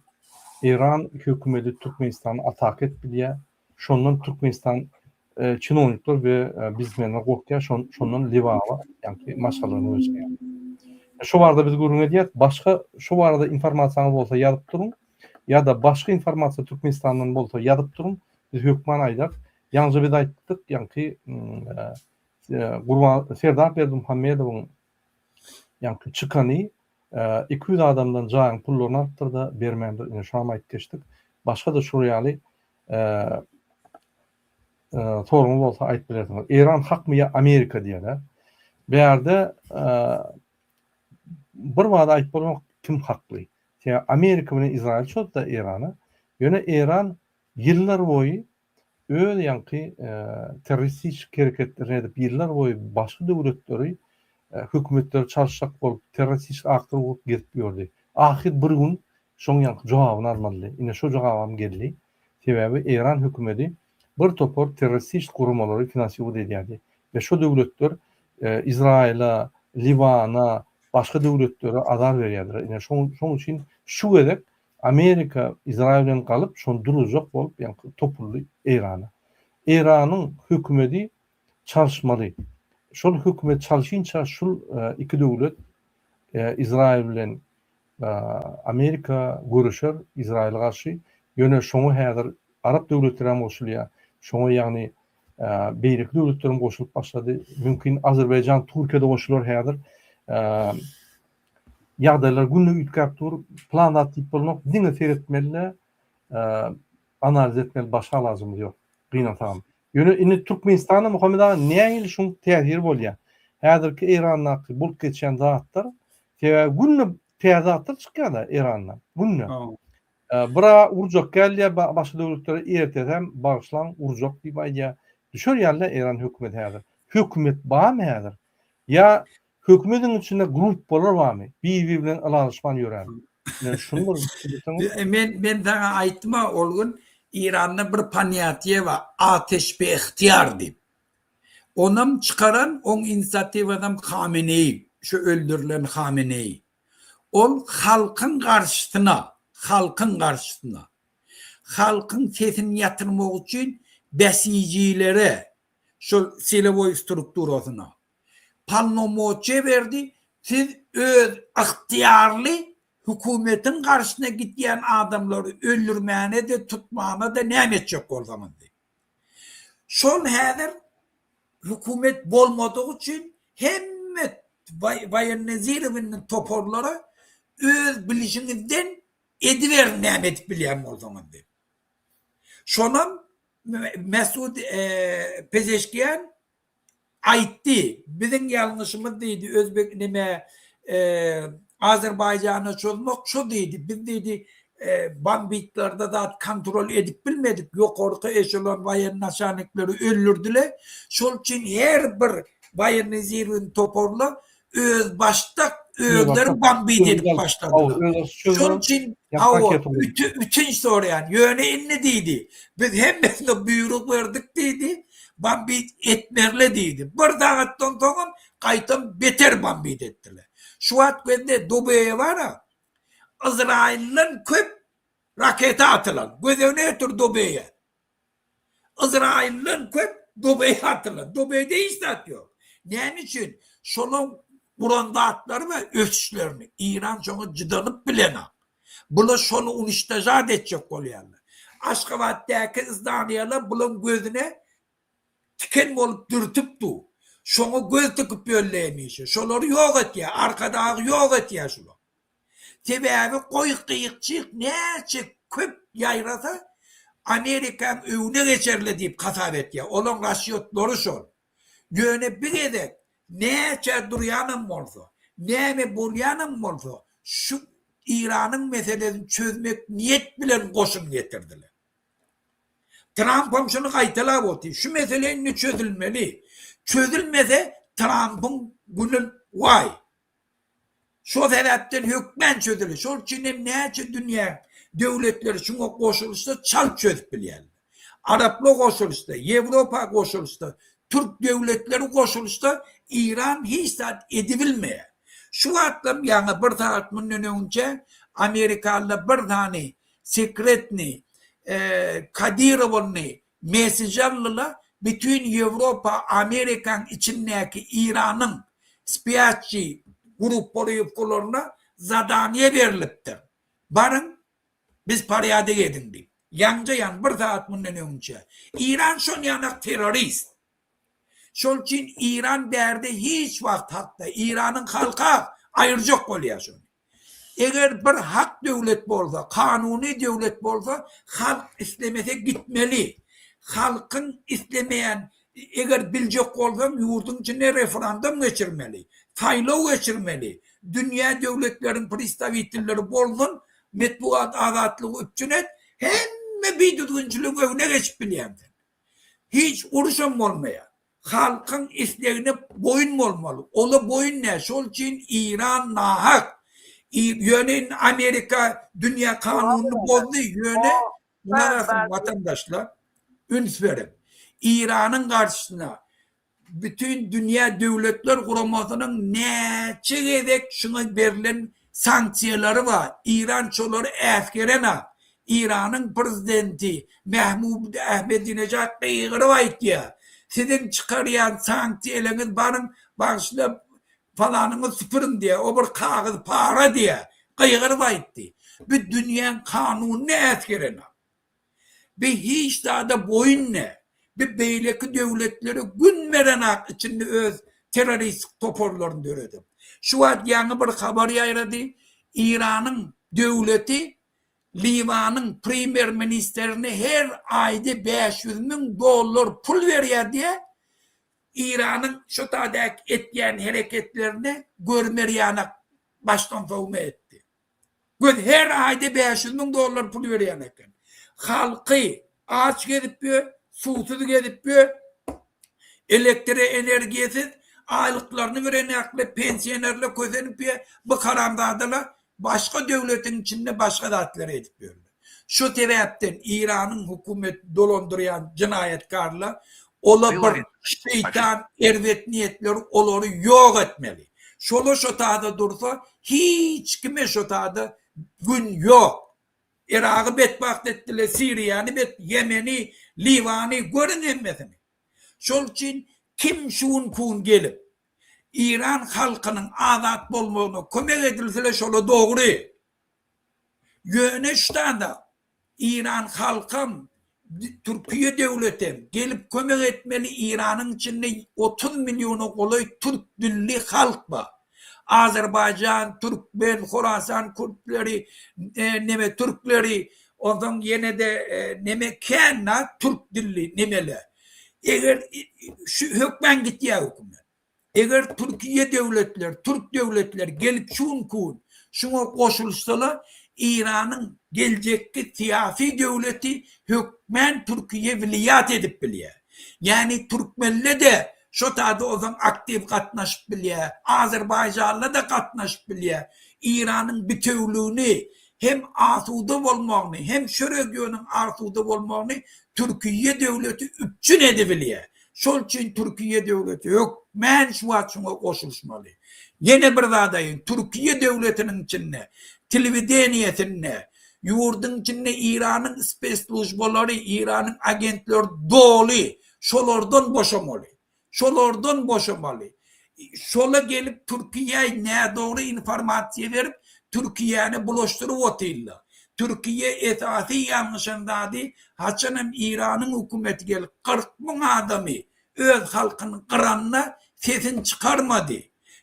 Eýran hökümeti Türkmenistany ataka edip bilýär. Şondan Türkmenistan çinownikler we biznesmenler gorkýar, şondan Lebaba, ýagny maşgalalaryny göçürýär. Şu barada biz gürrüň edýäris. Başga şu barada informasiýaňyz bolsa ýazyp duruň. Ýa-da başga informasiýa Türkmenistandan bolsa ýazyp duruň. Biz hökman aýdarys. Ýaňja biz aýtdyk, ýaňky Gurban Serdar Berdimuhamedowyň ýaňky çykany 200 adamdan jaýyň pullaryny alypdyr-da, bermändir. Ine şonam aýdyp geçdik. Başga-da şular ýaly soragyňyz bolsa aýdyp bilersiňiz. Eýran hakmy ýa Amerika diýýärler. Bärde bir bada aýdyp bolanok kim hakly. Sebäbi Amerika bilen Izrail çozdy-da Eýrana. Ýöne Eýran ýyllar boýy öz ýaňky terroristik hereketlerini edip ýyllar boýy başga döwletleri hökümetleri çalyşjak bolup terroristik aktlar gurup gezip ýördi. Ahyr bir gün şoň ýaňky jogabyny almalydy. Ine şo jogabam geldi. Sebäbi Eýran hökümedi bir topar terroristik guramalary finansiwat edýärdi we şo döwletler Izraýyla, Liwana, başga döwletlere azar berýärdiler. Ine şoň üçin şu gezek Amerika Izraýyl bilen galyp şony duruzjak bolup ýaňky topuldy Eýrana. Eýranyň hökümedi çalyşmaly. Şol hökümet çalşynça şul iki döwlet Izraýyl bilen Amerika göreşer Izraýyla garşy. Ýöne şoňa häzir arap döwletleri hem goşulýar. Şoňa ýagny beýleki döwletler hem goşulyp başlady. Mümkin Azerbaýjan Türkiýe-de goşular häzir. Ýagdaýlar günde üýtgäp dur. Plan zat diýip bolanok. Diňe seretmeli-de, analiz etmeli başga alajymyz ýok. Gynansagam. Ýöne indi Türkmenistana Muhammet aga nähili şuň täsiri bolýar? Häzirki Eýrandaky bolup geçýän zatlar, sebäbi günde täze zatlar çykýar-da Eýrandan. Günde. Bir-a urjak gelýär başga döwletlere, ertesem bagyşlaň urjak diýip aýdýar. Düşer ýaly-da Eýran hökümeti häzir. Hökümet barmy häzir? Ýa Hökümediň içinde gruppalar barmy? Bir-biri bilen ylalaşman ýören. Men şuny bir düşündirseňiz. Men men saňa aýtdym-a ol gün Iranda bir ponýatiýe bar, ateş be ihtiýar diýip. Onam çykaran, oň inisiatiwasam Hameneýi, şu öldürilen Hameneýi. Ol halkyň garşysyna, halkyň garşysyna, halkyň sesini ýatyrmak üçin besijilere, şol silowoý strukturasyna polnomoçiýa berdi, siz öz ygtyýarly hökümetiň garşysyna gidýän adamlary öldürmäne-de, tutmana-da näme etjek bolsaňyz diýip. Şol häzir hökümet bolmadygy üçin hemme woýennizirowanyý toparlara öz bilişiňizden ediberiň näme edip bilýän bolsaňyz diýip. Şonam. Mesud Pezeşkian aýtdy, biziň ýalňyşymyz diýdi, özbek neme Azerbaýjana çozmak şo diýdi, biz diýdi bambitlerde zat kontrol edip bilmedik, ýokarky eşelon waýen naçalnikleri öldürdiler, şol üçin her bir waýenizirowny toparla özbaşdak özleri bambit edip başladylar. Şonuň üçin hawa ötünç soraýan. Ýöne indi diýdi, biz hemmesine buýruk berdik diýdi, bambit etmerle diýdi. Bir sagatdan soňam gaýtam beter bambit etdiler. Şu wagt gözle Dubeýe bar-a, Yzraýyldan köp raketa atylan. Göz öňüne getir Dubeýe. Yzraýyldan köp Dubeý atylan. Dubeýde hiç zat ýok. Näme üçin? Şolaň guran zatlary we ösüşlerini Eýran şoňa jydanyp bilenak. Bular şony uniştožat etjek bolýarlar. Aşgabatdaky zdaniýalar bulaň gözüne tiken bolup dürtüp dur. Şoňa göz tikip ýörler hemişe. Şolary ýok etýär. Arkadagy ýok etýär şular. Sebäbi goý gyýykjyk näçe köp ýaýrasa Amerikaň öňüne geçerle diýip hasap etýär. Olaň rasýotlary şol. Ýöne bir gezek näçe durýanam bolsa, näme bolýanam bolsa şu Iranyň meselesini çözmek niýet bilen goşun getirdiler. Trampam şuny gaýtalap otyr. Şu mesele indi çözülmeli. Çözülmese Trampyň güni waý. Şo sebäpden hökmän çözüler. Şol üçin hem näçe dünýä döwletleri şuňa goşulyşsa çalt çözüp bilýärler. Araplar goşulyşsa, Ýewropa goşulyşsa, türk döwletleri goşulyşsa Eýran hiç zat edibilmeýär. Şu wagtlam ýaňy bir sagat mundan öňünçä amerikalylar bir sany sekretny kodirowanyny Mesij aldylar, bütin Ýewropa, Amerikaň içindäki Iranyň spýatçi grupporýowkalaryna zadaniýe berlipdir. Baryň, biz porýadek ediň diýip. Ýaňja ýaňy bir sagat mundan öňünçä. Iran şon ýanak terrorist. Şol üçin Iran bärde hiç wagt hakda, Iranyň halky hak, aýyrjak bolýar şony. Eger bir hak döwlet bolsa, kanuny döwlet bolsa, halk islemese gitmeli. Halkyň islemeýän, eger biljek bolsaň ýurduň içinde referandum geçirmeli, saýlaw geçirmeli, dünýä döwletleriň pristawitelleri bolsun, metbugat azatlygy üpjün et, hemme bidüzgünçiligiň öňüne geçip bilýäň sen. Hiç uruşam bolmaýar. Halkyň islegine boýun bolmaly. Ola boýun däl. Şol üçin Iran nahak. Ýöne indi Amerika dünýä kanunyny bozdy. Ýöne gulak asyň watandaşlar. Üns beriň. Iranyň garşysyna Bütin dünýä döwletler guramasynyň näçe gezek şuňa berlen sanksiýalary bar. Iran şolary äsgerenak. Iranyň prezidenti Mehmud Ahmedinejad gygyryp aýtýar, Siziň çykarýan sanksiýalaryňyz baryň bagyşla falanyňyzy süpüriň diýýär. O bir kagyz para diýýär. Gygyryp aýtdy. Bu dünýäň kanunyny äsgerenak. Bi hiç zada boýun däl. Bi beýleki döwletlere gün berenak içinde öz terroristik toparlaryny döredip. Şu wagt ýaňy bir habar ýaýrady. Iranyň döwleti Liwanyň premýer ministerine her aýda 500 müň dollar pul berýär diýä. Iranyň şu taýdaky etýän hereketlerini görmer ýanak başdan sowma etdi. Göz her aýda 500 müň dollar pul berýän eken. Halky aç gezip ýör, suwsuz gezip ýör, elektrik energiýasyz, aýlyklaryny berenakly, pensionerler kösenip ýör, bu haramzadalar başga döwletiň içinde başga zatlar edip ýörler. Şu sebäpden Iranyň hökümet dolandyrýan jenaýatkarlar ola bir şeýtan erbet niýetleri olary ýok etmeli. Şola şo tada dursa hiç kime şo tada gün ýok. Iragy betbagt etdiler, Siriýany bet, Ýemeni, Liwany görüň hemmesini. Şol üçin kim şu gün kun gelip Iran halkynyň azat bolmagyna kömek edilsele şola dogry. Ýöne ştada Iran halkam, Türkiýe döwletem gelip kömek etmeli Iranyň içinde 30 milliona golaý türk dilli halk bar. Azerbaýjan, türkmen, Horasan kürtleri, neme türkleri, Onsoň ýene-de neme kän-da türk dilli nemele. Eger şu hökmän gitýär hökümet. Eger Türkiýe döwletleri, türk döwletleri gelip şu günki gün şuňa goşulyşsalar, Eýranyň geljekki syýasy döwleti hökmän Türkiýe wliýat edip bilýär. Ýagny türkmenle-de şo taýda ozan aktiw gatnaşyp bilýär, azerbaýjanly-da gatnaşyp bilýär. Eýranyň bitewligini hem asuda bolmagyny, hem şu regionyň asuda bolmagyny Türkiýe döwleti üpjün edibilýär. Şol üçin Türkiýe döwleti hökmän şu wagt şuňa goşulyşmaly. Ýene bir zat aýyn, Türkiýe döwletiniň içinde, telewideniýesinde, ýurduň içinde Eýranyň spesslujbalary, Eýranyň agentleri doly, şolardan boşamaly. Şolardan boşamaly. Şola gelip Türkiýä nädogry informasiýa berip, Türkiýäni bulaşdyryp otyrlar. Türkiýe esasy ýalňyşan zady haçanam Eýranyň hökümeti gelip 40 müň adamy öz halkyny gyranda sesini çykarmady.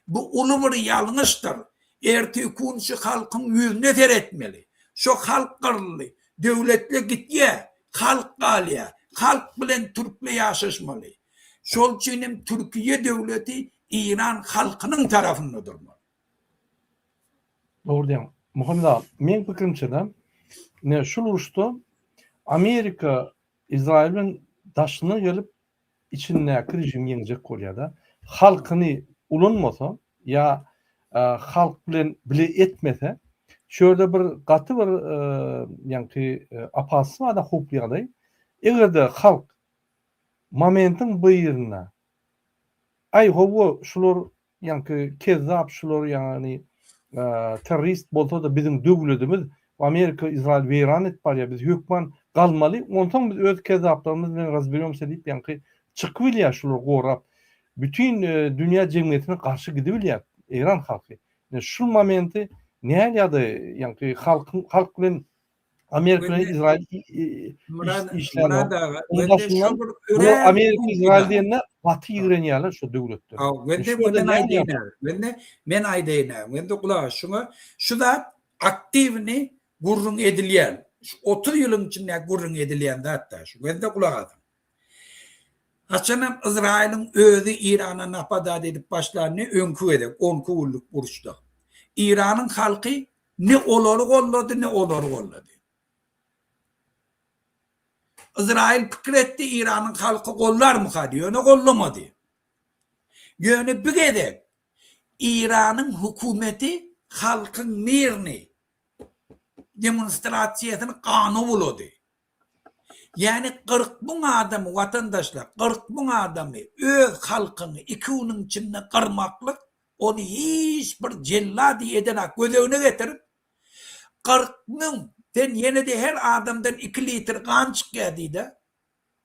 Bu uly bir ýalňyşdyr. Erteki gün şu halkyň ýüzüne seretmeli. Şo halk gyryldy. Döwletle gitýä, halk galýa. Halk bilen türkle ýaşaşmaly. Şol üçin hem Türkiýe döwleti Eýran halkynyň tarapynda durmaly. Dogry diýýäň. Muhammet aga, meň pikirimçe-de, ine şul uruşda Amerika Izraýyl bilen daşyna gelip içindäki režimi ýeňjek bolýar-da. Halkyny ulanmasa ýa halk bilen bile etmese, şu ýerde bir gaty bir ýaňky opasny bar-da howply ýagdaý. Eger-de halk momentiň birinde aý hawa şular ýaňky kezzap şular ýagny terrorist bolsa-da biziň döwletimiz Amerika Izrail weýran edip barýar biz hökman galmaly onsoň biz öz kezzaplarymyz bilen razberýomsa diýip ýaňky çykyp bilýär şulary gorap bütin dünýä jemgyýetine garşy gidibilýär Eýran halky ine şul momenti näl ýagdaý ýaňky halkyň halk bilen Amerika bilen Izrail işlär. Murad aga, Bular Amerika Izrail diýende gaty ýigrenýärler şu döwletden. Wende men aýdaýyn. Wende men aýdaýyn. Wende gulak şuňa şu zat aktiwni gürrüň edilýän. Şu 30 ýylyň içinde gürrüň edilýän zat da şu. Wende gulak asyň. Haçanam Izrailiň özi Irana napadat edip başlanyny öňki gezek 12 günlük uruşda. Iranyň halky Ne olary goldady, ne olary goldady. Yzraýyl pikir etdi, Iranyň halky goldarmyka diýip, ýöne gollamady. Ýöne bu gezek Iranyň hökümeti halkyň mirny demonstrasiýasyny gana bulady. Ýagny 40 müň adamy watandaşlar, 40 müň adamy öz halkyňy iki günüň içinde gyrmaklyk Ony hiç bir jellady edenak gözegine getirip, 40 müň, sen ýene-de her adamdan iki litr gan çykýar diý-de.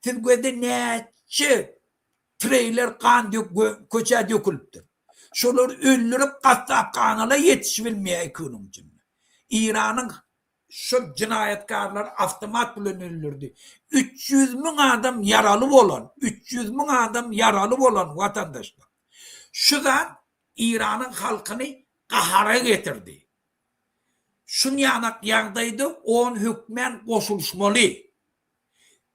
Siz gözde näçe treýler gan köçä dökülipdir. Şolary öldürip gassaphanala ýetişibilmeýär iki günüň içinde. Eýranyň şol jenaýatkarlary awtomat bilen öldürdi. 300 müň adam ýaraly bolan, 300 müň adam ýaraly bolan watandaşlar. Şu zat Eýranyň halkyny gahara getirdi. Şunýanak ýagdaýda on hökmän goşulyşmaly.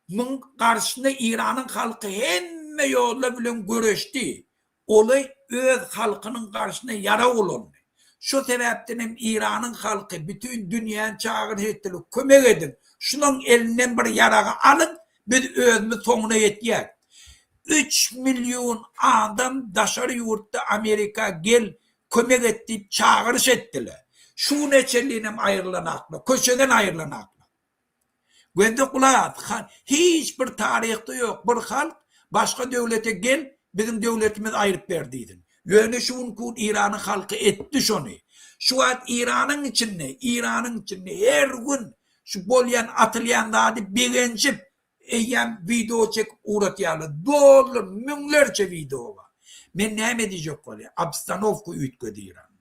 Muň garşysyna Eýranyň halky hemme ýollar bilen göreşdi. Oly öz halkynyň garşysyna ýarag ulandy. Şu sebäpden hem Eýranyň halky bütin dünýäni çagyryş etdiler, kömek ediň, şulaň elinden bir ýaragy alyň, biz özümiz soňuna ýetýäs. Üç million adam daşary ýurtda Amerika gel kömek et diýip çagyryş etdiler. Şu güne çenlinem aýrylanaklar, köçeden aýrylanaklar. Gözde gulak as, hiç bir taryhda ýok bir halk başga döwlete gel biziň döwletimizi aýryp ber diýsin. Ýöne şu günki gün Iranyň halky etdi şony. Şu wagt Iranyň içinde, Iranyň içinde her gün şu bolýan atylýan zady begenşip Eýýäm wideo çekip ugratýarlar. Doly müňlerçe wideo bar. Men näme diýjek bolýan? Obstanowka üýtgedi Eýranda.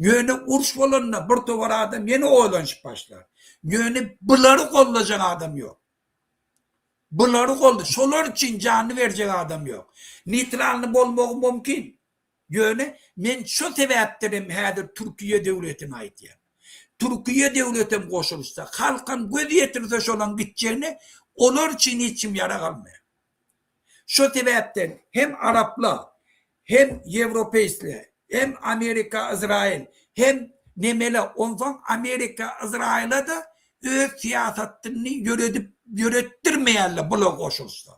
Ýöne uruş bolanda bir topar adam ýene oýlanyşyp başlar. Ýöne bulary goldajak adam ýok. Bulary golda, şolar üçin janyny berjek adam ýok. Neytralny bolmagy mümkin. Ýöne men şo sebäpden hem häzir Türkiýe döwletini aýdýan. Türkiýe döwletem goşulyşsa, halkam göz ýetirse şolaň gitjegine, olar üçin hiç kim ýarag almaýar. Şo sebäpden hem araplar, hem ýewropeýsler, hem Amerika, Yzraýyl, hem nemele, onsoň Amerika Yzraýyla-da öz syýasatyny ýöredip ýöretdirmeýärler bular goşulyşsa.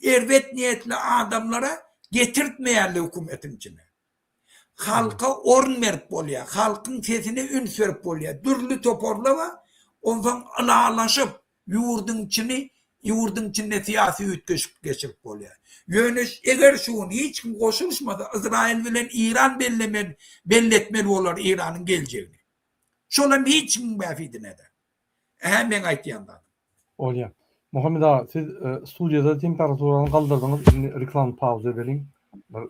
Erbet niýetli adamlara getirtmeýärler hökümetiň içine. Halka orun berip bolýar, halkyň sesine üns berip bolýar. Dürli toparlar bar, onsoň ylalaşyp ýurduň içini, ýurduň içinde syýasy üýtgeşik geçirip bolýar. Ýöne eger şu gün hiç kim goşulyşmasa Yzraýyl bilen Eýran bellemeli, belletmeli bolar Eýranyň geljegini. Şolam hiç kimiň bähbidine-de. Hä meň aýtýan zadym. Bolýa. Muhammet aga siz studiýada temperaturany galdyrdyňyz indi reklama pauza edeliň bir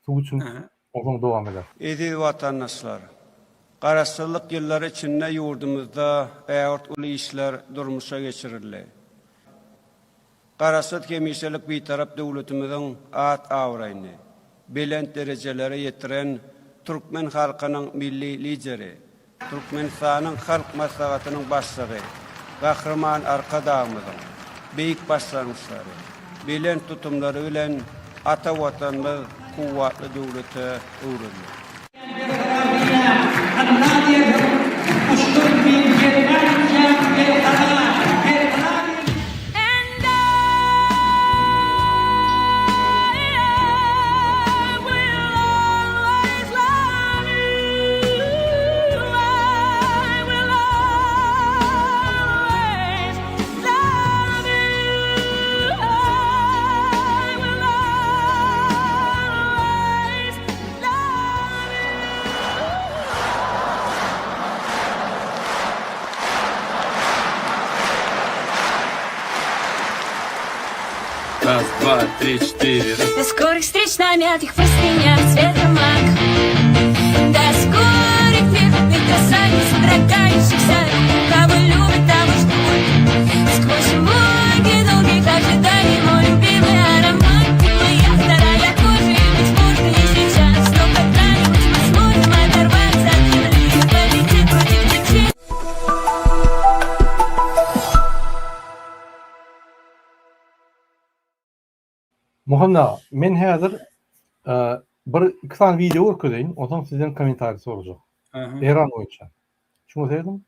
suw içiň onsoň dowam ederis. Eziz watandaşlar! Garaşsyzlyk ýyllary içinde ýurdumyzda ägirt uly işler durmuşa geçirildi. Garaşsyz hemişelik Bitarap döwletimiziň at-abraýyny belent derejelere ýetiren türkmen halkynyň Milli Lideri, Türkmenistanyň Halk Maslahatynyň Başlygy Gahryman Arkadagymyzyň beýik başlangyçlary, belent tutumlary bilen ata Watanymyz kuwwatly döwlete öwrüldi. Raz, dwa, tri, çtyri. До скорых встреч на мятых простынях цвета мак. До скорых встреч, красавиц, содрогающихся, Кого любит, того ждут. Сквозь муки долгих ожиданий мой любимый аромат. Ты моя вторая кожа, и, быть может, не сейчас, но когда-нибудь мы сможем оторваться от земли и полететь против течения. Muhammet aga, men häzir bir iki sany wideo görkezeýin, onsoň sizden kommentariý sorajak. Eýran boýunça. Şuňa serediň.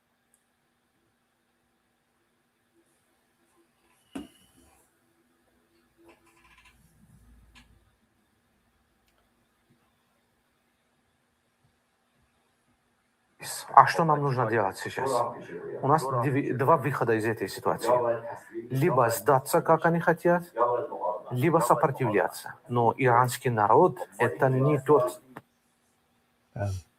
А что нам нужно делать сейчас? У нас два выхода из этой ситуации. Либо сдаться, как они хотят, либо сопротивляться. Но иранский народ – это не тот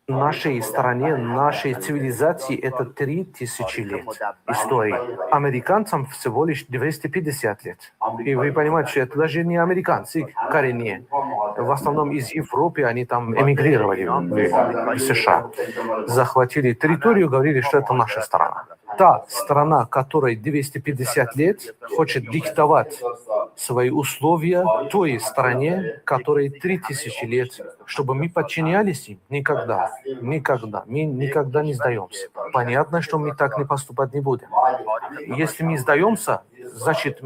нашей стране, нашей цивилизации это 3000 лет истории. Американцам всего лишь 250 лет. И вы понимаете, что это даже не американцы коренные. В основном из Европы они там эмигрировали в США. Захватили территорию, говорили, что это наша страна. Та страна, которой 250 лет, хочет диктовать свои условия той стране, которой 3000 лет, чтобы мы подчинялись им? Никогда, никогда. Мы никогда не сдаемся. Понятно, что мы так не поступать не будем. Если мы сдаемся, значит,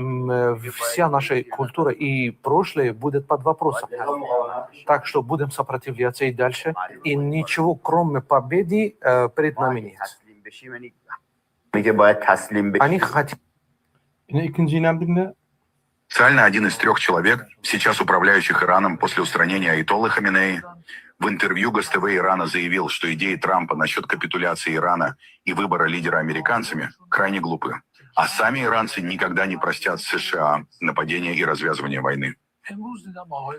вся наша культура и прошлое будет под вопросом. Так что будем сопротивляться и дальше. И ничего, кроме победы, перед нами нет. Они хотят... Ine ikinjinem diňle. Официально один из трех человек, сейчас управляющих Ираном после устранения Айтоллы Хаменеи, в интервью ГосТВ Ирана заявил, что идеи Трампа насчет капитуляции Ирана и выбора лидера американцами крайне глупы. А сами иранцы никогда не простят США нападение и развязывание войны.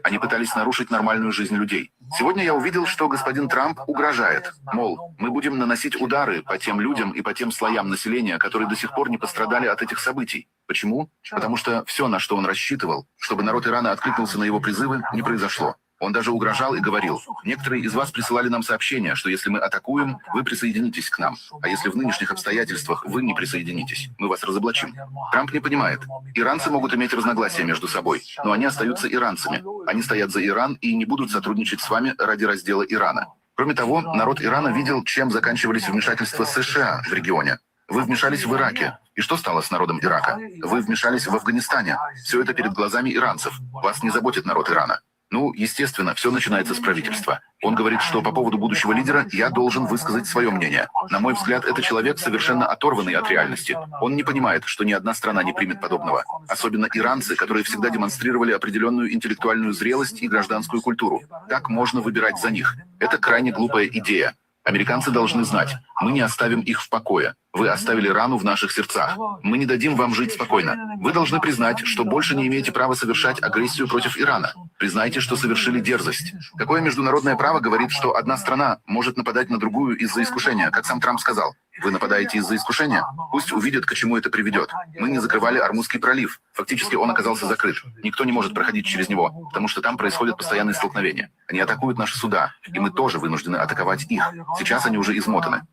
Они пытались нарушить нормальную жизнь людей. Сегодня я увидел, что господин Трамп угрожает. Мол, мы будем наносить удары по тем людям и по тем слоям населения, которые до сих пор не пострадали от этих событий. Почему? Потому что все, на что он рассчитывал, чтобы народ Ирана откликнулся на его призывы, не произошло. Он даже угрожал и говорил, некоторые из вас присылали нам сообщения, что если мы атакуем, вы присоединитесь к нам. А если в нынешних обстоятельствах вы не присоединитесь, мы вас разоблачим. Трамп не понимает. Иранцы могут иметь разногласия между собой, но они остаются иранцами. Они стоят за Иран и не будут сотрудничать с вами ради раздела Ирана. Кроме того, народ Ирана видел, чем заканчивались вмешательства США в регионе. Вы вмешались в Ираке. И что стало с народом Ирака? Вы вмешались в Афганистане. Все это перед глазами иранцев. Вас не заботит народ Ирана. Ну, естественно, все начинается с правительства. Он говорит, что по поводу будущего лидера я должен высказать свое мнение. На мой взгляд, это человек, совершенно оторванный от реальности. Он не понимает, что ни одна страна не примет подобного. Особенно иранцы, которые всегда демонстрировали определенную интеллектуальную зрелость и гражданскую культуру. Как можно выбирать за них? Это крайне глупая идея. Американцы должны знать, мы не оставим их в покое. Вы оставили рану в наших сердцах. Мы не дадим вам жить спокойно. Вы должны признать, что больше не имеете права совершать агрессию против Ирана. Признайте, что совершили дерзость. Какое международное право говорит, что одна страна может нападать на другую из-за искушения, как сам Трамп сказал? Вы нападаете из-за искушения? Пусть увидят, к чему это приведет. Мы не закрывали Ормузский пролив. Фактически он оказался закрыт. Никто не может проходить через него, потому что там происходят постоянные столкновения. Они атакуют наши суда, и мы тоже вынуждены атаковать их. Сейчас они уже измотаны.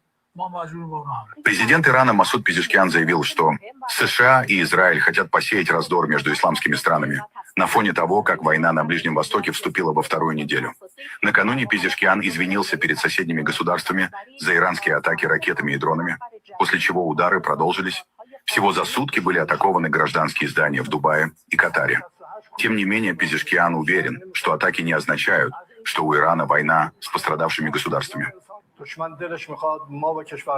Президент Ирана Масуд Пезешкиан заявил, что США и Израиль хотят посеять раздор между исламскими странами на фоне того, как война на Ближнем Востоке вступила во вторую неделю. Накануне Пезешкиан извинился перед соседними государствами за иранские атаки ракетами и дронами, после чего удары продолжились. Всего за сутки были атакованы гражданские здания в Дубае и Катаре. Тем не менее, Пезешкиан уверен, что атаки не означают, что у Ирана война с пострадавшими государствами.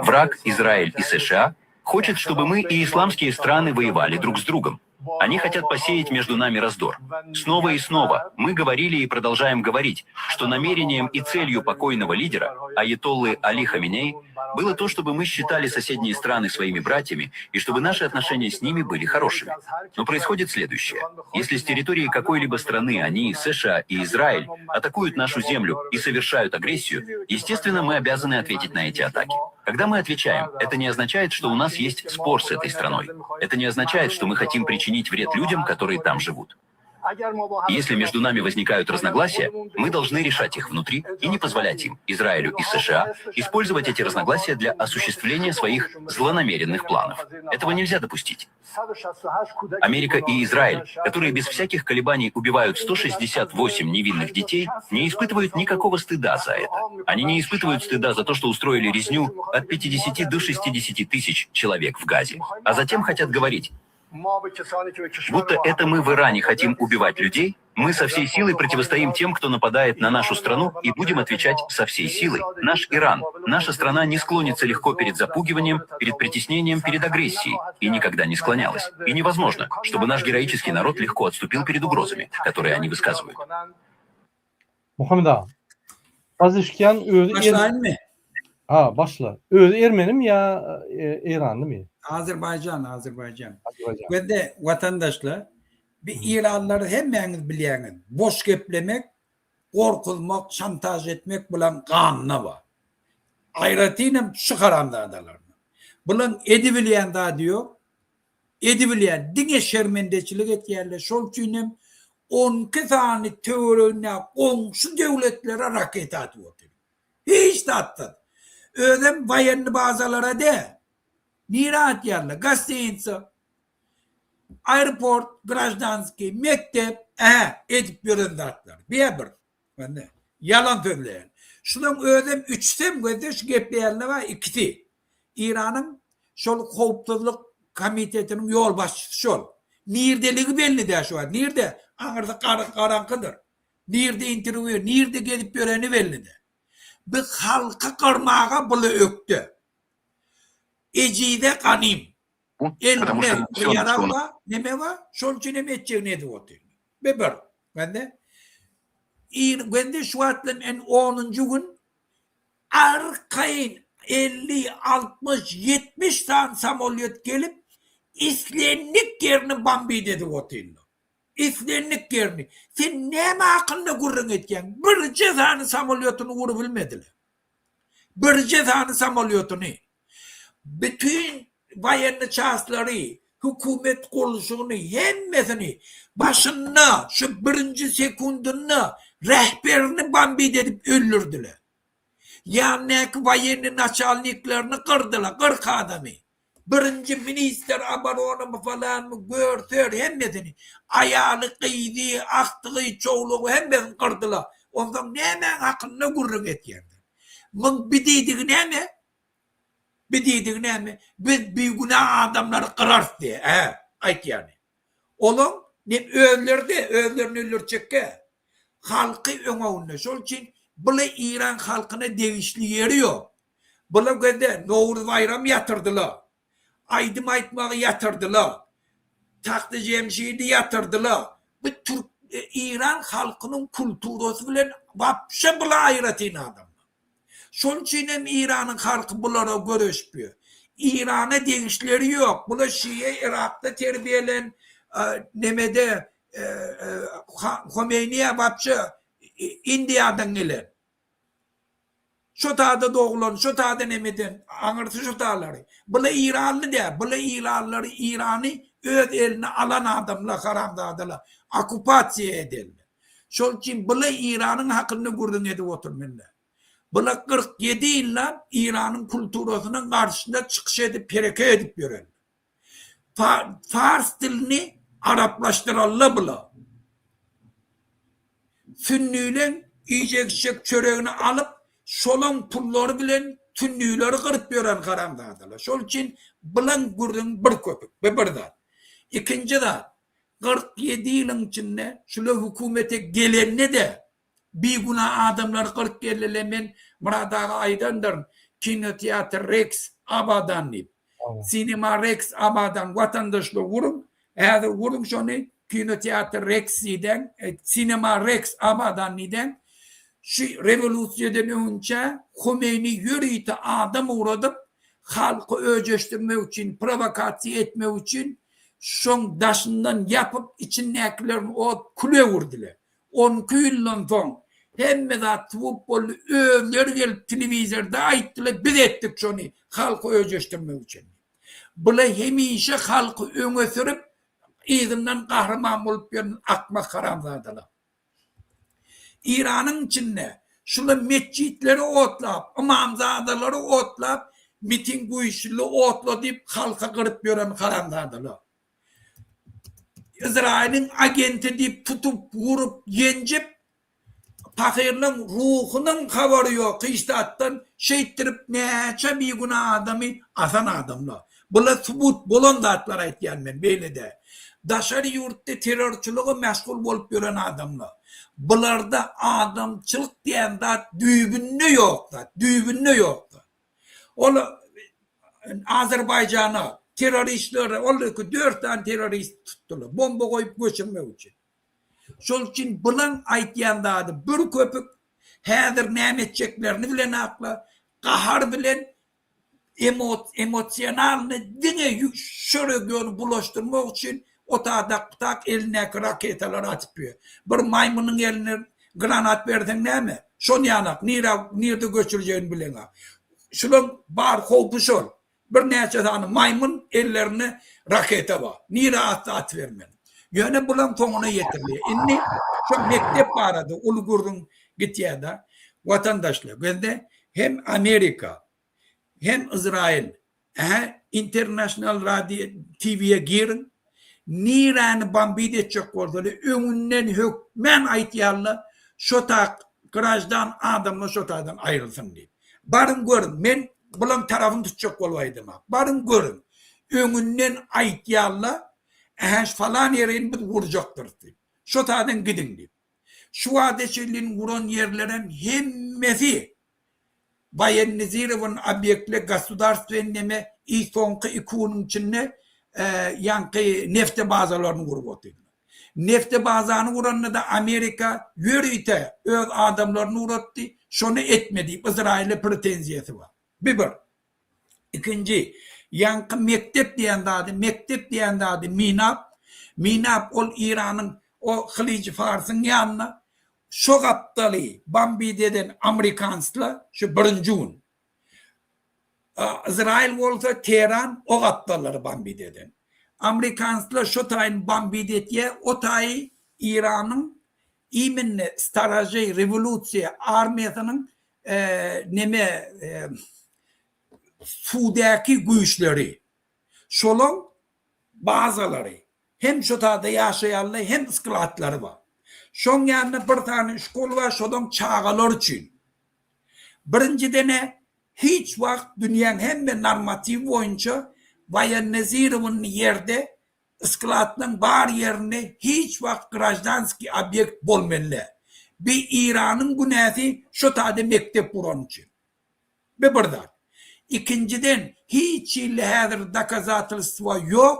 Враг Израиль и США хочет, чтобы мы и исламские страны воевали друг с другом. Они хотят посеять между нами раздор. Снова и снова мы говорили и продолжаем говорить, что намерением и целью покойного лидера, аятоллы Али Хаменеи, было то, чтобы мы считали соседние страны своими братьями и чтобы наши отношения с ними были хорошими. Но происходит следующее. Если с территории какой-либо страны они, США и Израиль, атакуют нашу землю и совершают агрессию, естественно, мы обязаны ответить на эти атаки. Когда мы отвечаем, это не означает, что у нас есть спор с этой страной. Это не означает, что мы хотим причинить вред людям, которые там живут. Если между нами возникают разногласия, мы должны решать их внутри и не позволять им, Израилю и США, использовать эти разногласия для осуществления своих злонамеренных планов. Этого нельзя допустить. Америка и Израиль, которые без всяких колебаний убивают 168 невинных детей, не испытывают никакого стыда за это. Они не испытывают стыда за то, что устроили резню от 50 до 60 тысяч человек в Газе. А затем хотят говорить, будто это мы в Иране хотим убивать людей, мы со всей силой противостоим тем, кто нападает на нашу страну, и будем отвечать со всей силой. Наш Иран, наша страна не склонится легко перед запугиванием, перед притеснением, перед агрессией, и никогда не склонялась. И невозможно, чтобы наш героический народ легко отступил перед угрозами, которые они высказывают. Muhammet aga, Pezişkian özi Başlaýynmy? Ha, başla. Özi ermenimi ýa eýranlymy? Azerbaýjan, Azerbaýjan. Gözde watandaşlar, bi Iranlary hemmäňiz bilýäňiz. Boş geplemek, gorkuzmak, şantaž etmek bulaň ganyna bar. Aýratynam şu haramzadalarynyň. Bulaň edibilýän zady ýok. Edibilýän diňe şermendeçilik etýärler. Şol üçin hem 12 sany töweregindäki goňşy döwletlere raketa atyp otyr. Hiç zatsyz. Özem woýenny bazalara däl. Nirä atýarlar? Gostinitsa, aeroport, graždanskiý, mekdep, ä, edip ýören zatlary. Bä bir. Indi ýalan sözleýän. Şulaň özem üçüsem gözde şu gepleýänler bar ikisi. Iranyň şol howpsuzlyk komitetiniň ýolbaşçysy şol. Nirdeligi belli däl şu wagt. Nirde? Aňyrsy garaňkydyr. Nirde interwýu, nirde gezip ýöreni belli däl. Biz halky gyrmaga bula ökde. Ejize ganym. Elinde bir ýarag bar, neme bar, şonuň üçin hem etjegini edip otyr. Be bir. Bende ir bende şu wagt bilen en onunjy gün arkaýyn 50, 60, 70 sany samolýot gelip islendik ýerini bombit edip otyrlar. Islendik ýerini. Sen näme hakynda gürrüň etýäň? Birje sany samolýotyny urubilmediler. Birje sany samolýotyny. Bütin woýennyý çaslary, hökümet gurluşygyny hemmesini başynda şu birinji sekundynda rehberini bombit edip öldürdiler. Ýanyndaky woýennyý naçalniklerini gyrdylar, 40 adamy. Birinji ministr oboronymy falanmy gör-sör hemmesini, aýaly, gyzy, agtygy, çowlugy hemmesini gyrdylar. Onsoň nämäň hakynda gürrüň etýäň sen? Muň bi diýdigi näme? Bi diýdigi näme? Biz bigünä adamlary gyrarys diýýär. Hä, aýtýany. Olaň ne özleri-de özlerini öldürjekkä. Halky öňeginde. Şol üçin bula Eýran halkyna degişli ýeri ýok. Bula gözde Nowruz baýramy ýatyrdylar. Aýdym aýtmagy ýatyrdylar. Tagty Jemşidi ýatyrdylar. Bu türk Eýran halkynyň kulturasy bilen wapşe bula aýratyn adamlar. Şol üçin hem Eýranyň halky bulara göreşip ýör. Eýrana degişleri ýok. Bular şiýe Yrakda terbiýelen nemede Homeýniýa wapşe Indiýadan gelen. Şo tada doglan, şo tada nemeden, aňyrsy şo talary. Bula Eýranly däl, bula Eýranlary Eýrany öz eline alan adamlar, haramzadalar. Okupasiýa edenler. Şol üçin bula Eýranyň hakynda gürrüň edip oturmynda. Bula 47 ýyllap Eýranyň kulturasynyň garşysyna çykyş edip, hereket edip ýörenler. Pars dilini araplaşdyralla bula. Sünnüleň iýjek-içjek çöregini alyp, şolaň pullary bilen sünnüleri gyryp ýören haramzadalar. Şol üçin bulaň gürrüňi bir köpük, bu bir zat. Ikinji zat, 47 ýylyň içinde şular hökümete gelende-de Bigünä adamlary gyryp geldiler men Myrat aga aýdandyryn kinoteatr Reks Abadan diýip. Sinema Reks Abadan watandaşlar guruň häzir guruň şony kinoteatr Reks diýdäň sinema Reks Abadan diýdäň şu rewolýusiýadan öňünçä Homeýni ýörite adam ugradyp halky öjeşdirmek üçin prowokasiýa etmek üçin şoň daşyndan ýapyp içindäkilerini ot küle öwürdiler. On iki ýyldan soň hemme zat subut boldy, özleri gelip telewizorda aýtdylar, biz etdik şony halky öjeşdirmek üçin. Bula hemişe halky öňe sürüp, yzyndan gahryman bolup ýören akmak haramzadalar. Iranyň içinde şula metjitleri otlap, ymamzadalary otlap, miting güýçli otla diýip halky gyryp ýören haramzadalar. Izraýylyň agenti diýip tutup, urup, ýenjip, pahyrlaň ruhunyň habary ýok hiç zatdan, şeýtdirip näçe bigünä adamy asan adamlar. Bular subut bolan zatlar aýtýan men, beýle däl. Daşary ýurtda terrorçylyga meşgul bolup ýören adamlar. Bularda adamçylyk diýen zat düýbünde ýok zat, düýbünde ýok zat. Ol Azerbaýjana terroristleri, ol dört sany terrorist tutdular, bomba goýup göçürmek üçin. Şol üçin bulaň aýtýan zady bir köpük, häzir näme etjeklerini bilenaklar, gahar bilen emosionalny diňe şu regiony bulaşdyrmak üçin otadak putak elindäki raketalary atyp ýör. Bir maýmynyň eline granat berseň näme? Şony ýanak nirä nirde göçürjegini bileňok. Şulaň bar howpy şol. Birnäçe sany maýmyn ellerinde raketa bar. Nirä atsa atybermeli. Ýöne bulaň soňuna ýetirilýär. Indi şo mekdep barada uly gürrüň gitýär-de. Watandaşlar, gözde hem Amerika, hem Yzraýyl Ähä international radio TV-ye giriň. Niräni bombit etjek bolsalar öňünden hökmän aýtýarlar şo tak graždan adamlar şo taýdan aýrylsyn diýip. Baryň görüň men bulaň tarapyny tutjak bolup aýdamok. Baryň görüň. Öňünden aýtýarlar ähä falan ýerini biz gurjakdyrys diýip. Şo taýdan gidiň diýip. Şu wagta çenli guran ýerlerem hemmesi Woýennizirowan obýektler gosudarstwen neme i soňky iki günüň içinde ýaňky nefte bazalaryny gurup otyrlar. Nefte bazany guranda-da Amerika ýörite öz adamlaryny ugratdy, şony etme diýip Yzraýyla pretenziýasy bar. Bi bir. Ikinji, ýaňky mekdep diýen zady, mekdep diýen zady Minap, Minap ol Iranyň o Hylyjy Farsyň ýanynda, şo gapdaly bombit eden amerikanslar şu birinji gün. Yzraýyl bolsa Teheran o gapdallary bombit eden. Amerikanslar şo taýyny bombit etýär, o taýy Iranyň iminne staražeý rewolýusiýa armiýasynyň neme suwdaky güýçleri şolaň bazalary hem şo taýda ýaşaýanlar hem skladlary bar. Şoň ýanynda bir sany şkol bar şolaň çagalar üçin. Birinjiden-ä hiç wagt dünýäň hemme normatiwi boýunça woýennizirowanyý ýerde skladlaň bar ýerinde hiç wagt graždanskiý obýekt bolmaly däl. Bi Iranyň günäsi şo taýda mekdep gurany üçin. Bi bir zat. Ikinjiden hiç hili häzir dokazatelstwo ýok,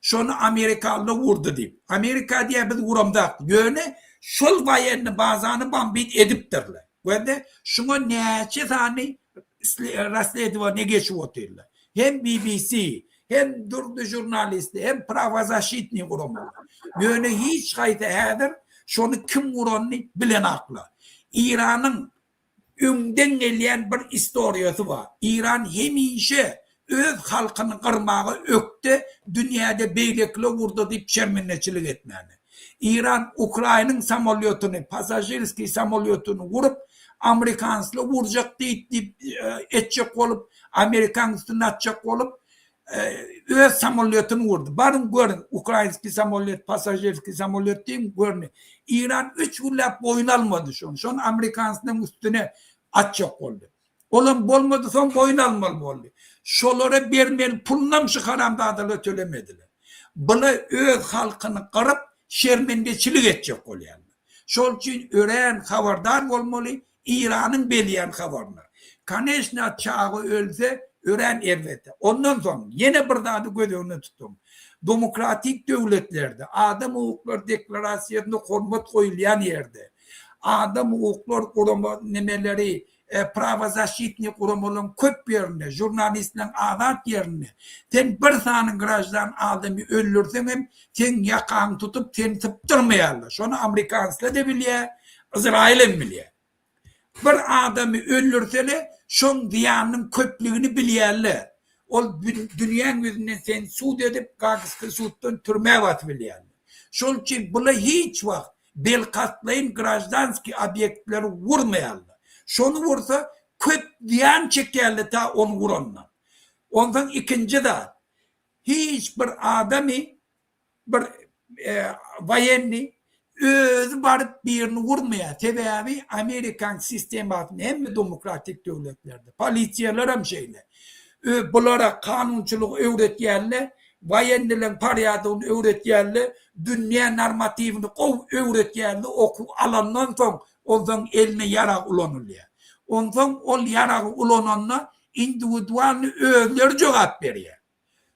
şony amerikalylar urdy diýip. Amerika diýýär biz uramzak. Ýöne şol woýenny bazany bombit edipdirler. Görde şuňa näçe sany rasledowaniýa geçip otyrlar. Hem BBC, hem dürli žurnalistler, hem prawozaşitnyý guramalar. Ýöne hiç haýsy häzir şony kim uranyny bilenaklar. Iranyň öňden gelýän bir istoriýasy bar. Iran hemişe öz halkyny gyrmaga ökde, dünýäde beýlekiler urdy diýip şermendeçilik etmäne. Iran Ukrainiň samolýotyny, pasažirskiý samolýotyny urup, amerikansly urjak diýip diýip etjek bolup, Amerikaň üstüne atjak bolup, öz samolýotyny urdy. Baryň görüň, ukrainskiý samolýot, pasažirskiý samolýot diýiň, görüň. Iran üç günläp boýun almady şony. Şony amerikanslaryň üstüne atjak boldy. Olam bolmady, soň boýun almaly boldy. Şolara bermeli pulunam şu haramzadalar tölemediler. Bula öz halkyny gyryp, şermendeçilik etjek bolýarlar. Şol üçin örän habardar bolmaly Iranyň belýän habaryna. Koneçna çaga ölse örän erbet. Ondan soň ýene bir zady göz öňünde tutuň. Domokratik döwletlerde, adam hukuklary deklarasiýasyna hormat goýulýan ýerde, adam hukuklar gurama nemeleri prawozaşitnyý guramalaryň köp ýerinde, žurnalistleriň azat ýerinde sen bir sany graždan adamy öldürseň hem seň ýakaňy tutup seni sypdyrmaýarlar. Şony amerikanslar-da bilýär, Yzraýyl hem bilýär. Bir adamy öldürsele şoň zyýanynyň köplügini bilýärler. Ol dünýäň ýüzünden seni sud edip Gagskiý suddan türmä basyp bilýärler. Şol üçin bula hiç wagt Belkastlaýyn graždanskiý obýektleri wurmaýarlar. Şony wursa köp zyýan çekýärler ta ony wurandan. Onsoň ikinji zat, hiç bir adamy bir woýennyý özi baryp birini wurmaýar. Sebäbi Amerikan sistemasynda hemme demokratik döwletlerde polisiýalaram şeýle. Bulara kanunçylygy öwretýärler, woýennylaryň porýadygyny öwretýärler, dünýä normatiwini gowy öwretýärler, okuw alandan soň, onsoň eline ýarag ulanylýar. Onsoň ol ýaragy ulananda indiwidualny özleri jogap berýär.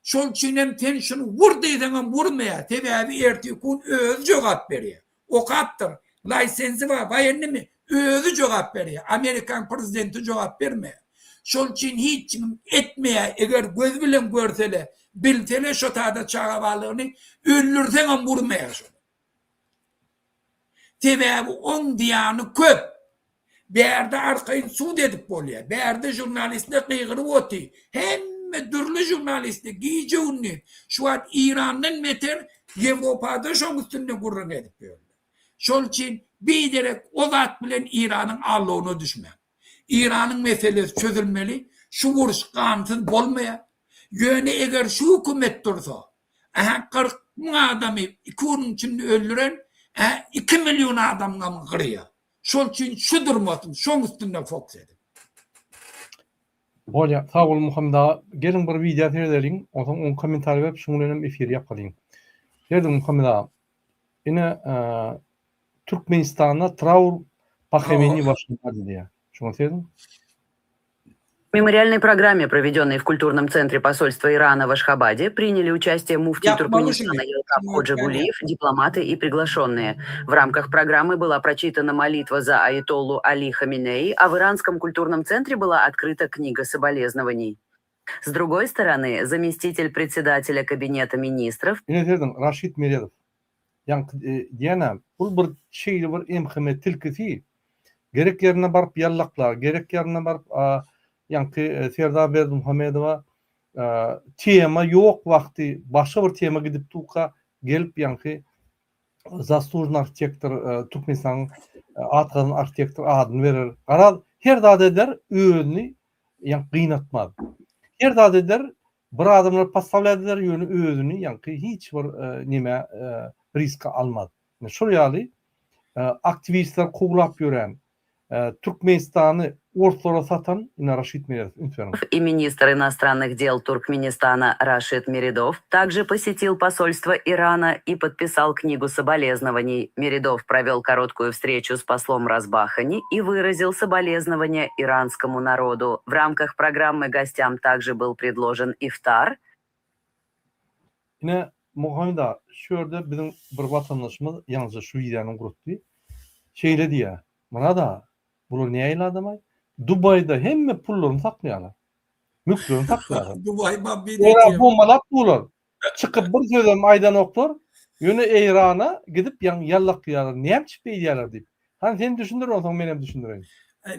Şol üçin hem sen şuny wur diýseňem wurmaýar, sebäbi ertir kun özi jogap berýär. Okapdyr, laýsenzi bar, woýennymy, özi jogap berýär, Amerikan prezidenti jogap bermeýär. Şol üçin hiç kim etmeýär, eger gözi bilen görsele, bilsele şo tada çaga barlygyny, öldürseňem wurmaýar şony. Sebäbi oň zyýany köp. Bärde arkaýyn sud edip bolýar. Bärde žurnalistler gygyryp otyr. Hemme dürli žurnalistler gije-gündiz. Şu wagt Irandan beter Ýewropada şoň üstünde gürrüň edip ýörler. Şol üçin biderek o zat bilen Iranyň aldawyna düşmäň. Iranyň meselesi çözülmeli. Şu uruş gansyz bolmaýar. Ýöne eger şu hökümet dursa, Ähä 40 müň adamy iki günüň içinde öldüren, ä 2 million adamyňam gyrýar. Şol üçin şu durmasyn, şoň üstünde fokus ediň. Bolýa, sag bol Muhammet aga. Geliň bir wideo seredeliň, onsoň oň kommentariý berip şuň bilenem efiri ýapalyň. Serediň Muhammet aga. Ine Türkmenistanda traur po Homeni başlanýar diýýär. Şuňa serediň. В мемориальной программе, проведенной в культурном центре посольства Ирана в Ашхабаде, приняли участие муфтий Туркменистана Елкап Ходжагулиев, дипломаты и приглашенные. В рамках программы была прочитана молитва за аятоллу Али Хаминеи, а в Иранском культурном центре была открыта книга соболезнований. С другой стороны, заместитель председателя Кабинета министров Ine serediň, Raşid Meredow. Ýaňky diýýän-ä, bul bir şeýle bir MHM tilkisi, gerek ýerine baryp ýallaklar, gerek ýerine baryp ýaňky Serdar Berdimuhamedowa tema ýok wagty başga bir tema gidip durka gelip ýaňky zaslužnyý arhitektor Türkmenistanyň at gazanan arhitektor adyny berer. Garaz, her zat eder, özüni ýaňky gynatmaz. Her zat eder, Bir adamlar podstawlýat eder ýöne özüni ýaňky hiç bir nemä riska almaz. Ine şol ýaly aktiwistler kowlap ýören Türkmenistany. Orslara satan ine Raşid Meredow üns beriň. И министр иностранных дел Туркменистана Рашид Мередов также посетил посольство Ирана и подписал книгу соболезнований. Мередов провел короткую встречу с послом Разбахани и выразил соболезнования иранскому народу. В рамках программы гостям также был предложен ифтар. Ine Muhammet aga şu ýerde biziň bir watandaşymyz ýaňyja şu wideony gurutdy. Şeýle diýýär, Myrat aga, bular nähili adamaý? Dubaýda hemme pullaryny saklaýarlar. Mülklerini saklaýarlar. Dubaý bomby Eýran bombalap durlar. Çykyp bir sözem aýdanoklar. Ýöne Eýrana gidip ýaňy ýallaklaýarlar. Näme üçin beýdýärler diýip. Hany sen düşündir onsoň menem düşündireýin.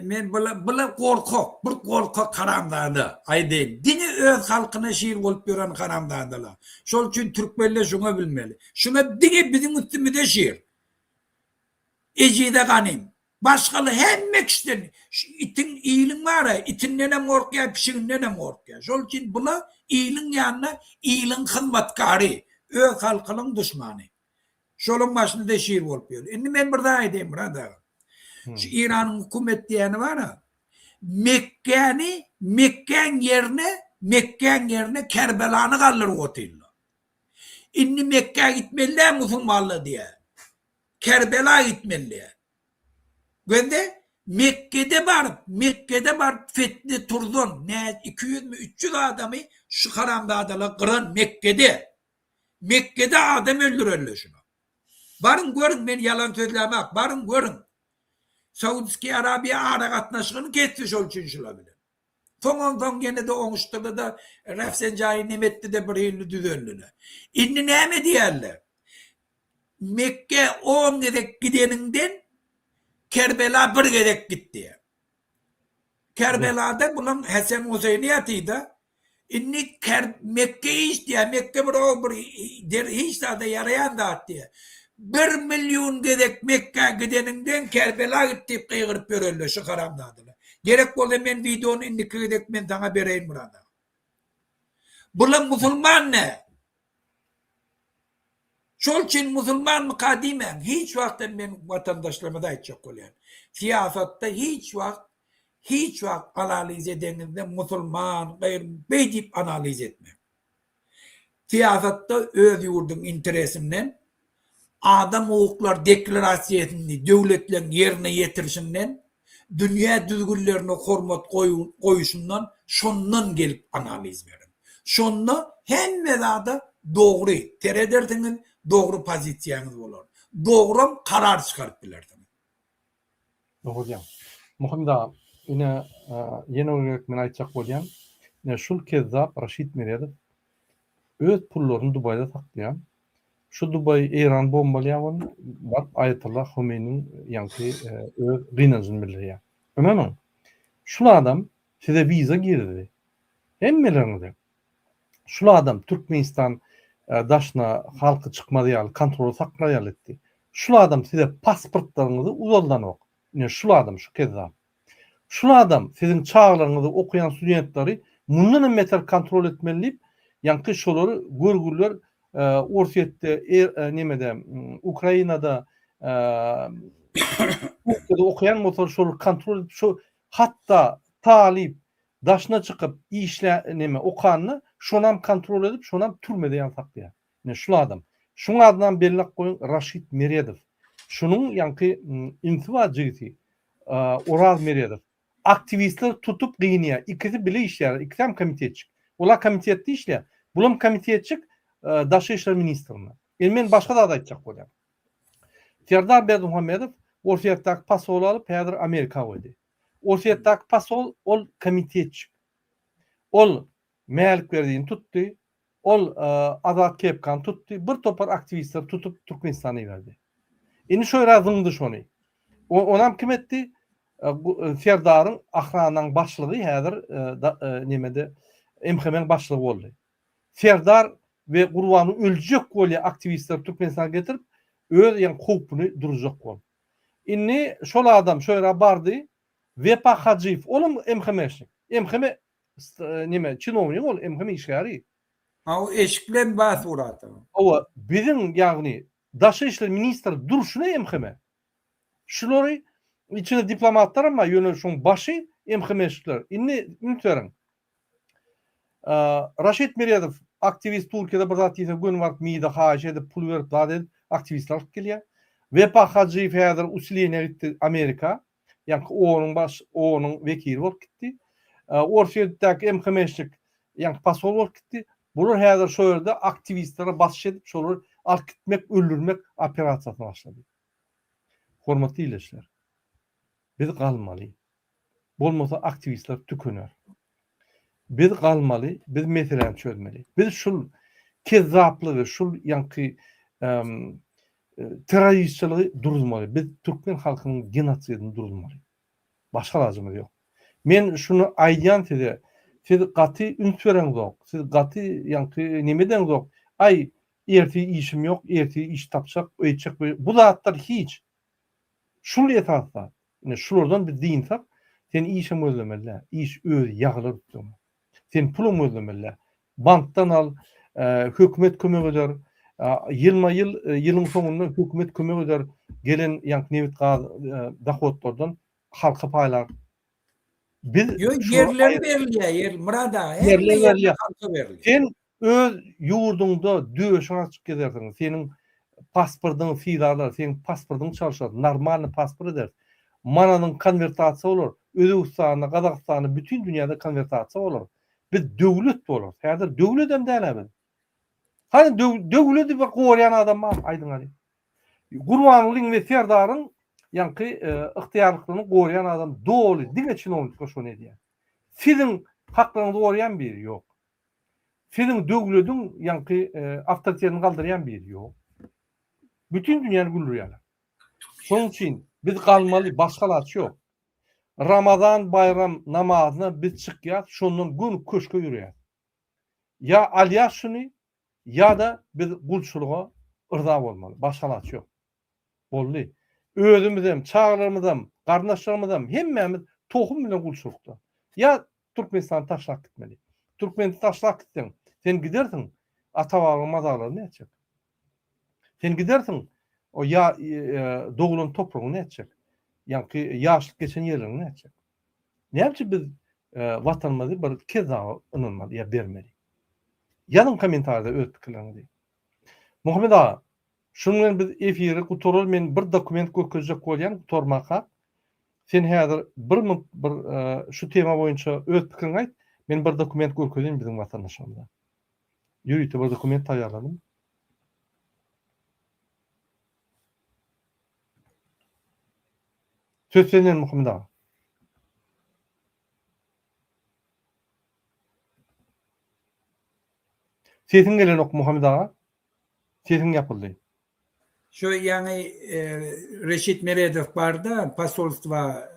Men bula bula gorkak bir gorkak haramzada aýdaýyn diňe öz halkyna şir bolup ýören haramzadalar şol üçin türkmenler şuňa bilmeli şuňa diňe biziň üstümize şir ejize ganym başgaly hemme kişiden şu itiň iliň bara itindenem gorkýar pişigindenem gorkýar şol üçin bula iliň ýanynda iliň hyzmatkary öz halkynyň duşmany. Şolaň başynda şir bolup ýör. Indi men bir zat aýdaýyn Myrat aga. Şu Eýranyň hökümet diýeni bar-a. Mekgäni, Mekgäň ýerine, Mekgäň ýerine Kerbelany galdyryp otyrlar. Indi Mekgä gitmeli däl musulmanlar diýýär. Kerbela gitmeli diýýär. Gözle, Mekgede baryp, Mekgede baryp fetne turzan, nä 200-mi, 300 adamy şu haramzadalar gyran Mekgede. Mekgede adam öldürenler şular. Baryň görüň men ýalan sözlämak baryň görüň. Saudskiý Arabiýa ara gatnaşygyny kesdi şol üçin şular bilen. Soň onsoň ýene-de oňuşdylyda Rafsenjani neme etdi-de bir hili düzeldiler. Indi näme diýerler? Mekge on gezek gideniňden Kerbela bir gezek git diýer. Kerbelada bulaň Hesen Huseýni ýatyda. Indi Ker Mekge hiç diýýär. Mekge bir o bir der hiç zada ýaraýan zat diýýär. Bir million gezek Mekgä gideniňden Kerbela git diýip gygyryp ýörerler şu haramzadalar. Gerek bolsa men wideony indiki gezek men saňa bereýin Myrat aga. Bular musulman däl. Şol üçin musulmanmyka diýmäň. Hiç wagt hem men watandaşlarymyza aýtjak bolýan. Syýasatda hiç wagt hiç wagt analiz edeňizde musulman, gaýry beý diýip analiz etmäň. Syýasatda öz ýurduň interesinden, adam hukuklary deklarasiýasyny döwletleriň ýerine ýetirişinden, dünýä düzgünlerine hormat goýuşyndan şondan gelip analiz beriň. Şonda hemme zada dogry seredersiňiz, dogry pozisiýaňyz bolar. Dogram karar çykaryp bilersiňiz. Dogry diýýäň. Muhammet aga, ine ýene bir gezek men aýtjak bolýan, ine şul kezzap Raşid Meredow öz pullaryny Dubaýda saklaýan, Şu Dubaý Eýrany bombalýar welin, baryp Aýatollah Homeýniň ýaňky öz gynanjyny bildirýär. Ynanyň, şul adam size wiza girizdi. Hemmeleriňize. Şul adam Türkmenistan daşyna halky çykmaz ýaly kontroly saklar ýaly etdi. Şul adam size pasportlaryňyzy uzaldanok. Ine şul adam, şu kezzap. Şul adam siziň çagalaryňyzy okaýan studentleri mundan hem beter kontrol etmeli diýip, ýaňky şolary görgüliler Orsýetde, nemede, Ukrainada, Türkiýede okaýan bolsalar şolary kontrol edip şo hatda talyp daşyna çykyp işlä neme okanda şonam kontrol edip şonam türmede ýaly saklaýar. Ine şul adam. Şuň adynam belläp goýuň Raşid Meredow. Şunuň ýaňky inisi bar jigisi Oraz Meredow. Aktiwistler tutup gynýar. Ikisi bile işleýärler. Ikisem komitetçik. Olar komitetde işleýär. Bulam komitetçik Daşary işler ministrinde. Indi men başga zat aýtjak bolýan. Serdar Berdimuhamedow Orsýetdäki posoly alyp häzir Amerika goýdy. Orsýetdäki posol ol komitetçik. Ol Mälik Berdini tutdy. Ol Azat Kepkany tutdy, bir topar aktiwistleri tutup Türkmenistana iberdi. Indi şo ýere zyňdy şony. Onam kim etdi? Serdaryň Ahranaň başlygy häzir nemede MHM-iň başlygy boldy. Serdar we Gurbany öljek bolýar aktiwistleri Türkmenistana getirip, öz ýaňky howpuny duruzjak bolup. Indi şol adam şo ýere bardy, Wepa Hajyýew, olam MHM-şnik. MHM neme çinownik ol MHM işgäri. Ha o eşik bilen bar suraty. Hawa biziň ýagny daşary işler ministri durşuna MHM. Şulary içinde diplomatlaram bar ýöne şoň başy MHM-şikler. Indi üns beriň. Raşid Meredow aktiwist Türkiýede bir zat diýse göni baryp MİD-e haýyş edip pul berip zat edip aktiwistler alyp gelýär. Wepa Hajyýew häzir usileniýa gitdi Amerika. Ýaňky OON-yň baş OON-yň wekili bolup gitdi. Orsýetdäki MHM-şik ýaňky posol bolup gitdi. Bular häzir şo ýerde aktiwistlere basyş edip şolary alyp gitmek öldürmek operasiýasyna başlady. Hormatly ildeşler biz galmaly. Bolmasa aktiwistler tükener. Biz galmaly, biz meseläni çözmeli. Biz şul kezzaplygy, şul ýaňky terroristçiligi duruzmaly. Biz türkmen halkynyň genosidini duruzmaly. Başga alajymyz ýok. Men şuny aýdýan size, siz gaty üns bereňzok, siz gaty ýaňky neme edeňzok, aý ertir işim ýok, ertir iş tapjak, öýtjek, bu zatlar hiç. Şul esasy zat. Ine şulardan biz dynsak, sen işem gözlemeli däl. Iş özi ýagylar üstüňe. Sen pulam gözlemeli däl. Bankdan al, hökümet kömek eder. Ýylma-ýyl, ýylyň soňunda hökümet kömek eder, gelen ýaňky nebit-gaz dohodlardan halka paýlar. Biz Ýok, ýerler berilýär, ýer, Myrat aga, hemme ýerler halka berilýär. Sen öz ýurduňda döşüň açyk gezersiň, seniň pasportyňy sylarlar, seniň pasportyňy çalşar, normalny pasport ederis. Manadyň konwertasiýa bolar, Özbegistanda, Gazagystanda, bütin dünýäde konwertasiýa bolar. Biz döwlet bolarys. Häzir döwledem däl-ä biz. Hany döwledi bir gorýan adam barmy, aýdyň hany. Gurbangulyň we Serdaryň ýaňky ygtyýarlyklaryny gorýan adam doly diňe çinownikler şony edýär. Siziň haklaryňyzy gorýan biri ýok. Siziň döwlediň ýaňky awtoritetini galdyrýan biri ýok. Bütin dünýäni güldürýärler. Şonuň üçin biz galmaly başga alaç ýok. Ramazan baýram namazyna biz çykýas şondan göni köşge ýürýäs. Ýa alýas şuny Ýa-da biz gulçulyga yrza bolmaly. Başga alaç ýok. Boldy. Özümizem, çagalarymyzam, garyndaşlarymyzam hemmämiz tohum bilen gulçulykda. Ýa Türkmenistany taşlap gitmeli. Türkmenistany taşlap gitseň, sen gidersiň, ata-babaň mazarlaryny nätjek? Sen gidersiň, o ýa doglan topragyňy nätjek? Ýaňky ýaşlyk geçen ýerleriňi nätjek? Näme üçin biz Watanymyzy bir kezzaba ynanmaly ýa bermeli? Ýazyň kommentariýada öz pikirleriňizi. Muhammet aga, şunuň bilen biz efiri gutaraly men bir dokument görkezjek bolýan gutarmaka. Sen häzir bir minut bir şu tema boýunça öz pikiriňi aýt, men bir dokument görkezeýin biziň watandaşlarymyza. Ýörite bir dokument taýýarladym. Söz senden Muhammet aga. Sesiň gelenok Muhammet aga. Sesiň ýapyldy. Şu ýaňy Reşit Meredow barda posolstwa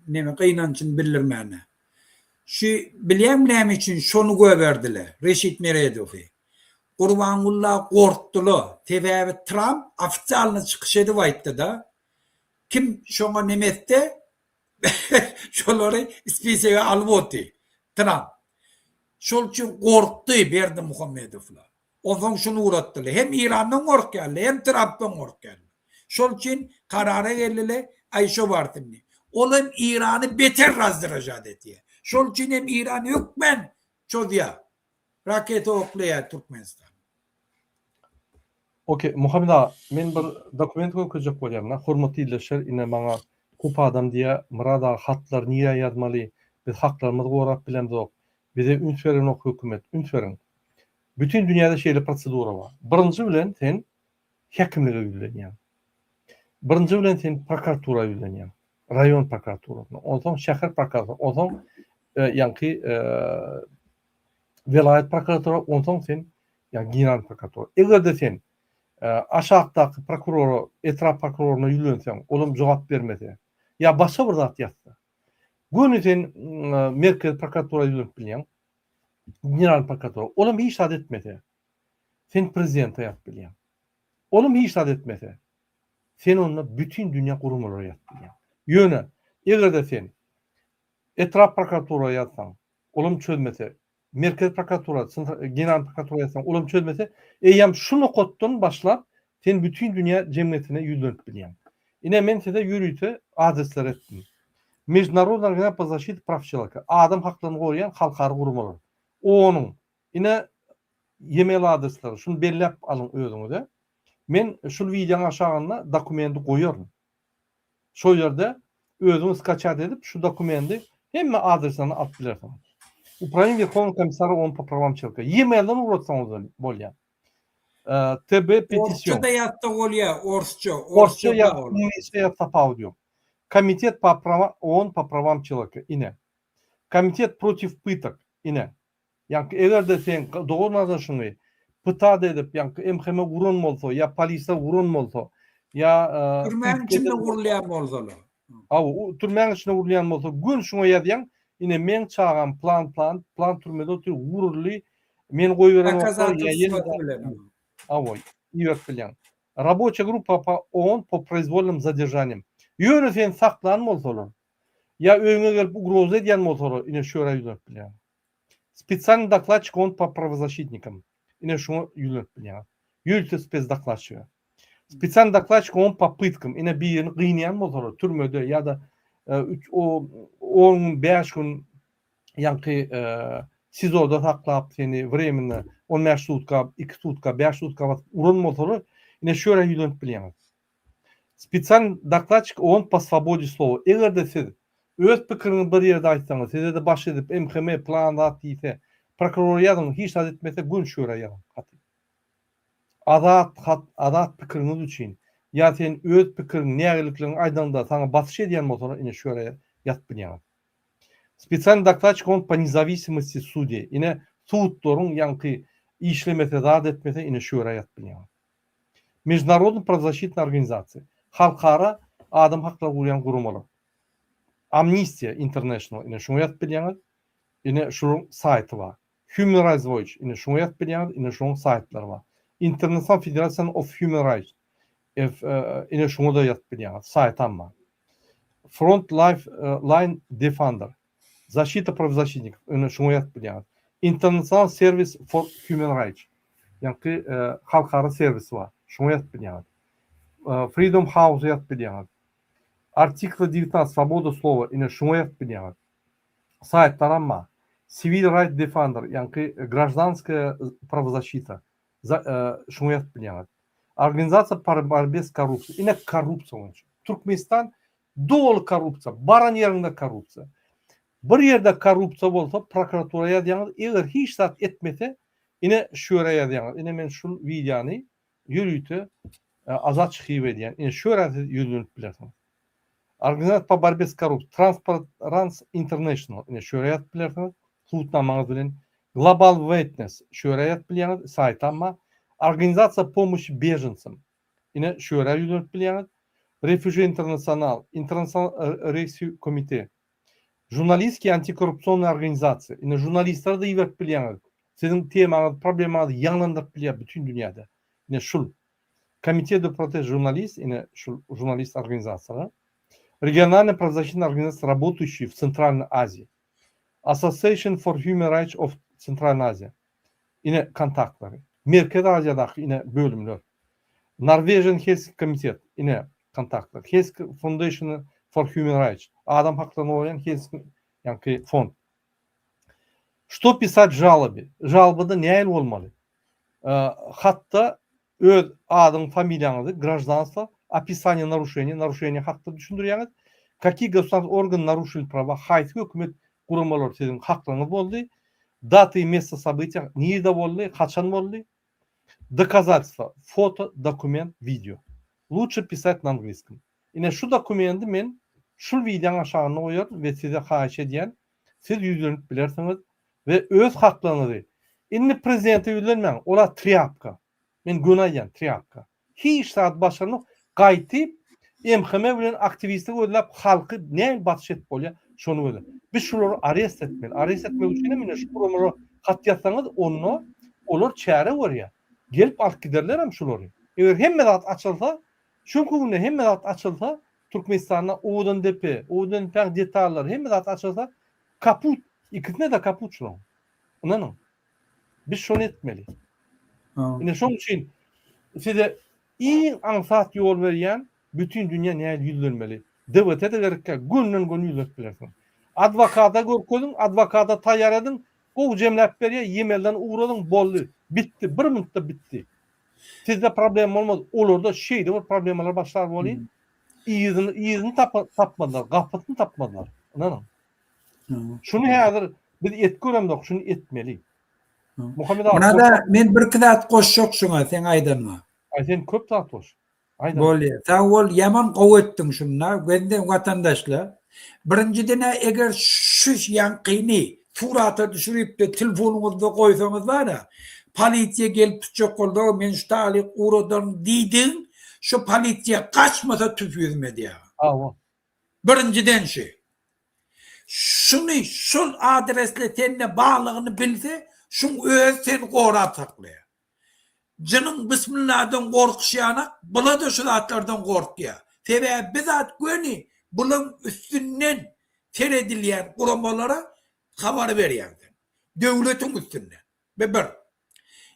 neme gynanjyny bildirmäne. Şu bilýäňmi näme üçin şony goýberdiler Reşit Meredowy. Gurbangulla gorkdyla sebäbi Tramp ofitsialny çykyş edip aýtdyda Kim şoňa neme etse, şolary spisege alyp oty. Tramp. Şol üçin gorkdy Berdimuhamedowlar. Onsoň şuny ugratdylar. Hem Irandan gorkýarlar, hem Trampdan gorkýarlar. Şol üçin karara geldiler, aý şo barsyn diýip. Ol hem Irany beter razdražat etýär. Şol üçin hem Iran hökmän çozýar. Raketa oklaýar Türkmenistan. Ok Muhammet aga men bir dokument görkezjek bolýan da hormatly ildeşler ine maňa köp adam diýýä Myrat aga hatlary nirä ýazmaly biz haklarymyzy gorap bilemzok bize üns berenok hökümet üns beriň bütin dünýäde şeýle prosedura bar birinji bilen sen häkimlige ýüzlenýäň birinji bilen sen prokuratura ýüzlenýäň raýon prokuraturasyna onsoň şäher prokuratura onsoň ýaňky welaýat prokuratura onsoň sen ýa general prokuratura. Eger-de sen aşakdaky prokurora, etrap prokuroryna ýüzlenseň, olam jogap bermese, ýa başga bir zat ýazsa, göni sen merkezi prokuratura ýüzlenip bilýäň, general prokuratura. Olam hiç zat etmese, sen prezidente ýazyp bilýäň. Olam hiç zat etmese, sen onda bütin dünýä guramalara ýazyp bilýäň. Ýöne, eger-de sen etrap prokuratura ýazsaň, olam çözmese, Merkezi prokuratura, General prokuratura ýazsaň, olam çözmese, eýýäm şu nokatdan başlap, sen bütin dünýä jemgyýetine ýüzlenip bilýäň. Ine, men size ýörite adresler etdim. Mejdunarodnyý organizasiýa po zaşite praw çeloweka, adam haklaryny goraýan halkara guramalar. Onuň, ine, e-mail adresleri, şuny belläp alyň özüňize. Men şul wideoň aşagynda dokumendi goýaryn. Şol ýerde özüňiz skaçat edip şu dokumendi hemme adreslerini alyp bilersiňiz. Upravleniýe Werhownyý Komissara OON po prawam çeloweka. E-mailden ugratsaňyz bolýar. TB petision. Orsça-da ýazsa bolýar, orsça, Orsça ýa iňlisçe ýaz tapawudy ýok. Komitet po prawa OON po prawam çeloweka ine. Komitet protiw pytak ine. Ýaňky eger-de seň dogan-gardaşyňy pytat edip ýaňky MHM uran bolsa ýa polisiýa uran bolsa ýa Türmäň içinde urulýan bolsalar. Hawa, türmäň içinde urulýan bolsa göni şuňa ýazýaň, ine meň çagam plan plan plan türmede otyr uruldy, meni goýberenoklar ýa ýene Hawa, iberip bilýäň. Raboçiýa gruppa po OON po proizwolnym zaderžaniýam. Ýöne seni saklan bolsalar ýa öýüňe gelip ugroza edýän bolsalar ine şu ýere ýüzlenip bilýäň. Spesialnyý dokladçik on po prawozasitnikam. Ine şuňa ýüzlenip bilýäňiz. Ýörite spesdokladçiga. Spesialnyý dokladçik on po pytkam. Ine birini gynaýan bolsalar türmede ýa-da üç o on gün bäş gün ýaňky SIZO-da saklap seni wremenno 15 sutka, 2 sutka, 5 sutka basyp uran bolsalar ine şu ýere ýüzlenip bilýäňiz. Spesialnyý dokladçik on po swobode slowa. Eger-de siz öz pikiriňizi bir ýerde aýtsaňyz, size-de baş edip MHM plan zat diýse, prokurora ýazyň, hiç zat etmese göni şu ýere ýazyň haty. Azat hat, azat pikiriňiz üçin ýa sen öz pikiriň, nägilikligiňi aýdaňda saňa basyş edýän bolsalar ine şu ýere ýazyp bilýäňiz. Spesialnyý dokladçik on po nezawisimosti sudey. Ine sudlaryň ýaňky işlemese zat etmese ine şu ýere ýazyp bilýäňiz. Mejdunarodnyý prawzaşitnyý organizasiýa, halkara adam haklary gurýan guramalar. Amnistiýa International, ine şuňa ýazyp bilýäňiz, ine şularyň saýty bar. Human Rights Watch, ine şuňa ýazyp bilýäňiz, ine şonuň saýtlary bar. International Federation of Human Rights, ine şuňa-da ýazyp bilýäňiz, saýtam bar. Front Life Line Defender, Zaşita prawzaşitnikow, ine şuňa ýazyp bilýäňiz. International Service for Human Rights, ýaňky halkara serwisi bar, şuňa ýazyp bilýäňiz. Freedom House-a ýazyp bilýäňiz. Artikl 19, Swoboda slowa, ine şuňa ýazyp bilýäňiz. Saýtlaram bar. Civil Right Defender, ýaňky graždanskaýa prawzaşita, şuňa ýazyp bilýäňiz. Organizasiýa po borbe s korrupsiýa, ine korrupsiýa boýunça. Türkmenistan Doly korrupsiýa, baran ýeriňde korrupsiýa. Bir ýerde korrupsiýa bolsa prokuratura ýazýaňyz, eger hiç zat etmese ine şu ýere ýazýaňyz. Ine men şul wideony ýörite Azat Şyhyýewe edýän. Ine şu ýere siz ýüzlenip bilersiňiz. Organizasiýa po borbe s korrupsiýa, Transparans International ine şu ýere ýazyp bilersiňiz subutnamaňyz bilen. Global Witness şu ýere ýazyp bilýäňiz, saýtam bar. Organizasiýa pomoşi bežencam Ine şu ýere ýüzlenip bilýäňiz. Refugee International, International Rescue Committee, Žurnalistskiý antikorrupsionnyý organizasiýa. Ine žurnalistlere-de iberip bilýäňiz. Siziň temaňyzy, problemaňyzy ýaňlandyryp bilýär bütin dünýäde. Ine şul. Komitet de protest žurnalist, ine şul žurnalist organizasiýalar. Regionalnyý prawzasitnyý organizasiýa rabotaýuşiý w Centralnyý Aziýa. Association for Human Rights of Centralnyý Aziýa. Ine kontaktlary. Merkezi Aziýadaky ine bölümler. Norwegian Helsinki Komitet, ine kontaktlar. Helsinki Foundation for Human Rights, adam haklaryny goraýan Helsinki ýaňky fond. Što pisat w žalobe? Žalobada nähili bolmaly? Hatda Öz adyň, familiýaňyzy, graždanstwo, opisaniýe naruşeniýa, naruşeniýe hakda düşündirýäňiz, kakiý gosudarstw organ naruşili prawa, haýsy hökümet guramalary siziň haklaryňyz boldy, data i mesto sobytiýa, nirde boldy, haçan boldy, dokazatelstwo, foto, dokument, wideo. Luçe pisat na angliýskom. Ine şu dokumendi men şul wideoň aşagynda goýaryn we size haýyş edýän, siz ýüzlenip bilersiňiz we öz haklaryňyzy indi prezidente ýüzlenmäň, ola trýapka. Men göni aýdýan, trýapka. Hiç zat başaranok, gaýtyp MHM bilen aktiwisti gözläp halky nähili basyş edip bolýar, şony gözle. Biz şulary arest etmeli. Arest etmek üçin hem ine şu guramalara hat ýazsaňyz, onda olar çäre görýär. Gelip alyp giderlerem şulary. Eger hemme zat açylsa, Şu günki günde hemme zat açylsa, Türkmenistanda Owadandepe, Owadandepäň detallary hemme zat açylsa, kaput, ikisine-de kaput şulaň. Ynanyň. Biz şony etmeli. Ine şoň üçin size iň aňsat ýol berýän bütin dünýä nähili ýüzlenmeli. DWT-de gerek däl, gönden-göni ýüzlenip bilersiňiz. Adwokata görkeziň, adwokata taýýar ediň, gowy jemläp berýär, e-mailden ugradyň, boldy, bitdi, bir minutda bitdi. Sizde problema bolmaz, olarda şeýle bir problemalar başlar welin, yzyny yzyny tapmazlar, gapysyny tapmazlar, ynanyň. Şuny häzir biz et göremzok, şuny etmeli. Muhammet aga, Muna-da men birki zat goşjak şuňa, seň aýdanyňa. Aý sen köp zat goş. Aýdan. Bolýa. Sag bol, ýaman gowy etdiň şunda. Gözden watandaşlar. Birinjiden-ä eger şu ýaňkyny surata düşürip-de telefonyňyzda goýsaňyz bar-a, polisiýa gelip tutjak bolsa, men şu talyk ugradan diýdigiň, şu polisiýa gaçmasa tüf ýüzüme diýýär. Hawa. Birinjiden şu. Şuny şol adresle sende barlygyny bilse, şuň özi seni gorap saklaýar. Jynyň bismilladan gorkuşýanak, bula-da şu zatlardan gorkýar. Sebäbi bi zat göni bulaň üstünden seredilýän guramalara habar berýäň sen. Döwletiň üstünden. Bi bir.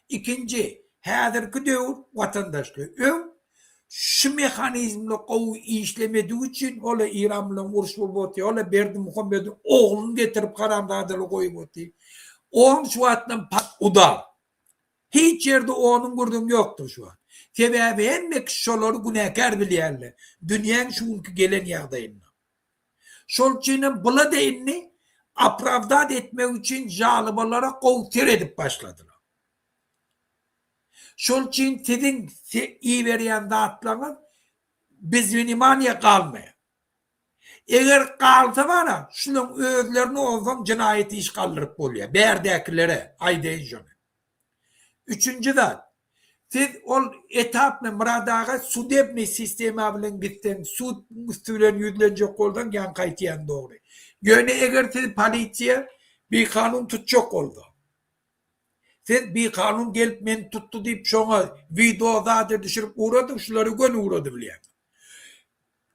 Ikinji, häzirki döwür watandaşlygy. Öň şu mehanizmler gowy işlemedigi üçin ol-a Eýran bilen uruş bolup otyr, ol-a Berdimuhamediň ogluny getirip haramzadalar goýup otyr. Oň şu wagtdan pat udar. Hiç ýerde onuň gürrüňi ýokdur şu wagt. Sebäbi hemme kişi şolary günäkär bilýärler dünýäň şu günki gelen ýagdaýynda. Şol üçinem bula-da indi opravdat etmek üçin žalobalara gowy seredip başladylar. Şol üçin siziň iberýän zatlaryňyz bez wnimaniýa galmaýar. Eger galsa bara, şulaň özlerini onsoň jenaýat iş galdyryp bolýar. Bärdäkilere aýdaýyn şony. Üçünji zat, siz ol etapny Myrat aga sudebnyý sistema bilen gitseň, sud üsti bilen ýüzlenjek bolsaň ýaňky aýtýan dogry. Ýöne eger sizi polisiýa bikanun tutjak bolsa, siz bikanun gelip meni tutdy diýip şoňa wideo zada düşürip ugradyň, şulary göni ugradybilýäňiz.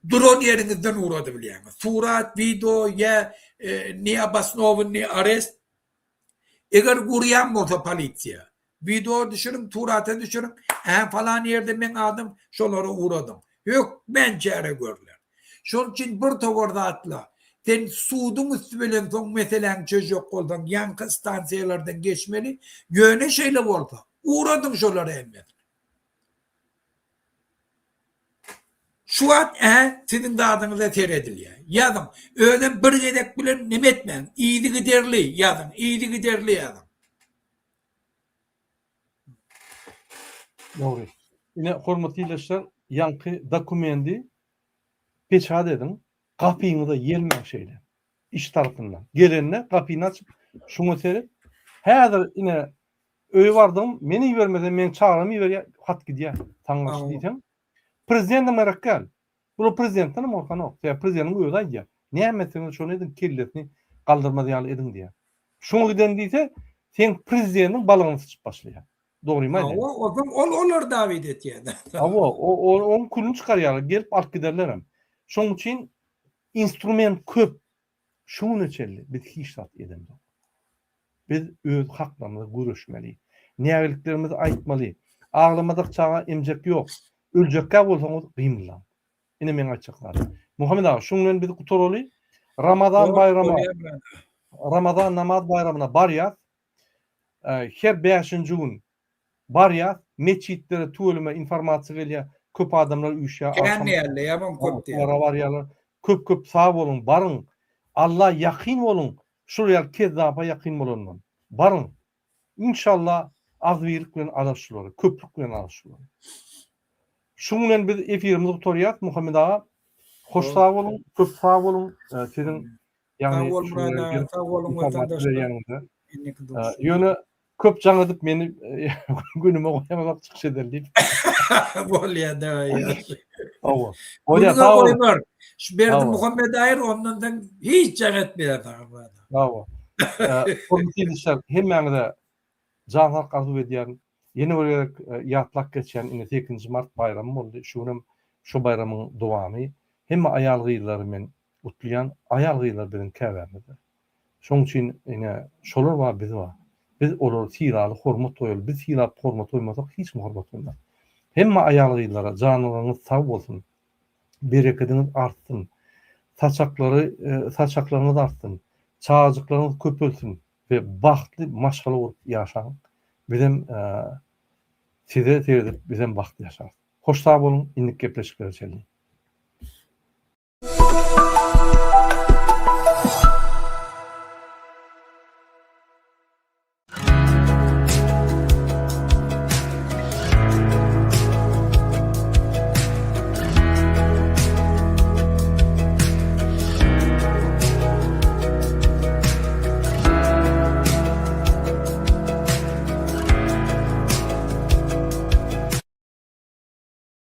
Duran ýeriňizden ugradybilýäňiz. Surat, wideo ýa neobosnowannyý arest Eger urýan bolsa polisiýa, wideo düşüriň, surata düşüriň, ä falan ýerde meň adym, şolara ugradyň. Hökmän çäre görler. Şonuň üçin bir towar zatla, sen suduň üsti bilen soň meseläňi çözjek bolsaň, ýaňky stansiýalardan geçmeli, ýöne şeýle bolsa, ugradyň şolara hemmesini. Şu wagt ä siziň zadyňyza seredilýär. Ýazyň. Özem bir gezek bilen neme etmäň. Yzygiderli ýazyň, yzygiderli ýazyň. Dogry. Ine, hormatly ildeşler, ýaňky dokumendi peçat ediň, gapyňyza ýelmäň şeýle. Iş tarapyndan. Gelende gapyny açyp, şuňa seret. Häzir ine Öýe bardygym, men ibermesem, meň çagam iberýär, hat gidýär. Saňa garşy diýseň, prezidentem gerek däl. Bular prezidentdenem gorkanok. Sebäbi prezidentiň özi aýdýar. Näme etseňiz şony ediň, kellesini galdyrmaz ýaly ediň diýýär. Şoňa giden diýse, seň prezidentiň balygyny syçyp başlaýar. Dogrymy aýdýan? Hawa, onsoň ol olary dawid etýär. Hawa, oň külüni çykarýarlar, gelip alyp giderlerem. Şoň üçin instrument köp. Şu güne çenli biz hiç zat edemzok. Biz öz haklarymyza göreşmeli. Nägiliklerimizi aýtmaly. Aglamadyk çaga emjek ýok. Öljekkä bolsaňyz gymyldaň. Ine meň aýtjak zadym. Muhammet aga şuň bilen biz gutaraly. Ramazan baýrama Ramazan namaz baýramyna barýas. Her bäşinji gün Barýas, metjitlere tüweleme informasiýa gelýär, köp adamlar üýşýär, Kän agşam diýerler, ýaman köp diýerler. Olara barýarlar. Köp köp sag boluň, baryň. Alla ýakyn boluň, şul ýaly kezzaba ýakyn bolandan. Baryň. Inşallah agzybirlik bilen alar şulary, köplük bilen alar şulary. Şuň bilen biz efirimizi gutarýas, Muhammet aga. Hoş sag boluň, köp sag boluň. Siziň Ýagny Sag bol Myrat aga, sag boluň watandaşlar. Ýöne köp jaň edip meni günüme goýamazok çykyş eder diýip. Bolýa daýy. Hawa. Bolýa sag bol. Goýmar. Şu Berdimuhamet aýyr ondan soň hiç jaň etmeýär saňa Myrat aga. Hawa. Hormatly ildeşler hemmäňize jan saglyk arzuw edýärin. Ýene bir gezek ýatlap geçýän ine sekizinji mart baýramy boldy. Şu günem şu baýramyň dowamy. Hemme aýal-gyzlary men gutlaýan. Aýal-gyzlar biziň käbämizdir. Şoň üçin ine şolar bar biz bar. Biz olary sylaly hormat goýaly. Biz sylap hormat goýmasak hiç kim hormat goýmaz. Hemme aýal-gyzlara janyňyz sag bolsun. Berekediňiz artsyn. Saçaklary saçaklaryňyz artsyn, çagajyklaryňyz köpelsin we bagtly maşgala gurup ýaşaň. Bizem size seredip bizem bagtly ýaşarys. Hoş sag boluň, indiki gepleşiklere çenli.